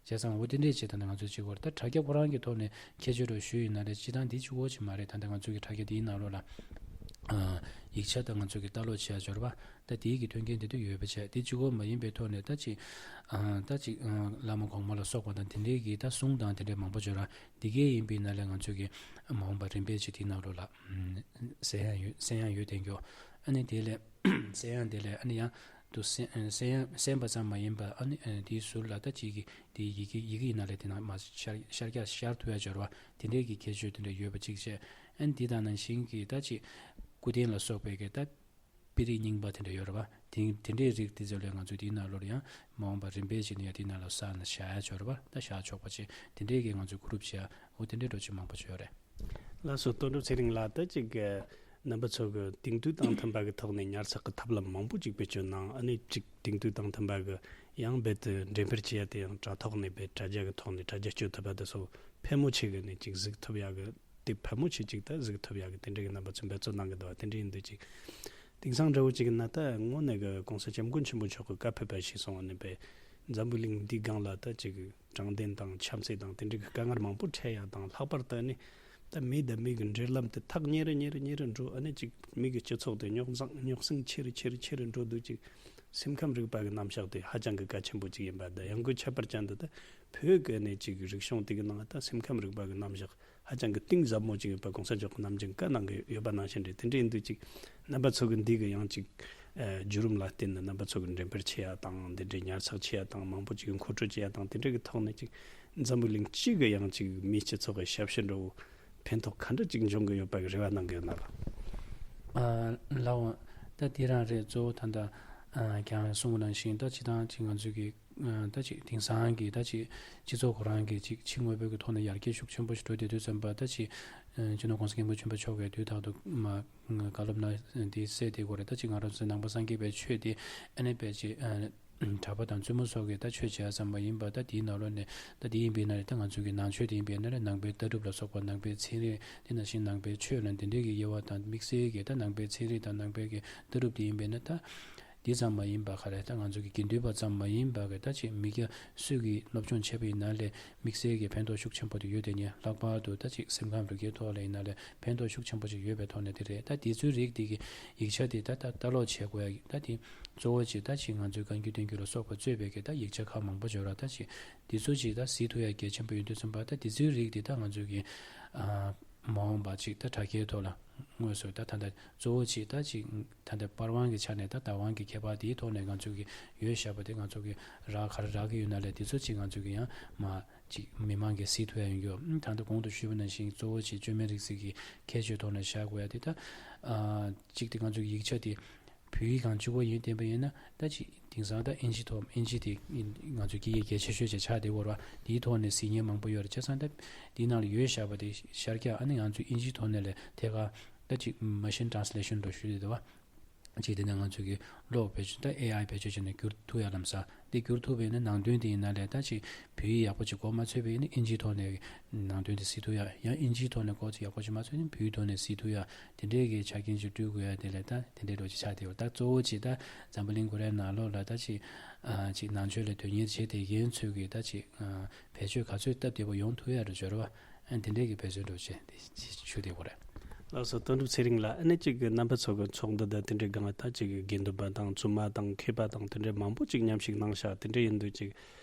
བྱས་ཙང་འོ་དེ་འདྲས་བྱས་ད་ནི་ང་ཚོས་ཅིག་གོ་རེད། ད་དྲ་རྒྱ་ཁོ་རང་གི་ཐོག་ནས་ཁྱད་ཆོས་རུ་ཞུས་ཡིན་ན་རེད། སྤྱི་བཏང་འདི་གཅིག་པོ་ཅིག་མ་རེད། ད་ལྟ་ང་ཚོས་ཀྱི་དྲ་རྒྱ་འདིའི་ནང་ལོགས་ལ་ཨ་ཡིག་ཆ་དང་ང་ཚོས་ཀྱི་ལྟ་ཀློག་བྱེད་ཡ་འབྱོར་བ་ད་དེའི་གི་མཐུན་རྐྱེན་དེ་དུ་ཡོད་པ་བྱས་དེ་གཅིག་པོ་མ་ཡིན་པའི་ཐོག་ནས་ད་ཅིག་ཨ་ད་ཅིག་ཨ་བླ་མ་གོང་མ་ལ་སོགས་པ་དང་དེ་འདྲའི་གི་ད་གསུང་དང་དེ་འདྲའི་མང་པོ་འབྱོར་བ་འདི་གའི་ཡིན་པའི་ནང་ལས་ང་ཚོས་ཀྱི་མ་འོངས་པ་རིམ་པས་ཅིག་དེའི་ནང་ལོགས་ལ་ཨ་གསན་ཡ་ཡོད་གསན་ཡ་ཡོད་དེ་མགྱོགས། ཨ་ནི་དེ་ལས་གསན་ཡ་དེ་ལས་ཨ་ནི་ཡང་ དུ་གསན་གསན་གསན་པ་ཙམ་མ་ཡིན་པར་ཨ་ནི་དེའི་ཟུར་ལ་ད་ཅིག་གི་དེའི་ཡི་གེ་ཡི་གེ་ཡིན་ན་ལས་དེ་ནང་མ་ཤར་ཤར་རྒྱག་ཤར་ཐུབ་ཡ་སྦྱོར་བ་དེ་འདྲའི་གི་ཁྱད་ཆོས་དེ་འདྲ་ཡོད་པ་གཅིག་བྱས། ཨ་ནི་དེ་དང་ནང་བཞིན་གྱི་ད་ཅིག་སྐུ་རྟེན་ལ་སོགས་པའི་གི་ད་དཔེ་རིས་རྙིང་པ་དེ་འདྲ་ཡོད་རེད་བ། དེ་དེ་འདྲའི་རིགས་དེ་ཚོ་ལས་ང་ཚོས་དེའི་ནང་ལོགས་ལ་ཡང་མ་འོངས་པར་རིམ་པས་བྱས་ནས་ཡང་དེའི་ནང་ལ་བསགས་ནས་བཞག་ཡ་སྦྱོར་བ་ད་བཞག་ཆོག་པ་བྱས། དེ་འདྲའི་གི་ང་ཚོས་གུ་རུབ་བྱས་ཡ་འོ་དེ་འདྲའི་འགྲོ་ཆེད་མང་པོ་ཅིག་ཡོད་རེད། ལགས་སོ། དོན་གྲུབ་ཚེ་རིང་ལགས། ད་ཅིག་གི་རྣམ་པ་ཚོ་གི་དེང་དུས་དང་མཐུན་པ་གི་ཐོག་ནས་ཉར་ཚགས་ཀྱི་ཐབས་ལམ་མང་པོ་ཅིག་བེད་སྤྱོད་གནང་། ཨ་ནི་ཅིག་དེང་དུས་དང་མཐུན་པ་གི་ཡང་རྦད་དེ་འགྲེམས་སྤེལ་བྱེད་ཡ་དེ་ཡང་དྲ་ཐོག་ནས་རྦད་དྲ་རྒྱ་གི་ཐོག་ནས་དྲ་རྒྱ་སྤྱོད་ཐུབ་པ་དེ་ཚོ་ཕལ་མོ་ཆེ་གི་ནས་ཅིག་གཟིགས་ཐུབ་ཡ་གི་དེ་ཕལ་མོ་ཆེ་ཅིག་ད་གཟིགས་ཐུབ་ཡ་གི་དེ་འདྲ་གི་རྣམ་པ་ཚོས་འབད་བརྩོན་གནང་གི་འདུག་བ། དེ་འདྲ་ཡིན་དུས་ཅིག་དེང་སང་འདྲ་བོ་ཅིག་ཡིན་ན་ད་དངོས་གནས་གི་གོང་ས་སྐྱབས་མགོན་ཆེན་པོ་མཆོག་གི་བཀའ་ཕེབས་པ་ཞིག་སོང་བ་ནས་པས་འཛམ་བུ་གླིང་འདིའི་སྒང་ལ་ད་ཅིག་དྲང་བདེན་དང་ཆབ་སྲིད་དང་དེ་འདྲའི་གི་དཀའ་ངལ་མང་པོ་འཕྲད་ཡ་དང་། ལྷག་པར་དུ་ནི་ད་མི་དང་མི་གི་འབྲེལ་ལམ་དེ་ཐག་ཉེ་རུ་ཉེ་རུ་ཉེ་རུ་འགྲོ། ཨ་ནི་ཅིག་མི་གི་སྤྱི་ཚོགས་དེ་རྙོག་འཛིང་རྙོག་ཟིང་ཆེ་རུ་ཆེ་རུ་ཆེ་རུ་འགྲོ་དུས་ཅིག་སེམས་ཁམས་རིག་པ་གི་རྣམ་གཞག་དེ་ཧ་ཅང་གི་གལ་ཆེན་པོ་ཅིག་ཡིན་པ་དང་། ཡང་སྒོས་ཁྱད་པར་ཅན་དུ་ད་བོད་གི་ནི་ཅིག་རིག་གཞུང་དེ་གི་ནང་ད་སེམས་ཁམས་རིག་པ་གི་རྣམ་གཞག་ཧ་ཅང་གི་གཏིང་ཟབ་མོ་ཅིག་ཡོད་པ་གོང་ས་མཆོག་གི་ནམ་རྒྱུན་བཀའ་གནང་གི་ཡོད་པ་ནང་བཞིན་རེད། དེ་འདྲ་ཡིན་དུས་ཅིག་རྣམ་པ་ཚོ་གི་འདི་གི་ཡང་ཅིག་ཨ་བརྒྱུད་རིམ་ལ་བརྟེན་ནས་རྣམ་པ་ཚོ་གི་འགྲེམས་སྤེལ་བྱེད་ཡ་དང་། འདི་འདྲའི་ཉར་ཚགས་བྱེད་ཡ་དང་། མང་པོ་ཅིག་གི་མཁོ་སྤྲོད་བྱེད་ཡ་དང་། དེ་འདྲ་གི་ཐོག་ནས་ཅིག་འཛམ་བུ་གླིང་སྤྱི་གི་ཡང་ཅིག་མིའི་སྤྱི་ཚོགས་ཀྱི་ཞབས་ཞུ་འདྲ་བོ་ཕན་ཐོགས་ག་འདྲ་ཅིག་འབྱུང་གི་ཡོད་པ་གི་རེ་བ་གནང་གི་ཡོད་ན་ལགས། ཨ་ལགས་འོང་། ད་དེ་རང་རེད། གཙོ་བོ་ད་ལྟ་ཨ་ཁྱེད་རང་གསུངས་པ་ནང་བཞིན་ད་སྤྱི་བཏང་ཅིག་ང་ཚོའི་གི་ཨ་ད་ཅིག་དེང་སང་གི་ད་ཅིག་སྤྱི་ཚོགས་ཁོ་རང་གི་ཅིག་ཕྱི་དངོས་པོའི་གི་ཐོག་ནས་ཡར་རྒྱས་ཤུགས་ཆེན་པོ་ཞིག་འགྲོ་བསྡད་དུས་ཙམ་པ། ད་ཅིག་ཨ་སྤྱི་ནོར་༸གོང་ས་༸སྐྱབས་མགོན་ཆེན་པོ་མཆོག་གིས་དུས་རྟག་ཏུ་མ་བཀའ་སློབ་གནང་འདི་གསལ་དེ་གོ་རེད། ད་ཅིག་ང་རང་ཚོའི་ནང་པ་སངས་རྒྱས་པའི་ཆོས་དེ་ཨ་ནི་དཔེ་ཅིག་ཨ་གྲྭ་པ་དང་བཙུན་མོ་སོགས་ཀྱིས་ད་ཆོས་བྱེད་ཡ་ཙམ་མ་ཡིན་པར། ད་དེའི་ནང་ལོགས་ནས་ད་དེ་ཡིན་པས་ན་རེད། ད་ང་ཚོའི་གི་ནང་ཆོས་དེ་ཡིན་པས་ན་རེད། ནང་པའི་ལྟ་གྲུབ་ལ་སོགས་པ། ནང་པའི་ཚན་རིག་དེ་ནང་བཞིན་ནང་པའི་ཆོས་ལ་འདི་འདྲའི་གི་དབྱེ་བ་དང་དམིགས་བསལ་གྱི་ད་ནང་པའི་ཚན་རིག་དང་ནང་པའི་གི་ལྟ་གྲུབ་དེ་ཡིན་པས་ན། ད་དེ་ཙམ་མ་ཡིན་པ་ག་རེ། ད་ང་ཚོ་གི་དགེ་འདུན་པ་ཙམ་མ་ཡིན་པ་གི་ད་ཅིག་མི་སྐྱ་སུས་གི་སློབ་སྦྱོང་བྱས་པ་ཡིན་ན་ལས་དམིགས་བསལ་གྱི་ཕན་ཐོགས་ཤུགས་ཆེན་པོ་དེ་ཡོད་དེ་ནི། ལྷག་པར་དུ་ད་ཅིག་སེམས་ཁམས་རིག་པའི་ཐོག་ལ་ཡིན་ན་ལས་ཕན་ཐོགས་ཤུགས་ཆེན་པོ་ཅིག་ཡོད་པའི་ཐོག་ནས་དེ་རེད། ད་དེ་ཚོའི་རིགས་དེ་གི་ཡིག་ཆ་དེ་ད་ད་ལྟ་ཀློག་བྱེད་དགོས་ཡ། ད་དེ་གཙོ་བོ་ཅིག་ད་ཅིག་ང་ཚོའི་བཀའ་བརྒྱུད་བསྟན་བརྒྱུད་ལ་སོགས་པ་གཙོས་པའི་གི་ད་ཡིག་ཆ་ཁག་མང་པོ་ཡོད་ར། ད་ཅིག་དེ་ཚོ་ཅིག་ད་གཟིགས་ཐུབ་ཡ་གལ་ཆེན་པོ་ཡོད་དུས་ཙམ་པ། ད་དེ་ཚོའི་རིགས་དེ་ད་ང་ཚོའི་གི་ཨ་མ་འོངས་པ་ཅིག་ད་དྲ་རྒྱའི་ཐོག་ལ་དངོས་སུ་ད་ད་ལྟ་གཙོ་བོ་ཅིག་ད་ཅིག་ད་ལྟ་པར་དབང་གི་ཆ་ནས་ད་བརྡ་དབང་གི་ཁྱད་པར་དེའི་ཐོག་ནས་ང་ཚོ་གི་ཡོད་བཞག་པ་དེ་ང་ཚོ་གི་རག་ག་རེ་རག་གི་ཡོད་ན་ལས་དེ་ཚོ་ཅིག་ང་ཚོ་གི་ཡང་མ་ཅིག་མི་མང་གིས་གཟིགས་ཐུབ་ཡ་ཡོང་རྒྱུ། ད་ལྟ་གོང་དུ་ཞུས་པ་ནང་བཞིན་གཙོ་བོ་ཅིག་བཅོས་མའི་རིག་རྩལ་གྱི་ཁྱད་ཆོས་ཐོག་ནས་བཞག་དགོས་ཡ་དེ། ད་ཨ་ཅིག་དེ་ང་ཚོ་གི་ཡིག་ཆ་དེ་བོད་ཡིག་གང་གཅིག་པོ་ཡིན་བསྟན་པ་ཡིན་ན། ད་ཅིག་དེང་སང་ད་ཨིན་ཇི་ཐོག་ཨིན་ཇི་དེ་ང་ཚོའི་སྐད་ཡིག་གལ་ཆེ་ཤོས་ཅིག་ཆགས་བསྡད་ཡོད་རེད་བ། དེའི་ཐོག་ནས་གཟིགས་མཁན་མང་པོ་ཡོད་རེད། བྱས་ཙང་ད་དེའི་ནང་ལ་ཡོད་བཞག་པ་དེ་ཤར་རྒྱག་ཨ་ནི་ང་ཚོས་ཨིན་ཇིའི་ཐོག་ནས་ལས་ཐད་ཀར་ད་ཅིག་མ་ཤིན་ཊ་རན་སི་ལེ་ཤན་འདྲ་ཞུ་བསྡད་འདུག་བ། ཅིག་དེ་ནས་ང་ཚོས་ཀྱི་གློག་བེད་སྤྱོད་ད་ཨེ་ཨའི་བེད་སྤྱོད་བྱས་ནས་བསྒྱུར་ཐུབ་ཡ་ལམ་སང་། དེ་བསྒྱུར་ཐུབ་པ་ཡིན་ན་ནང་དོན་དེ་ཡིན་ན་ལས་ད་ཅིག་བོད་ཡིག་ཡག་པོ་ཅིག་གོ་མ་ཆོད་པ་ཡིན་ན་ཨིན་ཇིའི་ཐོག་ནས་ནང་དོན་དེ་གཟིགས་ཐུབ་ཡ། ཡང་ཨིན་ཇིའི་ཐོག་ནས་གོ་ཡག་པོ་ཅིག་མ་ཆོད་ན་བོད་ཡིག་ཐོག་ནས་གཟིགས་ཐུབ་ཡ། དེ་འདྲའི་གི་ཆ་རྐྱེན་ཅིག་སྤྲོད་དགོས་ཡ། དེ་ལས་ད་དེ་འདྲའི་འགྲོ་ཅིག་ཆགས་བསྡད་ཡོད། ད་གཙོ་བོ་ཅིག་ད་འཛམ་བུ་གླིང་ཁོ་རའི་ནང་ལོགས་ལ་ད་ཅིག་ཨ་ཅིག་ནང་ཆོས་ལ་དོན་གཉེར་བྱེད་བསྡད་མཁན་ཚོས་ཀྱི་ད་ཅིག་ཨ་བེད་སྤྱོད་ག་ཚོད་སྟབས་བདེ་པོ་ཡོང་ཐུབ་ཡ་རེད་འབྱོར་བ། ཨ་དེ་འདྲའི་གི་བེད་སྤྱོད་འགྲོ་ཅིག་དེ་ཅིག་ཞུ་བསྡད་ཡོད་རེད། ལགས་སོ། དོན་གྲུབ་ཚེ་རིང་ལགས། ཨ་ནི་ཅིག་གི་རྣམ་པ་ཚོ་གི་ཚོགས་འདུ་དང་དེ་འདྲའི་སྒང་ལ་ད་ཅིག་གི་དགེ་འདུན་པ་དང་བཙུན་མ་དང་མཁས་པ་དང་དེ་འདྲའི་མང་པོ་ཅིག་མཉམ་ཞུགས་གནང་ཤག་དེ་འདྲ་ཡིན་དུས་ཅིག་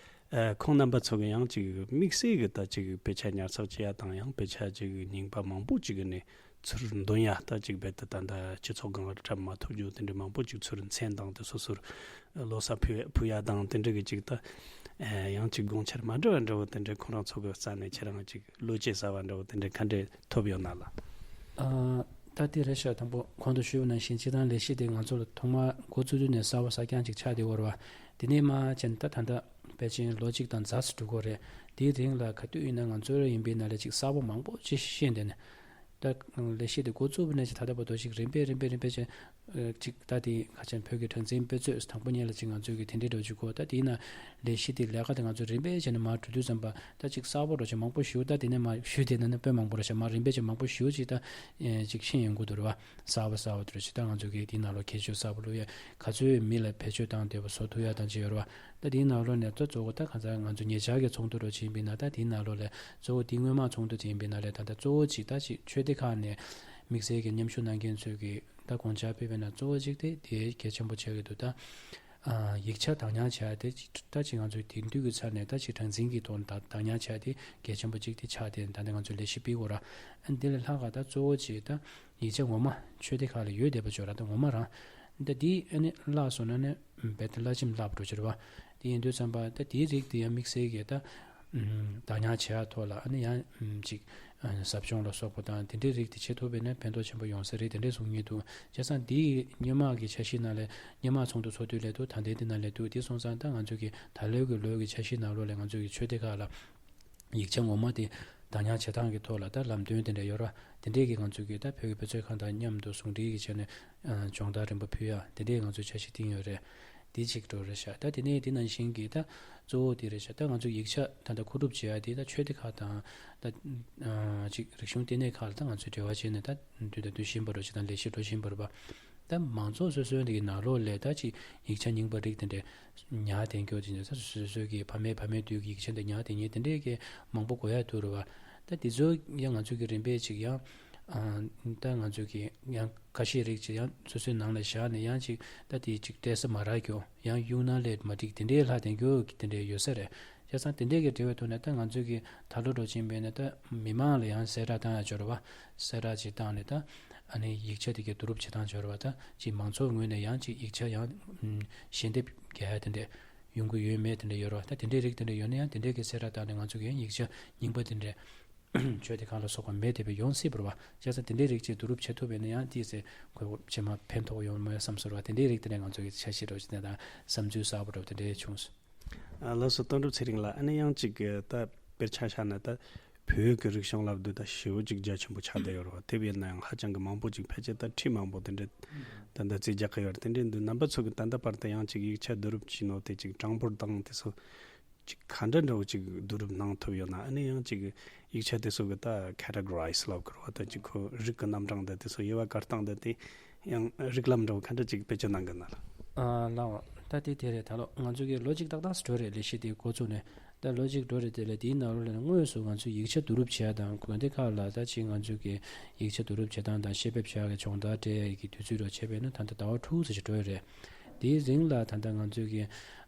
ཨ་ཁོང་རྣམ་པ་ཚོ་གི་ཡང་ཅིག་དམིགས་བསལ་གྱི་ད་ཅིག་དཔེ་ཆ་ཉར་ཚགས་བྱེད་ཡ་དང་། ཡང་དཔེ་ཆ་ཅིག་རྙིང་པ་མང་པོ་ཅིག་གི་ནས་ཚུར་འདོན་ཡ། ད་ཅིག་རྦད་དེ་ད་ལྟ་སྤྱི་ཚོགས་སྒང་ལ་འཁྲབ་མ་ཐུབ་རྒྱུ་དེ་འདྲ་མང་པོ་ཅིག་ཚུར་མཚན་བཏང་སྟེ་སོ་སོར་ལོ་གསར་ཕུལ་ཕུལ་ཡ་དང་དེ་འདྲ་གི་ཅིག་ད་ཨེ་ཡང་ཅིག་དགོངས་འཆར་མ་འདྲ་བ་འདྲ་བོ་དེ་འདྲ་ཁོང་རང་ཚོ་གི་རྩ་ནས་ཁྱེད་རང་ཅིག་བློ་སྐྱེད་གསར་བ་འདྲ་བོ་དེ་འདྲ་ག་འདྲ་ཐོབ་ཡོད་ན་ལགས། ཨ་ད་དེ་རེད་ཤག་དང་པོ་གོང་དུ་ཞུས་པ་ནང་བཞིན་སྤྱི་བཏང་ལས་གཞི་དེ་ང་ཚོ་ལ་ཐོག་མར་འགོ་བཙུགས་དུས་ནས་གསར་པ་གསར་རྐྱང་ཅིག་ཆགས་བསྡད་ཡོད་རེད་བ། དེ་ནས་མར་བྱས་ནས་ད་ད་ལྟ་ཕལ་ཆེར་ལོ་གཅིག་དང་ཛ་ཙམ་འགྲོ་གི་རེད། དེའི་རིང་ལ་ག་དུས་ཡིན་ན་ང་ཚོར་ཡིན་པའི་ནང་ལས་ཅིག་གསར་པ་མང་པོ་ཅིག་ཤེས་བསྡད་ནས། ད་ལས་གཞི་དེ་འགོ་བཙུགས་པ་ནས་ཅིག་ད་ལྟ་བར་དུ་ཅིག་རིམ་པས་རིམ་པས་རིམ་པས་ཅིག་ཨ་ཅིག་ད་དེ་ཁ་ཆེན་བོད་ཀྱི་གྲངས་འཛིན་དཔེ་མཛོད་དང་པོ་ཉིད་ལ་ཅིག་ང་ཚོས་ཀྱི་དེ་འདྲའི་འགྲོ་རྒྱུ་གོ། ད་དེ་ཡིན་ན་ལས་གཞི་དེ་ལས་ཀ་དེ་ང་ཚོ་རིམ་པས་བྱས་ནས་མར་འགྲོ་དུས་ཙམ་པ། ད་ཅིག་གསར་པ་འགྲོ་ཅིག་མང་པོ་ཞིག་ད་དེ་ནས་མར་ཞུས་དེ་ན་ནི་དཔེ་མང་པོ་རེད་ཤག་མར་རིམ་པས་ཅིག་མང་པོ་ཞིག་ཅིག་ད་ཨེ་ཅིག་ཤེས་ཡོང་གི་འདུག་རེད་བ། གསར་པ་གསར་པ་འགྲོ་ཅིག་ད་ང་ཚོ་གི་དེའི་ནང་ལོགས་ཁྱད་ཆོས་གསར་པ་བླུག་ཡ། ག་ཚོད་མི་ལ་བེད་སྤྱོད་བཏང་བདེ་པོ་བཟོ་ཐུབ་ཡ་དང་ཅིག་ཡོད་རེད་བ། ད་དེའི་ནང་ལོགས་ནས་ད་གཙོ་བོ་ད་གང་ཟག་ང་ཚོ་ཉེ་ཆར་གྱི་ཚོགས་འདུ་འདྲ་བྱས་ཡིན་པ་ཡིན་ན། ད་དེའི་ནང་ལོགས་ལ་གཙོ་བོ་དེ་སྔོན་མ་ཚོགས་འདུ་དེ་ཡིན་པ་ཡིན་ན་ལས་ད་ད་གཙོ་བོ་ཅིག་ད་ཅིག་ཆོས་སྡེ་ཁག་ནས་དམིགས་བསལ་གྱི་མཉམ་ཞུགས་གནང་མཁན་ཚོས་ཀྱི་ད་དགོངས་འཆར་ཕུལ་བ་ཡིན་ན་གཙོ་བོ་ཅིག་དེ་དེ་གལ་ཆེན་པོ་ཆགས་ཀྱི་འདུག་ད་ཨ་ཡིག་ཆ་བདག་ཉར་བྱ་དེ་ད་ཅིག་ང་ཚོས་དེང་དུས་ཀྱི་ཆ་ནས་ད་ཅིག་གྲངས་འཛིན་གྱི་ཐོག་ནས་ད་བདག་ཉར་བྱ་དེ་གལ་ཆེན་པོ་ཅིག་དེ་ཆགས་ཏེ་ད་ནི་ང་ཚོས་ལས་གཞི་སྤེལ་དགོས་ར། ཨ་འདི་ལས་ལྷག་ག་ད་གཙོ་བོ་ཅིག་ད་ཡིག་ཆ་ངོ་མ་ཆོས་སྡེ་ཁག་ལ་ཡོད་བསྡད་པ་ཅིག་ཡོད་ར། ད་ངོ་མ་རང་ ད་དེ་ཨ་ནི་བརླག་སོང་ན་ནི་རྦད་དེ་བརླག་ཅིང་བརླག་འགྲོ་གི་རེད་བ། དེ་ཡིན་དུས་ཙམ་པ་ད་དེའི་རིགས་དེ་ཡང་དམིགས་བསལ་གྱི་ད་བདག་ཉར་བྱེད་ཡ་ཐོག་ལ་ཨ་ནི་ཡང་ཅིག་ཟབ་སྦྱོང་ལ་སོགས་པ་དང་དེ་འདྲའི་རིགས་དེ་བྱེད་ཐུབ་པ་ཡིན་ན་ཕན་ཐོགས་ཆེན་པོ་ཡོང་ས་རེད། དེ་འདྲའི་གསུང་མཁན་འདུག་བྱས་ཙང་དེའི་སྔོན་མ་གི་འཆར་གཞི་ནང་ལ་སྔོན་མ་ཚོགས་འདུ་ཚོགས་དུས་ལ་འདུག་ད་ལྟའི་འདི་ནང་ལ་འདུག་དེ་སོང་ཙང་ད་ང་ཚོ་གི་ད་ལོའི་གི་ལོའི་གི་འཆར་གཞི་ནང་ལོགས་ལ་ང་ཚོ་གི་ཆོས་སྡེ་ཁག་ལ་ཡིག་ཆ་ངོ་མ་དེ་བདག་ཉར་བྱེད་སྟངས་ཀྱི་ཐོག་ལ་ད་ལམ་སྟོན་དེ་འདྲ་ཡོད་ར། དེ་འདྲས་ཀྱི་ང་ཚོ་གི་ད་བོད་ཀྱི་དཔེ་མཛོད་ཁང་དང་མཉམ་དུ་ཟུང་འབྲེལ་གྱི་བྱས་ནས་ཨ་སྦྱོང་བརྡར་རིམ་པ་ཕུལ་ཡ་དེ་འདྲས་ང་ཚོས་འཆར་གཞི་བཏིང་ཡོད་རེད། དེ་གཅིག་འགྲོ་རེད་ཤག་ད་དེ་ནས་དེ་ནང་བཞིན་གྱི་ད་གཙོ་བོ་དེ་རེད་ཤག་ད་ང་ཚོ་ཡིག་ཆ་ད་ལྟ་མཁོ་སྒྲུབ་བྱེད་ཡ་དེ་ད་ཆོས་སྡེ་ཁག་དང་ད་ཨ་ཅིག་རིག་གཞུང་ལྟེ་གནས་ཁག་ལ་ད་ང་ཚོས་འབྲེལ་བ་བྱས་ནས་ད་དུས་དང་དུས་བཞིན་པ་རུ་ཅིག་དང་ལས་གཞི་འགྲོ་བཞིན་པ་རུ་བ། ད་མང་ཚོགས་སོ་སོའི་འདི་གི་ནང་ལོགས་ལས་ད་ཅིག་ཡིག་ཆ་རྙིང་པ་རིགས་དེ་འདྲས་ཉར་བསྡད་མཁན་དེ་འདྲས་ད་སོ་སོའི་གི་ཕ་མེས་དུས་ཀྱི་ཡིག་ཆ་འདི་ཉར་བསྡད་མཁན་དེ་འདྲས་ཀྱི་མང་པོ་གོ་ཡ་ཐུག་རེད་བ། ད་དེ་ཚོ་ཡང་ང་ཚོ་གི་རིམ་པས་ཅིག་ཡང་ཨ་ད་ང་ཚོ་གི་ཡང་ཁ་ཤས་རིགས་ཅིག་ཡང་སོ་སོའི་ནང་ལ་བཞག་ནས་ཡང་ཅིག་ད་དེ་ཅིག་སྤྲད་ས་མ་རག་རྒྱུ་ཡང་གཡུག་ན་ལས་མ་འགྲིག་དེ་འདྲས་ལྷག་བསྡད་རྒྱུ་དེ་འདྲས་ཡོད་ས་རེད། བྱས་ཙང་དེ་འདྲས་ཀྱི་འབྲེལ་བའི་ཐོག་ནས་ད་ང་ཚོས་ཀྱི་ད་ལོ་འགྲོ་ཆེན་པོའི་ནས་ད་མི་མང་ལ་ཡང་གསལ་བསྒྲགས་བཏང་ཡ་འབྱོར་བ། གསལ་བསྒྲགས་ཅིག་བཏང་ནས་ད་ཨ་ནི་ཡིག་ཆ་དེ་གའི་བསྡུ་རུབ་བྱེད་སྟངས་འབྱོར་བ་ད་ཅིག་མང་ཚོགས་ངོས་ནས་ཡང་ཅིག་ཡིག་ཆ་ཡང་ཞལ་འདེབས་རྒྱག་ཡ་དེ་འདྲས་ཡོང་གི་ཡོད་མེད་དེ་འདྲས་ཡོད་རེད་བ། ད་དེ་འདྲས་རིགས་དེ་འདྲས་ཡོད་ན་ཡང་དེ་འདྲས་ཀྱི་གསལ་བསྒྲགས་བཏང་ནས་ང་ཚོ་གི་ཡང་ཡིག་ཆ་རྙིང་པ་དེ་འདྲས་ཆོས་སྡེ་ཁག་ལ་སོགས་པ་མེད་དེ་བས་ཡོང་སྲིད་པ་རེད་བ། བྱས་ཙང་དེ་འདྲས་རིགས་ཅིག་བསྡུ་རུབ་བྱེད་ཐུབ་པ་ཡིན་ན་ཡང་ཏོག་ཙམ་གོ་སྐབས་ཇེ་མང་ཕན་ཐོགས་ཡོང་མེད་བསམ་སོང་བ། དེ་འདྲས་རིགས་དེ་འདྲས་ང་ཚོ་གི་འཆར་གཞི་འདྲ་བོ་ཅིག་དང་བསམ་ཚུལ་གསར་པ་འདྲ་བོ་དེ་འདྲས་བྱུང་སོང་། ཨ་ལགས་སོ། དོན་གྲུབ་ཚེ་རིང་ལགས། ཨ་ནི་ཡང་ཅིག་གི་ད་དཔེར་ཆ་བཞག་ན་ད་བོད་ཀྱི་རིག་གཞུང་ལབ་དུས་ད་ཞེ་པོ་ཅིག་རྒྱ་ཆེན་པོ་ཆགས་བསྡད་ཡོད་རེད་བ། དེ་བས་ན་ཡང་ཧ་ཅང་གི་མང་པོ་ཅིག་ཕལ་ཆེར་ད་ཁྲི་མང་པོ་དེ་འདྲས་ད་ད་རྩིས་རྒྱག་གི་ཡོད་རེད། དེ་འདྲས་འདུག་རྣམ་པ་ཚོ་གི་ད་ལྟ་བར་དུ་ཡང་ཅིག་ཡིག་ཆ་བསྡུ་རུབ་བྱས་ནོ་དེ་ཅིག་གྲངས་འབོར་དང་དེ་ཚོ་ཅིག་ག་འདྲ་འདྲ་བོ་ཅིག་བསྡུ་རུབ་གནང་ཐུབ་ཡོད་ན། ཨ་ནི་ཡང་ཅིག་ཡིག་ཆ་དེ་ཚོ་གི་ད་ཁེ་ཊེ་གོ་རའི་ཛི་ལབ་དགོས་རེད་བ། ད་ཅིག་ཁོ་རིགས་ཀྱི་རྣམ་གྲངས་དང་དེ་ཚོ་དབྱེ་བ་དཀར་སྟངས་དང་དེ་ཡང་རིགས་ལམ་འདྲ་བོ་ག་འདྲ་ཅིག་བེད་སྤྱོད་གནང་གི་ན་ལ། ཨ་ལགས། ད་དེ་དེ་རེད། ད་ལོ་ང་ཚོ་གི་ལོ་གཅིག་ཏག་ཏག་ཙམ་འགྲོ་རེད། ལས་གཞི་དེ་འགོ་བཙུགས་ནས་ད་ལོ་གཅིག་འགྲོ་རེད། དེ་ལས་དེའི་ནང་ལོགས་ལ་དངོས་སུ་ང་ཚོས་ཡིག་ཆ་བསྡུ་རུབ་བྱེད་ཡ་དང་དགོན་སྡེ་ཁག་ལ་ད་ཅིག་ང་ཚོས་ཀྱི་ཡིག་ཆ་བསྡུ་རུབ་བྱེད་སྟངས་དང་བཤེར་འབེབས་བྱེད་ཡ་གི་སྦྱོང་བརྡར་སྤྲད་ཡ་གི་དུས་ཚོད་རོགས་བྱས་པས་ན་ད་ལྟ་ཟླ་བ་དྲུག་ཙམ་ཞིག་འགྲོ་ཡི་རེད། དེའི་རིང་ལ་ད་ལྟ་ང་ཚོས་ཀྱི་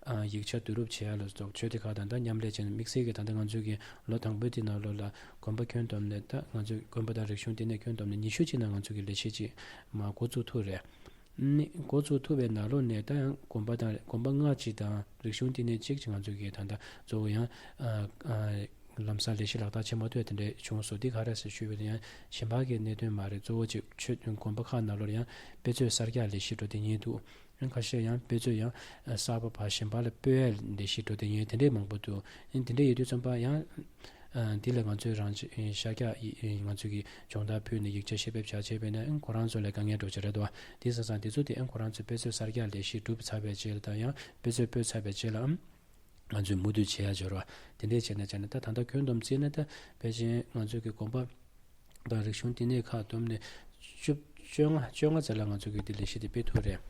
ཨ་ཡིག་ཆ་བསྡུ་རུབ་བྱེད་ཡ་ལ་སོགས་ཆོས་སྡེ་ཁག་དང་ད་མཉམ་ལས་བྱས་ནས་དམིགས་བསལ་གྱི་ད་ལྟ་ང་ཚོས་ཀྱི་ལོ་དང་པོའི་དེ་ནང་ལོགས་ལ་དགོན་པ་ཁྱོན་བསྡོམས་ནས་ད་ང་ཚོས་དགོན་པ་དང་རིག་གཞུང་ལྟེ་གནས་ཁྱོན་བསྡོམས་ནས་ཉི་ཤུ་ཅིག་ནང་ང་ཚོས་ཀྱི་ལས་གཞི་ཅིག་མར་འགོ་བཙུགས་ཐུབ་རེད། ནི་འགོ་བཙུགས་ཐུབ་པའི་ནང་ལོགས་ནས་ད་ཡང་དགོན་པ་དང་དགོན་པ་ལྔ་ཅིག་དང་རིག་གཞུང་ལྟེ་གནས་གཅིག་ཅིག་ང་ཚོས་ཀྱི་ད་ལྟ་གཙོ་བོ་ཡང་ཨ་ཨ་ལམ་སང་ལས་གཞི་ལག་བསྟར་བྱེད་མ་ཐུབ་དེ་འདྲས་བྱུང་སོང་། འདི་ག་རེ་ཟེར་ཞུས་པ་ཡིན་ན་ཡང་གཞན་པ་གི་གནད་དོན་མ་རེད། གཙོ་བོ་ཅིག་ཆོས་དགོན་པ་ཁག་ནང་ལོགས་ལ་ཡང་དཔེ་མཛོད་གསར་རྒྱག་ལས་གཞི་འགྲོ་བསྡད་མཁན་འདུག་ཡང་ཁ་ཤས་ཡང་དཔེ་མཛོད་ཡང་གསར་པ་ཕར་གཞན་པ་ལ་སྤོས་ཡ་ལས་གཞི་འགྲོ་བསྡད་མཁན་དེ་འདྲས་མང་པོ་འདུག་ཡང་དེ་འདྲས་ཡོད་དུས་ཙམ་པ་ཡང་ཨ་འདི་ལ་ང་ཚོས་རང་ཤ་རྒྱག་ཡི་ང་ཚོས་ཀྱི་སྦྱོང་བརྡར་ཕུལ་ནས་ཡིག་ཆ་བཤེར་འབེབས་བྱ་བྱས་པས་ན་ཨང་ཁོ་རང་ཚོ་ལ་དཀའ་ངལ་འགྲོ་ཆེ་རེད་དོ། དེ་བསམ་སང་དེ་ཚོ་དེ་ཨང་ཁོ་རང་ཚོས་དཔེ་མཛོད་གསར་རྒྱག་ལས་གཞི་གྲུབ་ཚར་བའི་རྗེས་ལ་དང་ཡང་དཔེ་མཛོད་སྤོས་ཚར་བའི་རྗེས་ལའམ། ང་ཚོས་མུ་མཐུད་བྱེད་ཡ་འབྱོར་བ་དེ་འདྲས་བྱས་ནས་བྱས་ནས་ད་ད་ལྟ་ཁྱོན་བསྡོམས་བརྩིས་ན་ད་ཕལ་ཆེར་ང་ཚོས་ཀྱི་དགོན་པ་དང་རིག་གཞུང་ལྟེ་གནས་ཁག་བསྡོམས་ནས་བཅུ་བཅོ་ལྔ་བཅོ་ལྔ་ཙམ་ལ་ང་ཚོ་གི་འདི་ལས་གཞི་དེ་སྤེལ་ཐུབ་རེད།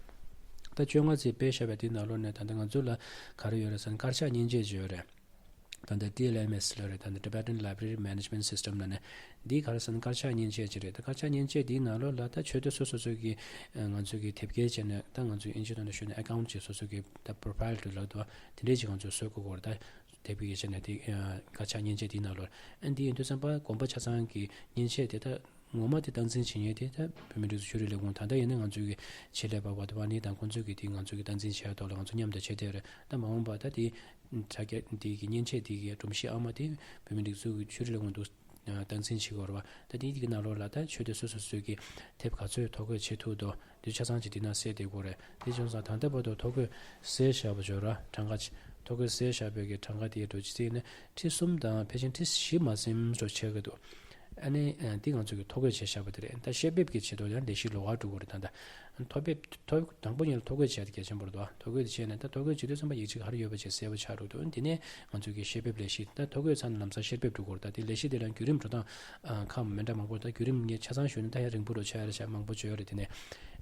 ད་བཅོ་ལྔ་ཙམ་སྤེལ་བཞག་པའི་དེའི་ནང་ལོགས་ནས་ད་ལྟ་ང་ཚོ་ལ་ག་རེ་ཡོད་རེད་ཟེར་ན་དཀར་ཆག་མཉེན་ཆས་ཅིག་ཡོད་རེད། ད་ལྟ་ཊི་ཨེལ་ཨེམ་ཨེས་ལབ་རེད། ད་ལྟ་Tibetan Library Management System ལབ་ནས་འདི་ག་རེ་ཟེར་ན་དཀར་ཆག་མཉེན་ཆས་ཅིག་རེད། ད་དཀར་ཆག་མཉེན་ཆས་འདིའི་ནང་ལོགས་ལ་ད་ཆོས་སྡེ་སོ་སོ་སོ་གི་ང་ཚོ་གི་དེབ་སྐྱེལ་བྱས་ནས་ད་ང་ཚོའི་ཨིན་ཇི་ཐོག་ནས་ཞུས་ན་ཨེ་ཀའུན་ཊི་ཅིག་སོ་སོ་གི་ད་པོ་རོ་ཕའིལ་དུ་ལབ་འདུག་བ། དེ་འདྲས་ཅིག་ང་ཚོས་བཟོ་དགོས་ཀྱི་རེད། ད་དེབ་ཀྱི་ཡིག་ཆ་ནས་དེ་ཨ་དཀར་ཆག་མཉེན་ཆས་དེའི་ནང་ལོགས་ཨ་འདི་ཡིན་དུས་ཙམ་པ་དགོན་པ་ཆ་ཚང་གི་མཉེན་ཆས་དེ་ད་ངོ་མ་དེ་སྟངས་འཛིན་བྱེད་མཁན་དེ་ད་བོད་མིའི་སྒྲིག་འཛུགས་ཆོས་རིག་ལས་ཁུངས་ད་ལྟ་ཡིན་ན་ང་ཚོའི་གི་ཆེད་ལས་པ་ཝཱ་ད་ཝཱ་ནི་དང་ཁོང་ཚོས་གི་དེ་ང་ཚོའི་གི་སྟངས་འཛིན་བྱེད་ཡ་ཐོག་ལ་ང་ཚོ་མཉམ་དུ་བྱེད་བསྡད་ཡོད་རེད། ད་མ་འོངས་པ་ད་དེ་དྲ་རྒྱ་དེ་གི་མཉེན་ཆས་དེ་གི་སྒྲོམ་གཞི་ཨ་མ་དེ་བོད་མིའི་སྒྲིག་འཛུགས་ཀྱི་ཆོས་རིག་ལས་ཁུངས་འདུག་སྟངས་འཛིན་བྱེད་དགོས་རེད་བ། ད་དེའི་གི་ནང་ལོགས་ལ་ད་ཆོས་སྡེ་སོ་སོ་སོའི་གི་དེབ་ག་ཚོད་ཐོ་འགོད་བྱེད་ཐུབ་འདུག་དེ་ཆ་ཚང་ཅིག་དེ་ནང་གསལ་བསྡད་དགོས་རེད། དེ་བྱུང་ཙང་ད་ལྟ་བར་དུ་ཐོ་འགོད་གསལ་བཞག་པ་འབྱོར་ར་གྲངས་ཀ་ཅིག་ཐོ་འགོད་གསལ་བཞག་པའི་གི་གྲངས་ཀ་དེའི་འགྲོ་ཅི་ཚིག་ནི་ཁྲི་གསུམ་དང་ཕལ་ཆེར་ཁྲི་བཞི་མ་ཟིན་འགྲོ་ཆགས་ཀྱི་འདུག་ཨ་ནི་འདི་ང་ཚོ་གི་ཐོ་འགོད་བྱས་བཞག་པ་དེ་རེད། ད་བཤེར་འབེབས་ཀྱི་ཆེད་དུ་ཡང་ལས་གཞི་ལོགས་ཀ་འགྲོ་དགོས་རེད། ད་ལྟ་ཐོ་འབེབས་ཐོ་དང་པོ་ཉིད་ལ་ཐོ་འགོད་བྱས་ཏེ་གལ་ཆེན་པོ་རེད་དོ། ཐོ་འགོད་དེ་བྱས་ནས་ད་ཐོ་འགོད་བྱེད་དུས་ཙམ་པ་ཡིག་ཆ་ག་རེ་ཡོད་པ་ཅིག་གསལ་པོ་ཆགས་འགྲོ་འདུག་དེ་ནས་ང་ཚོ་གི་བཤེར་འབེབས་ལས་གཞི་ད་ཐོ་འགོད་ཚར་ནས་ལམ་སང་བཤེར་འབེབས་འགྲོ་དགོས་རེད། ད་དེ་ལས་གཞི་དེ་ལ་བརྒྱུད་རིམ་འགྲོ་སྟངས་ཨ་ཁག་མི་འདྲ་མང་པོ། ད་བརྒྱུད་རིམ་ངས་ཆ་ཚང་ཞུས་ན་ད་ཡང་རིང་པོ་རུ་ཆགས་ཡ་རེད་ཤག་མང་པོ་བརྗོད་ཡོད་རེད། དེ་ནས་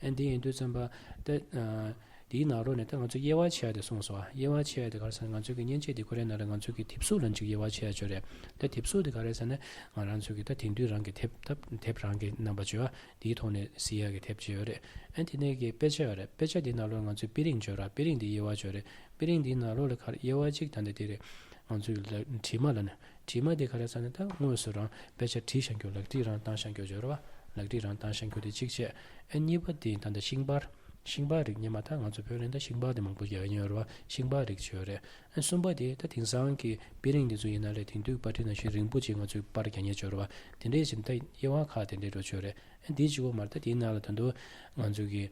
ཨ་འདི་ཡིན་དུས་ཙམ་པ་ད་ཨ་དེའི་ནང་ལོགས་ནས་ད་ང་ཚོ་དབྱེ་བ་ཕྱེ་ཡ་དེ་གསུངས་སོང་། དབྱེ་བ་ཕྱེ་ཡ་དེ་ག་རེ་ཟེར་ན་ང་ཚོ་གི་མཉེན་ཆས་དེ་ཁོ་རའི་ནང་ལ་ང་ཚོ་གི་དེབ་གཟུགས་ལ་ཅིག་དབྱེ་བ་ཕྱེ་ཡ་ཅིག་ཡོད་རེད། ད་དེབ་གཟུགས་དེ་ག་རེ་ཟེར་ན་ང་རང་ཚོ་གི་ད་དེང་དུས་རང་གི་དེབ་ད་དེབ་རང་གི་རྣམ་པ་བརྗོད་ཡ་དེའི་ཐོག་ནས་གཟིགས་ཡ་གི་དེབ་ཅིག་ཡོད་རེད། ཨ་དེ་ནས་གི་དཔེ་ཆ་ཡོད་རེད། དཔེ་ཆ་དེའི་ནང་ལོགས་ང་ཚོས་དཔེ་རིང་བརྗོད་ར་དཔེ་རིང་དེ་དབྱེ་བ་བརྗོད་རེད། དཔེ་རིང་དེའི་ནང་ལོགས་ལ་ག་རེ་དབྱེ་བ་གཅིག་ད་འདི་དེ་རེད། ང་ཚོའི་ལ་བྲིས་མ་ལབ་ནས་བྲིས་མ་དེ་ག་རེ་ཟེར་ན་ད་དངོས་སུ་རང་དཔེ་ཆ་བྲིས་བཞག་རྒྱུ་ལག་བྲིས་རང་བཏང་བཞག་རྒྱུ་བརྗོད་ར་བ། ལག་བྲིས་རང་བཏང་བཞག་རྒྱུ་དེ་གཅིག་བྱས། ཨ་གཉིས་པ་དེ་ད་ལྟ་ཤིང་པར། ཤིང་པར་རིགས་སྔོན་མ་ད་ང་ཚོ་བོད་ལ་ད་ཤིང་པར་དེ་མང་པོ་རྒྱག་མཁན་ཡོད་རེད་བ། ཤིང་པར་རིགས་ཅིག་ཡོད་རེད། ཨ་གསུམ་པ་དེ་ད་དེང་སང་གི་དཔེ་རིང་དེ་ཚོ་ཡིན་ན་ལས་དེང་དུས་པར་སྐྲུན་ནང་བཞིན་རིང་པོ་ཅིག་ང་ཚོས་པར་རྒྱག་མཁན་ཅིག་ཡོད་རེད་བ། དེ་འདྲས་ཅིག་ད་དབྱེ་བ་ཁག་དེ་འདྲས་འགྲོ་ཆོག་རེད། ཨ་འདི་གཅིག་པོ་མ་རེད། ད་དེའི་ནང་ལ་ད་དུང་ང་ཚོ་གི་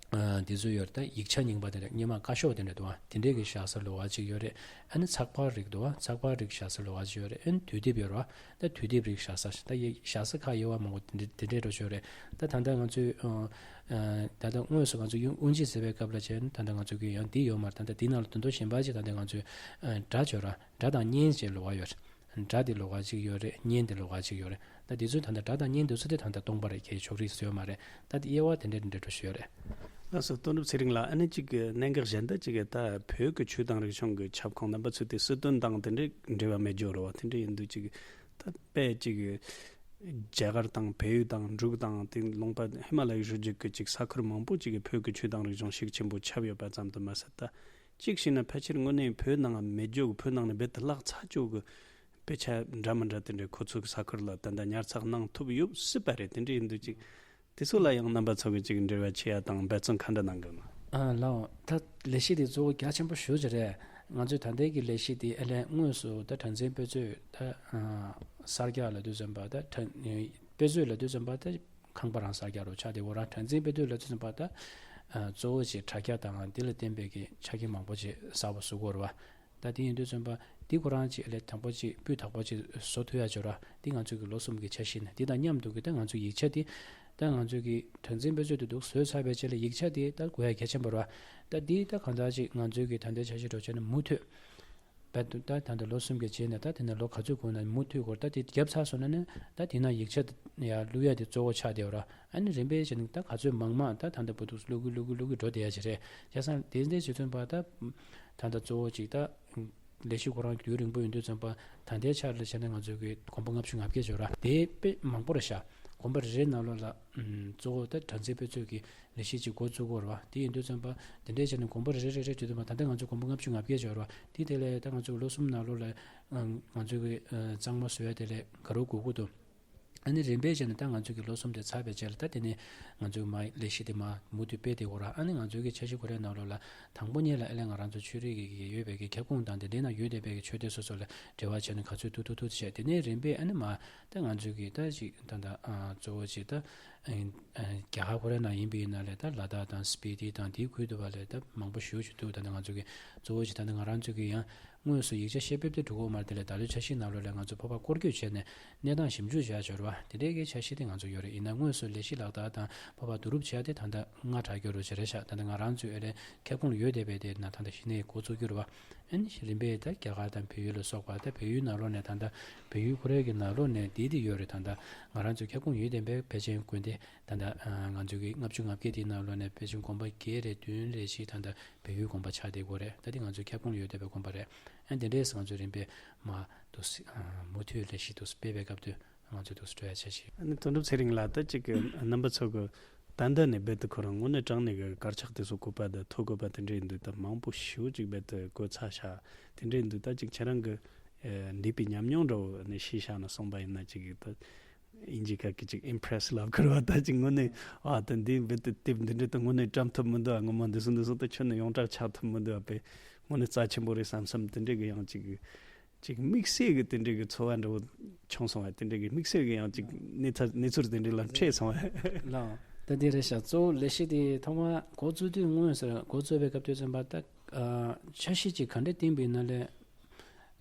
ཨ་དེ་ཚོ་ཡོད་རེད། ད་ཡིག་ཆ་རྙིང་པ་དེ་འདྲ་སྔོན་མ་བཀའ་ཤོག་དེ་འདྲ་འདུག་བ། དེ་འདྲས་ཀྱི་བཞག་ས་ལོགས་ཀ་ཅིག་ཡོད་རེད། ཨ་ནི་ཚགས་པར་རིགས་འདུག་བ། ཚགས་པར་རིགས་བཞག་ས་ལོགས་ཀ་ཅིག་ཡོད་རེད། ཨ་ནི་དུས་དེབ་ཡོད་རེད་བ། ད་དུས་དེབ་རིགས་བཞག་ས་ད་ཡི་བཞག་ས་ཁག་དབྱེ་བ་མང་པོ་དེ་འདྲ་དེ་འདྲས་འགྲོ་ཆོག་རེད། ད་ད་ལྟ་ང་ཚོས་ཨ་ད་ལྟ་དངོས་སུ་ང་ཚོ་ཡུན་དབུ་འབྱེད་ཟེར་བའི་སྐབས་ལ་བྱས་ན་ད་ལྟ་ང་ཚོ་གི་ཡང་འདི་ཡོད་མ་རེད། ད་ལྟ་འདི་ནང་ལ་དོན་དག་གཞན་པ་ཅིག་ད་ལྟ་ང་ཚོས་ཨ་སྒྲ་བརྗོད་ར། སྒྲ་དང་བརྙན་ཅེས་ལོགས་ཀ་ཡོད་རེད། སྒྲ་དེ་ལོགས་ཀ་ཅིག་ཡོད་རེད། བརྙན་དེ་ལོགས་ཀ་ཅིག་ཡོད་རེད། ད་འདི་ཚོ་ད་ལྟ་སྒྲ་དང་བརྙན་འདི་ཚོ་དེ་ད་ལྟ་སྟོང་པ་རེད། ཁྱད་ཆོས་རིགས་སུ་ཡོད་མ་རེད། ད་དེ་དབྱེ་བ་དེ་འདྲ་དེ་འདྲ་འགྲོ་བཞིན་ཡོད་རེད། ལགས་སོ། དོན་གྲུབ་ཚེ་རིང་ལགས། ཨ་ནི་ཅིག་གནད་འགག་གཞན་དག་ཅིག་གི་ད་བོད་ཀྱི་ཆོས་དང་རིག་གཞུང་གི་ཁྱབ་ཁོངས་རྣམ་པ་ཚོས་དེ་སྲིད་དོན་དང་དེ་འདྲའི་འབྲེལ་བ་མེད་རྒྱུ་རེད་བ། དེ་འདྲ་ཡིན་དུས་ཅིག་ད་དཔེ་ཅིག་རྒྱ་གར་དང་བལ་ཡུལ་དང་འབྲུག་དང་དེ་ལུང་པ་ཧི་མ་ལ་ཡའི་རི་རྒྱུད་ཀྱི་ཅིག་ས་ཁུལ་མང་པོ་ཅིག་གི་བོད་ཀྱི་ཆོས་དང་རིག་གཞུང་ཤུགས་ཆེན་པོ་ཁྱབ་ཡོད་པ་ཙམ་དུ་མ་ཟད། ད་གཅིག་བྱས་ན་ཕལ་ཆེར་དངོས་གནས་བོད་ནང་མེད་རྒྱུ་གི། བོད་ནང་ནས་རྦད་དེ་བརླག་ཚར་རྒྱུ་གི་དཔེ་ཆ་འདྲ་མི་འདྲ་དེ་འདྲའི་ཁོ་ཚོའི་ས་ཁུལ་ལ་ད་ལྟ་ཉར་ཚགས་གནང་ཐུབ་ཡོད་སྲིད་པ་རེད། དེ་འདྲ་ཡིན་དུས་ཅིག་དེ་ཚོ་ལ་ཡང་རྣམ་པ་ཚོ་གི་ཅིག་འབྲེལ་བ་བྱེད་ཡ་དང་འབད་བརྩོན་ག་འདྲ་གནང་གི་ཡོད་ན། ཨ་ལགས། ད་ལས་གཞི་དེ་གཙོ་བོ་རྒྱ་ཆེན་པོ་ཞེ་པོ་ཅིག་རེད། ང་ཚོས་ད་ལྟའི་གི་ལས་གཞི་དེ་ཨ་ལས་དངོས་སུ་ད་གྲངས་འཛིན་དཔེ་མཛོད་ད་ཨ་གསར་རྒྱག་ལབ་དུས་ཙམ་པ། ད་གྲངས་དཔེ་མཛོད་ལབ་དུས་ཙམ་པ་ད་ཁང་པ་རང་གསར་རྒྱག་རོགས་ཆགས་དེ་འོ་རང་གྲངས་འཛིན་དཔེ་མཛོད་ལབ་དུས་ཙམ་པ་ད་ཨ་གཙོ་བོ་ཅིག་དྲ་རྒྱ་དང་དེ་ལ་བརྟེན་པའི་གི་ཆ་རྐྱེན་མང་པོ་ཅིག་གསར་པ་བཟོ་དགོས་རེད་བ། ད་དེ་ཡིན་དུས་ཙམ་པ་འདི་ཁོ་རང་ཅིག་ལས་དང་པོ་ཅིག་སྤུས་དག་པོ་ཅིག་བཟོ་ཐུབ་ཡ་ཅིག་ར། འདི་ང་ཚོ་གི་ལོ་གསུམ་གྱི་འཆར་གཞི་ནི་འདི་དང་མཉམ་དུ་གི་ད་ང་ཚོ་ཡིག་ཆ་འདི་ད་ང་ཚོ་གི་གྲངས་འཛིན་དཔེ་མཛོད་དུ་འདུག་བཟོས་ཚར་བའི་རྗེས་ལ་ཡིག་ཆ་འདི་ད་དགོས་ཡ་གལ་ཆེན་པོ་ར། ད་འདི་ད་གང་ལྟར་ཅིག་ང་ཚོ་གི་ད་ལྟའི་འཆར་གཞི་འགྲོ་བྱས་ན་མུ་མཐུད་བར་དུ་ད་ད་ལྟ་ལོ་གསུམ་གྱི་རྗེས་ནས་ད་དེ་ནས་ལོ་ག་ཚོད་འགོར་ན་མུ་མཐུད་སྐོར་ད་དེ་བརྒྱབ་ཚར་སོང་ན་ནི་ད་དེ་ན་ཡིག་ཆ་ཡར་བླུག་ཡ་དེ་གཙོ་བོ་ཆགས་བསྡད་ཡོད་ར། ཨ་ནི་རིམ་པས་བྱས་ནས་ད་ག་ཚོད་མང་མང་ད་ད་ལྟ་བར་དུ་བླུག་གི་བླུག་གི་བླུག་གི་འགྲོ་བསྡད་ཡ་ཅིག་རེད། བྱས་ཙང་དེ་འདྲའི་བྱེད་ཚུན་པ་ད་ད་ལྟ་གཙོ་བོ་ཅིག་ད་ལས་གཞི་ཁོ་རང་དུས་རིང་པོ་ཡིན་དུས་ཙམ་པ་ད་ལྟའི་ཆར་ལ་བྱས་ན་ང་ཚོ་གི་གོམ་པ་ལྔ་བཅུ་ང་བརྒྱད་ཅིག་ཡོད་ར། དེ་དཔེ་མང་པོ་རེད་ཤག་གོམ་པ་རེ་རེའི་ནང་ལོགས་ལ་ཨམ་གཙོ་བོ་ད་གྲངས་འཛིན་དཔེ་མཛོད་ཀྱི་ལས་གཞི་ཅིག་འགོ་བཙུགས་དགོས་རེད་བ། དེ་ཡིན་དུས་ཙམ་པ་དེ་འདྲའི་བྱས་ནས་གོམ་པ་རེ་རེ་རེ་རེ་བྱེད་དུས་མ་ད་ལྟ་ང་ཚོ་གོམ་པ་ལྔ་བཅུ་ང་བརྒྱད་ཅིག་ཡོད་རེད་བ། དེ་དེ་ལས་ད་ང་ཚོ་ལོ་གསུམ་ནང་ལོགས་ལ་ཨ་ང་ཚོ་གི་ཨ་གཙང་མ་བཟོ་ཡ་དེ་ལས་ག་རོ་དགོས་ཀྱི་འདུག་ཨ་ནི་རིམ་པས་བྱས་ནས་ད་ང་ཚོ་གི་ལོ་གསུམ་དེ་ཚར་བའི་རྗེས་ལ་ད་དེ་ནས་ང་ཚོའི་མ་ལས་གཞི་དེ་མ་མུ་མཐུད་སྤེལ་བསྡད་དགོས་ར། ཨ་ནི་ང་ཚོའི་གི་འཆར་གཞི་ཁོ་རའི་ནང་ལོགས་ལ་དང་པོ་ཉིད་ལ་ཨ་ལས་ང་རང་ཚོ་ཆོས་རིག་གི་གི་ཡོད་པའི་གི་ཁྱབ་ཁོངས་དང་དེ་འདྲའི་ནང་ཡོད་བསྡད་པའི་གི་ཆོས་སྡེ་སོ་སོ་ལ་འབྲེལ་བ་བྱས་ནས་ག་ཚོད་ཐུབ་ཐུབ་ཐུབ་བྱས། དེ་ནས་རིམ་པས་ཨ་ནི་མ་ད་ང་ཚོའི་གི་ད་ཅིག་ད་ད་ཨ་གཙོ་བོ་ཅིག་ད་ཨ་ཨ་རྒྱ་གར་ཁོ་རའི་ནང་ཡིན་པ་ཡིན་ན་ལས་ད་ལ་དྭགས་དང་སྤི་ཏི་དང་དེའི་ཁུལ་དུ་བ་ལས་ད་མང་པོ་ཞེ་པོ་ཅིག་འདུག་ད་ད་ང་ཚོ་གི་གཙོ་བོ་ཅིག་ད་ད་ང་རང་ཚོ་གི་ཡང་དངོས་སུ་ཡིག་ཆ་ཤེས་ཕེབས་ཏེ་འགྲོ་གི་ཡོད་མ་རེད། དེ་ལས་ད་ལོའི་འཆར་གཞིའི་ནང་ལོགས་ལ་ང་ཚོ་ཕོར་པ་སྐོར་སྐྱོད་བྱས་ནས་གནས་སྟངས་ཞིབ་འཇུག་བྱས་འབྱོར་བ་དེ་འདྲའི་གི་འཆར་གཞི་དེ་ང་ཚོ་ཡོད་རེད། ཡིན་ན་དངོས་སུ་ལས་གཞི་ལག་བསྟར་དང་ཕོར་པ་བསྡུ་རུབ་བྱས་ཏེ་ད་ལྟ་སྔ་དྲགས་རྒྱུ་རུ་བྱས་རེད་ཤག་ད་ལྟ་ང་རང་ཚོའི་ཨ་ལས་ཁྱབ་ཁོངས་ཡོད་བསྡད་པའི་དེ་ན་ད་ལྟ་གཞི་ནས་འགོ་བཙུགས་རྒྱུ་རེད་བ། ཨ་ནི་རིམ་པས་ད་རྒྱ་གར་དང་བལ་ཡུལ་ལ་སོགས་པ་ད་བལ་ཡུལ་ནང་ལོགས་ནས་ད་ལྟ་བལ་ཡུལ་ཁོ་རའི་གི་ནང་ལོགས་ནས་འདི་དེ་ཡོད་རེད། ད་ལྟ་ང་རང་ཚོའི་ཁྱབ་ཁོངས་ཡོད་བསྡད་པའི་ཕལ་ཆེར་དགོན་སྡེ་ད་ལྟ་ང་ཚོའི་གི་ལྔ་བཅུ་ང་བརྒྱད་དེའི་ནང་ལོགས་ནས་ཕལ་ཆེར་དགོན་པ་བརྒྱད་རེད་བདུན་རེད་ཅིག་ད་ལྟ་བལ་ཡུལ་དགོན་པ་ཆགས་བསྡད་ཡོད་རེད། ད་དེ་ང་ཚོའི་ཁྱབ་ཁོངས་ལ་ཡོད་བསྡད་པའི་དགོན་པ་རེད། ཨ་ནི་དེ་འདྲས་ང་ཚོས་རིམ་པས་མ་འདུག་སེ་མུ་མཐུད་ལས་གཞི་འདུག་སེ་སྤེལ་བའི་སྐབས་དུ་ང་ཚོས་འདུག་སེ་སྤྲོད་ཡ་བྱ་ཞིག་ཨ་ནི་དོན་གྲུབ་ཚེ་རིང་ལགས། ད་ཅིག་གི་རྣམ་པ་ཚོ་གི་ད་ལྟ་ནས་རྦད་དེ་ཁོ་རང་དངོས་གནས་དྲང་གནས་གི་དཀར་ཆག་དེ་ཚོ་བཀོད་པ་དང་ཐོ་བཀོད་པ་དེ་འདྲས་འདུག་ད་མང་པོ་ཞེ་པོ་ཅིག་རྦད་དེ་བཀོད་ཚར་ཤག་དེ་འདྲས་འདུག་ད་ཅིག་ཁྱེད་རང་གི་འདས་པའི་ཉམས་མྱོང་འདྲ་བོ་ནས་ཤེས་བྱ་ནས་གསུངས་པ་ཡིན་ན་ཅིག་གི་ད། ཨིན་ཇི་སྐད་ཀྱི་ཅིག་ཨིམ་པི་རེ་སི་ལབ་དགོས་རེད་བ། ད་ཅིག་དངོས་གནས་ཨ་ད་འདི་རྦད་དེ་དེབ་འདི་འདྲ་ད་དངོས་གནས་བཀྲམ་ཐུབ་མི་འདུག་ཨ་ངོ་མ་འདི་སུ་འདི་སུ་ད་ཁྱོན་ནས་ཡོངས་གྲགས་ཆགས་ཐུབ་མི་འདུག་ཨ་པས་དངོས་གནས་རྩ་ཆེན་པོ་རེད་བསམ་བསམ་དེ་འདྲས་ཀྱི་ཡང་ཅིག་ཅིག་དམིགས་བསལ་གྱི་དེ་འདྲས་ཀྱི་ཚོར་བ་འདྲ་བོ་བྱུང་སོང་བ། དེ་འདྲས་ཀྱི་དམིགས་བསལ་གྱི་ཡང་ཅིག་གནས་ཚ་གནས་ཚུལ་དེ་འདྲས་ལ་འཕྲད་སོང་བ། ལགས། ད་འདི་རེད་ཤག་གཙོ་བོ་ལས་གཞི་དེ་ཐོག་མར་འགོ་བཙུགས་དུས་དངོས་སུ་འགོ་བཙུགས་པའི་སྐབས་དུས་ཙམ་པ་ད་འཆར་གཞི་ཅིག་ག་འདྲས་བཏིང་བ་ཡིན་ན་ལས།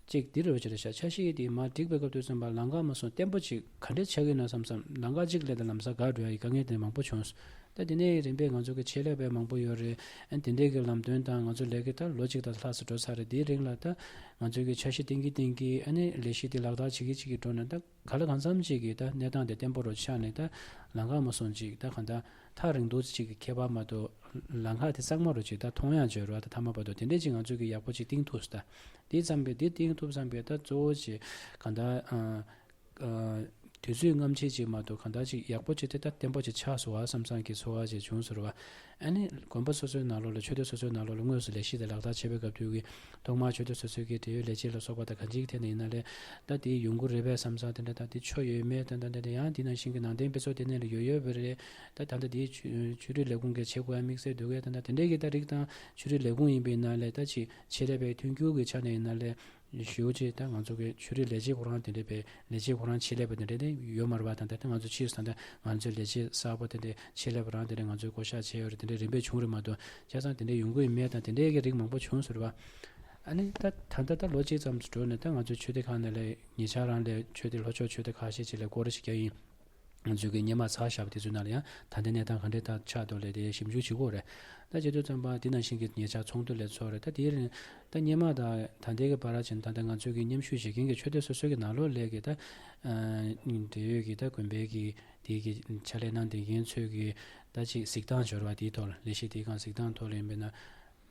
གཅིག་འདི་རེད་བ། ཅི་རེད་ཤག་འཆར་གཞི་དེ་མར་བསྒྲིགས་པའི་སྐབས་དུས་ཙམ་པ་ལམ་ཁ་མ་སོང་བརྟན་པོ་ཅིག་ག་འདྲས་ཆགས་ཀྱི་ན་བསམ་བསམ་ལམ་ཁ་གཅིག་ལས་ད་ལམ་སང་འགག་འགྲོ་ཡ་ཡི་དཀའ་ངལ་དེ་མང་པོ་བྱུང་། ད་དེ་ནས་རིམ་པས་ང་ཚོ་གི་ཆེད་ལས་པ་མང་པོ་ཡོད་རེད། ཨ་དེ་འདྲས་ཀྱི་ལམ་སྟོན་དང་ང་ཚོ་ལས་ཀ་ད་ལོ་གཅིག་དང་ལྷག་ཙམ་འགྲོ་ཚར་རེད། དེའི་རིང་ལ་ད་ང་ཚོ་གི་འཆར་གཞི་བཏིང་གི་བཏིང་གི་ཨ་ནི་ལས་གཞི་དེ་ལག་བསྟར་བྱེད་ཀྱི་བྱེད་ཀྱི་འགྲོ་ན་ད་ག་ལ་གང་འཚམ་ཅིག་གི་ད་གནས་སྟངས་དེ་བརྟན་པོ་རུ་ཆགས་ནས་ད་ལམ་ཁ་མ་སོང་ཅིག་ད་གང་ད་ཐག་རིང་ཐུང་ཅིག་གི་ཁྱད་པར་མ་གཏོགས་ལམ་ཁ་དེ་གཙང་མ་རུ་ཅིག་ད་མཐོང་ཡག་བྱོས་ར། ད་མཐའ་མ་བར་དུ་དེ་འདྲས་ཅིག་ང་ཚོ་གི་ཡག་པོ་ཅིག་བཏིང་ཐུབ་སོང་ད། དེ་ཙམ་པས་དེ་བཏིང་ཐུབ་ཙམ་པས་ད་གཙོ་བོ་ཅིག་གང་ལྟར་ཨ་ཨ་དུས་ དུས་ཚོད་སྔ་ཕྱི་ཅིག་མ་གཏོགས་གང་ལྟར་ཅིག་ཡག་པོ་ཅིག་དེ་ད་བརྟན་པོ་ཅིག་ཆགས་སོང་བ་བསམ་བསམ་གྱི་ཚོར་བ་ཅིག་བྱུང་སོང་རེད་བ། ཨ་ནི་དགོན་པ་སོ་སོའི་ནང་ལོགས་ལ་ཆོས་སྡེ་སོ་སོའི་ནང་ལོགས་ལ་དངོས་སུ་ལས་གཞི་དེ་ལག་བསྟར་བྱེད་པའི་སྐབས་དུས་ཀྱི་ཐོག་མར་ཆོས་སྡེ་སོ་སོའི་གི་འབྲེལ་ཡོད་ལས་བྱེད་ལ་སོགས་པ་དང་གང་ཅིའི་ཐད་ནས་ཡིན་ན་ལས་ད་དེ་ཡོང་གི་རེད་པས་བསམ་བསམ་དེ་འདྲ་ད་དེ་ཆོ་ཡོད་མེད་ད་ད་ད་ད་ཡང་དེ་ནང་བཞིན་གྱི་ནང་བསྟན་དཔེ་ཚོགས་དེ་ནས་ལ་ཡོད་ཡོད་པ་རེད། ད་ད་ལྟ་དེའི་ཆོས་ཆོས་རིག་ལས་ཁུངས་ཀྱི་བྱེད་སྒོ་ཡང་དམིགས་བསལ་འདུག་གས། ད་ད་དེ་འདྲའི་གི་ད་རིགས་དང་ཆོས་རིག་ལས་ཁུངས་ཡིན་པའི་ནང་ལས་ད་ཅིག་ཆེད་ལས་པའི་མཐུན་འགྱུར་གྱི་ཆ་ནས་ཡིན་ན་ལས་ཞུ་ཅིག་ད་ང་ཚོ་གི་ཆོས་རིག་ལས་བྱེད་ཁོ་རང་དེ་འདྲའི་པའི་ལས་བྱེད་ཁོ་རང་ཆེད་ལས་པ་དེ་འདྲ་དེ་ཡོད་མ་རེད་པ། ད་ད་ད་ང་ཚོ་ཕྱིས་སུ་ད་ད་ང་ཚོའི་ལས་བྱེད་གསར་པ་དེ་འདྲའི་ཆེད་ལས་པ་རང་དེ་འདྲ་ང་ཚོའི་བསྐོ་བཞག་བྱས་ཡོད་རེད། དེ་འདྲའི་རིམ་པས་བྱུང་རེད་མ་གཏོགས་བྱས་ཙང་དེ་འདྲའི་ཡོང་གི་ཡོད་མེད་དང་དེ་འདྲའི་གི་རིགས་མང་པོ་བྱུང་ཟེར་བ། ཨ་ནི་ད་ད་ལྟ་ད་ལོ་གཅིག་ཙམ་འགྲོ་ནས་ད་ང་ཚོའི་ཆོས་སྡེ་ཁག་ནས་ལས་ཉེ་ཆར་རང་ལས་ཆོས་སྡེ་ལྷོ་ཕྱོགས་ཆོས་སྡེ་ཁག་ཤས་ཅིག་ལས་སྐོར་ར་ཞིག་རྒྱག་ཡིན། ང་ཚོས་ཀྱི་སྔོན་མ་ཚར་བཞག་པ་དེ་ཚོའི་ནང་ལ་ཡང་ད་ལྟའི་གནས་སྟངས་ག་འདྲས་ད་ཆགས་འདུག་ལས་དེ་ཞིབ་འཇུག་བྱེད་དགོས་རེད། ད་བྱེད་དུས་ཙམ་པ་དེ་ནང་བཞིན་གྱི་ཉེ་ཆར་ཚོགས་འདུ་ལས་ཚོགས་རེད། ད་དེའི་རིང་ད་སྔོན་མ་དང་ད་ལྟའི་གི་བར་ཕྱིན་ད་ལྟ་ང་ཚོས་ཀྱི་མཉམ་ཞུགས་བྱེད་མཁན་གྱི་ཆོས་སྡེ་སོ་སོའི་གི་ནང་ལོགས་ལས་ཀྱི་ད་འབྲེལ་ཡོད་ཀྱི་ད་དགོན་པའི་གི་དེའི་གི་ཕྱག་ལས་གནང་བསྡད་མཁན་ཚོས་ཀྱི་ད་ཅིག་གཟིགས་སྟངས་འབྱོར་བ་དེའི་ཐོག་ལ་ལས་གཞི་དེའི་སྒང་གཟིགས་སྟངས་ཐོག་ལ་ཡིན་པས་ན།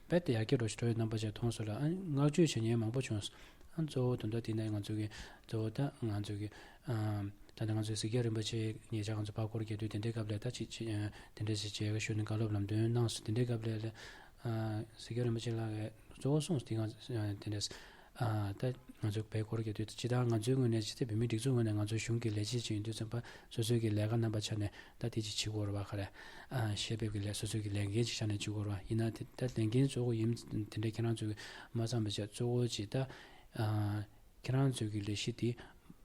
རྦད་དེ་ཡར་རྒྱས་འགྲོ་ཞིག་འགྲོ་ཡི་རྣམ་པ་ཅིག་མཐོང་སོང་ལ། ཨ་བསྔགས་བརྗོད་བྱེད་མཁན་མང་པོ་བྱུང་སོང་། ཨ་གཙོ་བོ་དོན་དག་དེ་ནས་ང་ཚོ་གི་གཙོ་བོ་ད་ང་ཚོ་གི་ཨ་ད་ལྟ་ང་ཚོའི་སེར་སྐྱ་རིན་པོ་ཆེ་ཉེ་ཆར་ང་ཚོ་ཕར་སྐོར་རྒྱག་དུས་དེ་འདྲའི་སྐབས་ལ་ད་ཅིག་ཅིག་ཨ་དེ་འདྲ་ཞིག་བྱས་ཞུ་ནས་བཀའ་སློབ་ལམ་སྟོན་གནང་སོང་། དེ་འདྲའི་སྐབས་ལ་ལ་ཨ་སེར་སྐྱ་རིན་པོ་ཆེ་ལགས་ཀྱིས་གཙོ་བོ་གསུངས་སོང་། དེ་སྒང་ཨ་དེ་འདྲ་ཨ་ད་ང་ཚོ་བལ་སྐོར་རྒྱག་དུས་ཇི་ལྟར་ང་ཚོའི་ངོས་ནས་ཇི་ལྟར་བོད་མིའི་སྒྲིག་འཛུགས་ངོས་ནས་ང་ཚོའི་གཞུང་གི་ལས་བྱེད་ཅིག་ཡིན་དུས་ཙམ་པ་སོ་སོའི་གི་ལས་ཀ་རྣམ་པ་ཆ་ནས་ད་དེ་ཅིག་བྱེད་དགོས་རེད་བ། ག་རེ་ཨ་ཞལ་འབེབས་ཀྱི་ལས་སོ་སོའི་གི་ལས་འགན་ཅིག་ཆ་ནས་བྱེད་དགོས་རེད་བ། ཡིན་ན་དེ་ད་ལས་འགན་གཙོ་བོ་ཡིན་དེ་འདྲ་ཁྱེད་རང་ཚོས་མ་བསམ་པ་བྱས་གཙོ་བོ་ཅིག་ད་ཨ་ཁྱེད་རང་ཚོའི་གི་ལས་གཞི་དེ་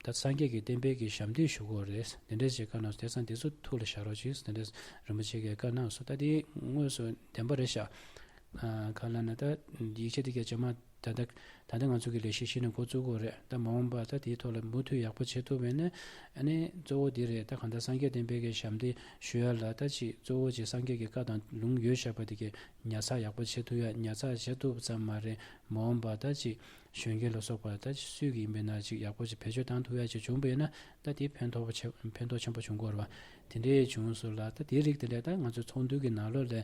ད་སངས་རྒྱས་ཀྱི་བསྟན་པའི་གི་ཞབས་འདེགས་ཞུ་དགོས་རེད། དེ་འདྲ་ཅིག་བཀའ་གནང་སོང་། དེ་ཙང་དེ་ཚོ་ཐུགས་ལ་བཞག་རོགས་གྱིས། དེ་འདྲ་རིན་པོ་ཆེ་གིས་བཀའ་གནང་སོང་། ད་དེ་དངོས་སུ་བདེན་པ་རེད་ཤག་ཨ་ག་ལབ་ན་ད་ཡིག་ཆ་དེ་ག་རྗེས་མ་ད་ལྟ་ད་ལྟ་ང་ཚོ་གི་ལས་གཞི་གཞི་ནས་འགོ་བཙུགས་དགོས་རེད། ད་མ་འོངས་པ་ད་དེའི་ཐོག་ལ་མུ་མཐུད་ཡག་པོ་བྱེད་ཐུབ་པ་ཡིན་ན། ཨ་ནི་གཙོ་བོ་དེ་རེད། ད་གང་ལྟར་སངས་རྒྱས་བསྟན་པའི་གི་ཞབས་འདེགས་ཞུ་ཡ་ལ་ད་ཅིག་གཙོ་བོ་ཅིག་སངས་རྒྱས་ཀྱི་བཀའ་དང་ལུང་ཡོད་བཞག་པ་དེ་གི་ཉར་ཚགས་ཡག་པོ་བྱེད་ཐུབ་ཡ། ཉར་ཚགས་བྱེད་ཐུབ་ཙམ་མ་རེད། མ་འོངས་པ་ད་ཅིག་གཞོན་སྐྱེས་ལ་སོགས་པ་ད་ཅིག་སུས་ཀྱི་ཡིན་པའི་ན་ཅིག་ཡག་པོ་ཅིག་བེད་སྤྱོད་བཏང་ཐུབ་ཡ་ཅིག་བྱུང་པ་ཡིན་ན། ད་དེ་ཕན་ཐོགས་པོ་ཆེ་ཕན་ཐོགས་ཆེན་པོ་བྱུང་དགོས་རེད་བ། དེ་འདྲའི་བྱུང་སོང་ལ། ད་དེའི་རིགས་དེ་འདྲ་ད་ང་ཚོའི་ཚོགས་འདུ་གི་ནང་ལོགས་ལ་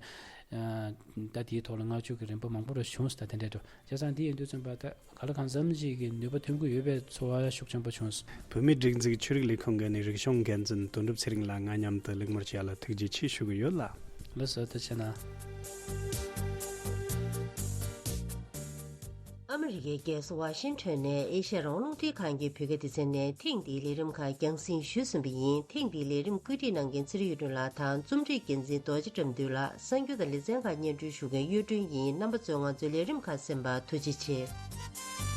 ཨ་ད་དེའི་ཐོག་ལ་བསྔགས་བརྗོད་ཀྱི་རིམ་པ་མང་པོ་རེ་བྱུང་སོང་། ད་དེ་འདྲ་འདུག་བྱས་ཙང་དེ་ཡིན་དུས་ཙམ་པ་ད་ག་ལ་གང་འཚམ་ཞིག་གི་ནུས་པ་ཐོན་གྱི་ཡོད་པའི་ཚོར་བ་ཤུགས་ཆེན་པོ་བྱུང་སོང་། བོད་མིའི་སྒྲིག་འཛུགས་ཆོས་རིག་ལས་ཁུངས་འགན་ནས་རིག་གཞུང་འགན་འཛིན་དོན་གྲུབ་ཚེ་རིང་ལགས་ང་མཉམ་དུ་གླེང་མོལ་བྱས་ལ་ཐུགས་རྗེ་ཆེ་ཞུ་གི་ཡོད་ལ། ལགས་སོ། ཐུགས་རྗེ་གནང་། ཨ་མི་རི་ཀའི་རྒྱལ་ས་ཝ་ཤིང་ཊོན་ནས་ཨེ་ཤ་ཡ་རང་དབང་རླུང་འཕྲིན་ཁང་གི་བོད་སྐད་སྡེ་ཚན་ནས་ཐེངས་འདིའི་ལས་རིམ་ཁག་རྒྱང་སྲིང་ཞུས་ཟིན་པ་ཡིན། ཐེངས་འདིའི་ལས་རིམ་བཀོད་སྒྲིག་གནང་མཁན་ཚེ་རིང་གཡུ་སྒྲོན་ལགས་དང་རྩོམ་སྒྲིག་འགན་འཛིན་རྡོ་རྗེ་བཀྲ་འདུས་ལགས། གསར་འགྱུར་དང་ལེ་ཚན་ཁག་སྙན་སྒྲོན་ཞུ་མཁན་གཡུ་སྒྲོན་ཡིན། རྣམ་པ་ཚོས་ང་ཚོའི་ལས་རིམ་ཁག་གསན་པར་ཐུགས་རྗེ་ཆེ།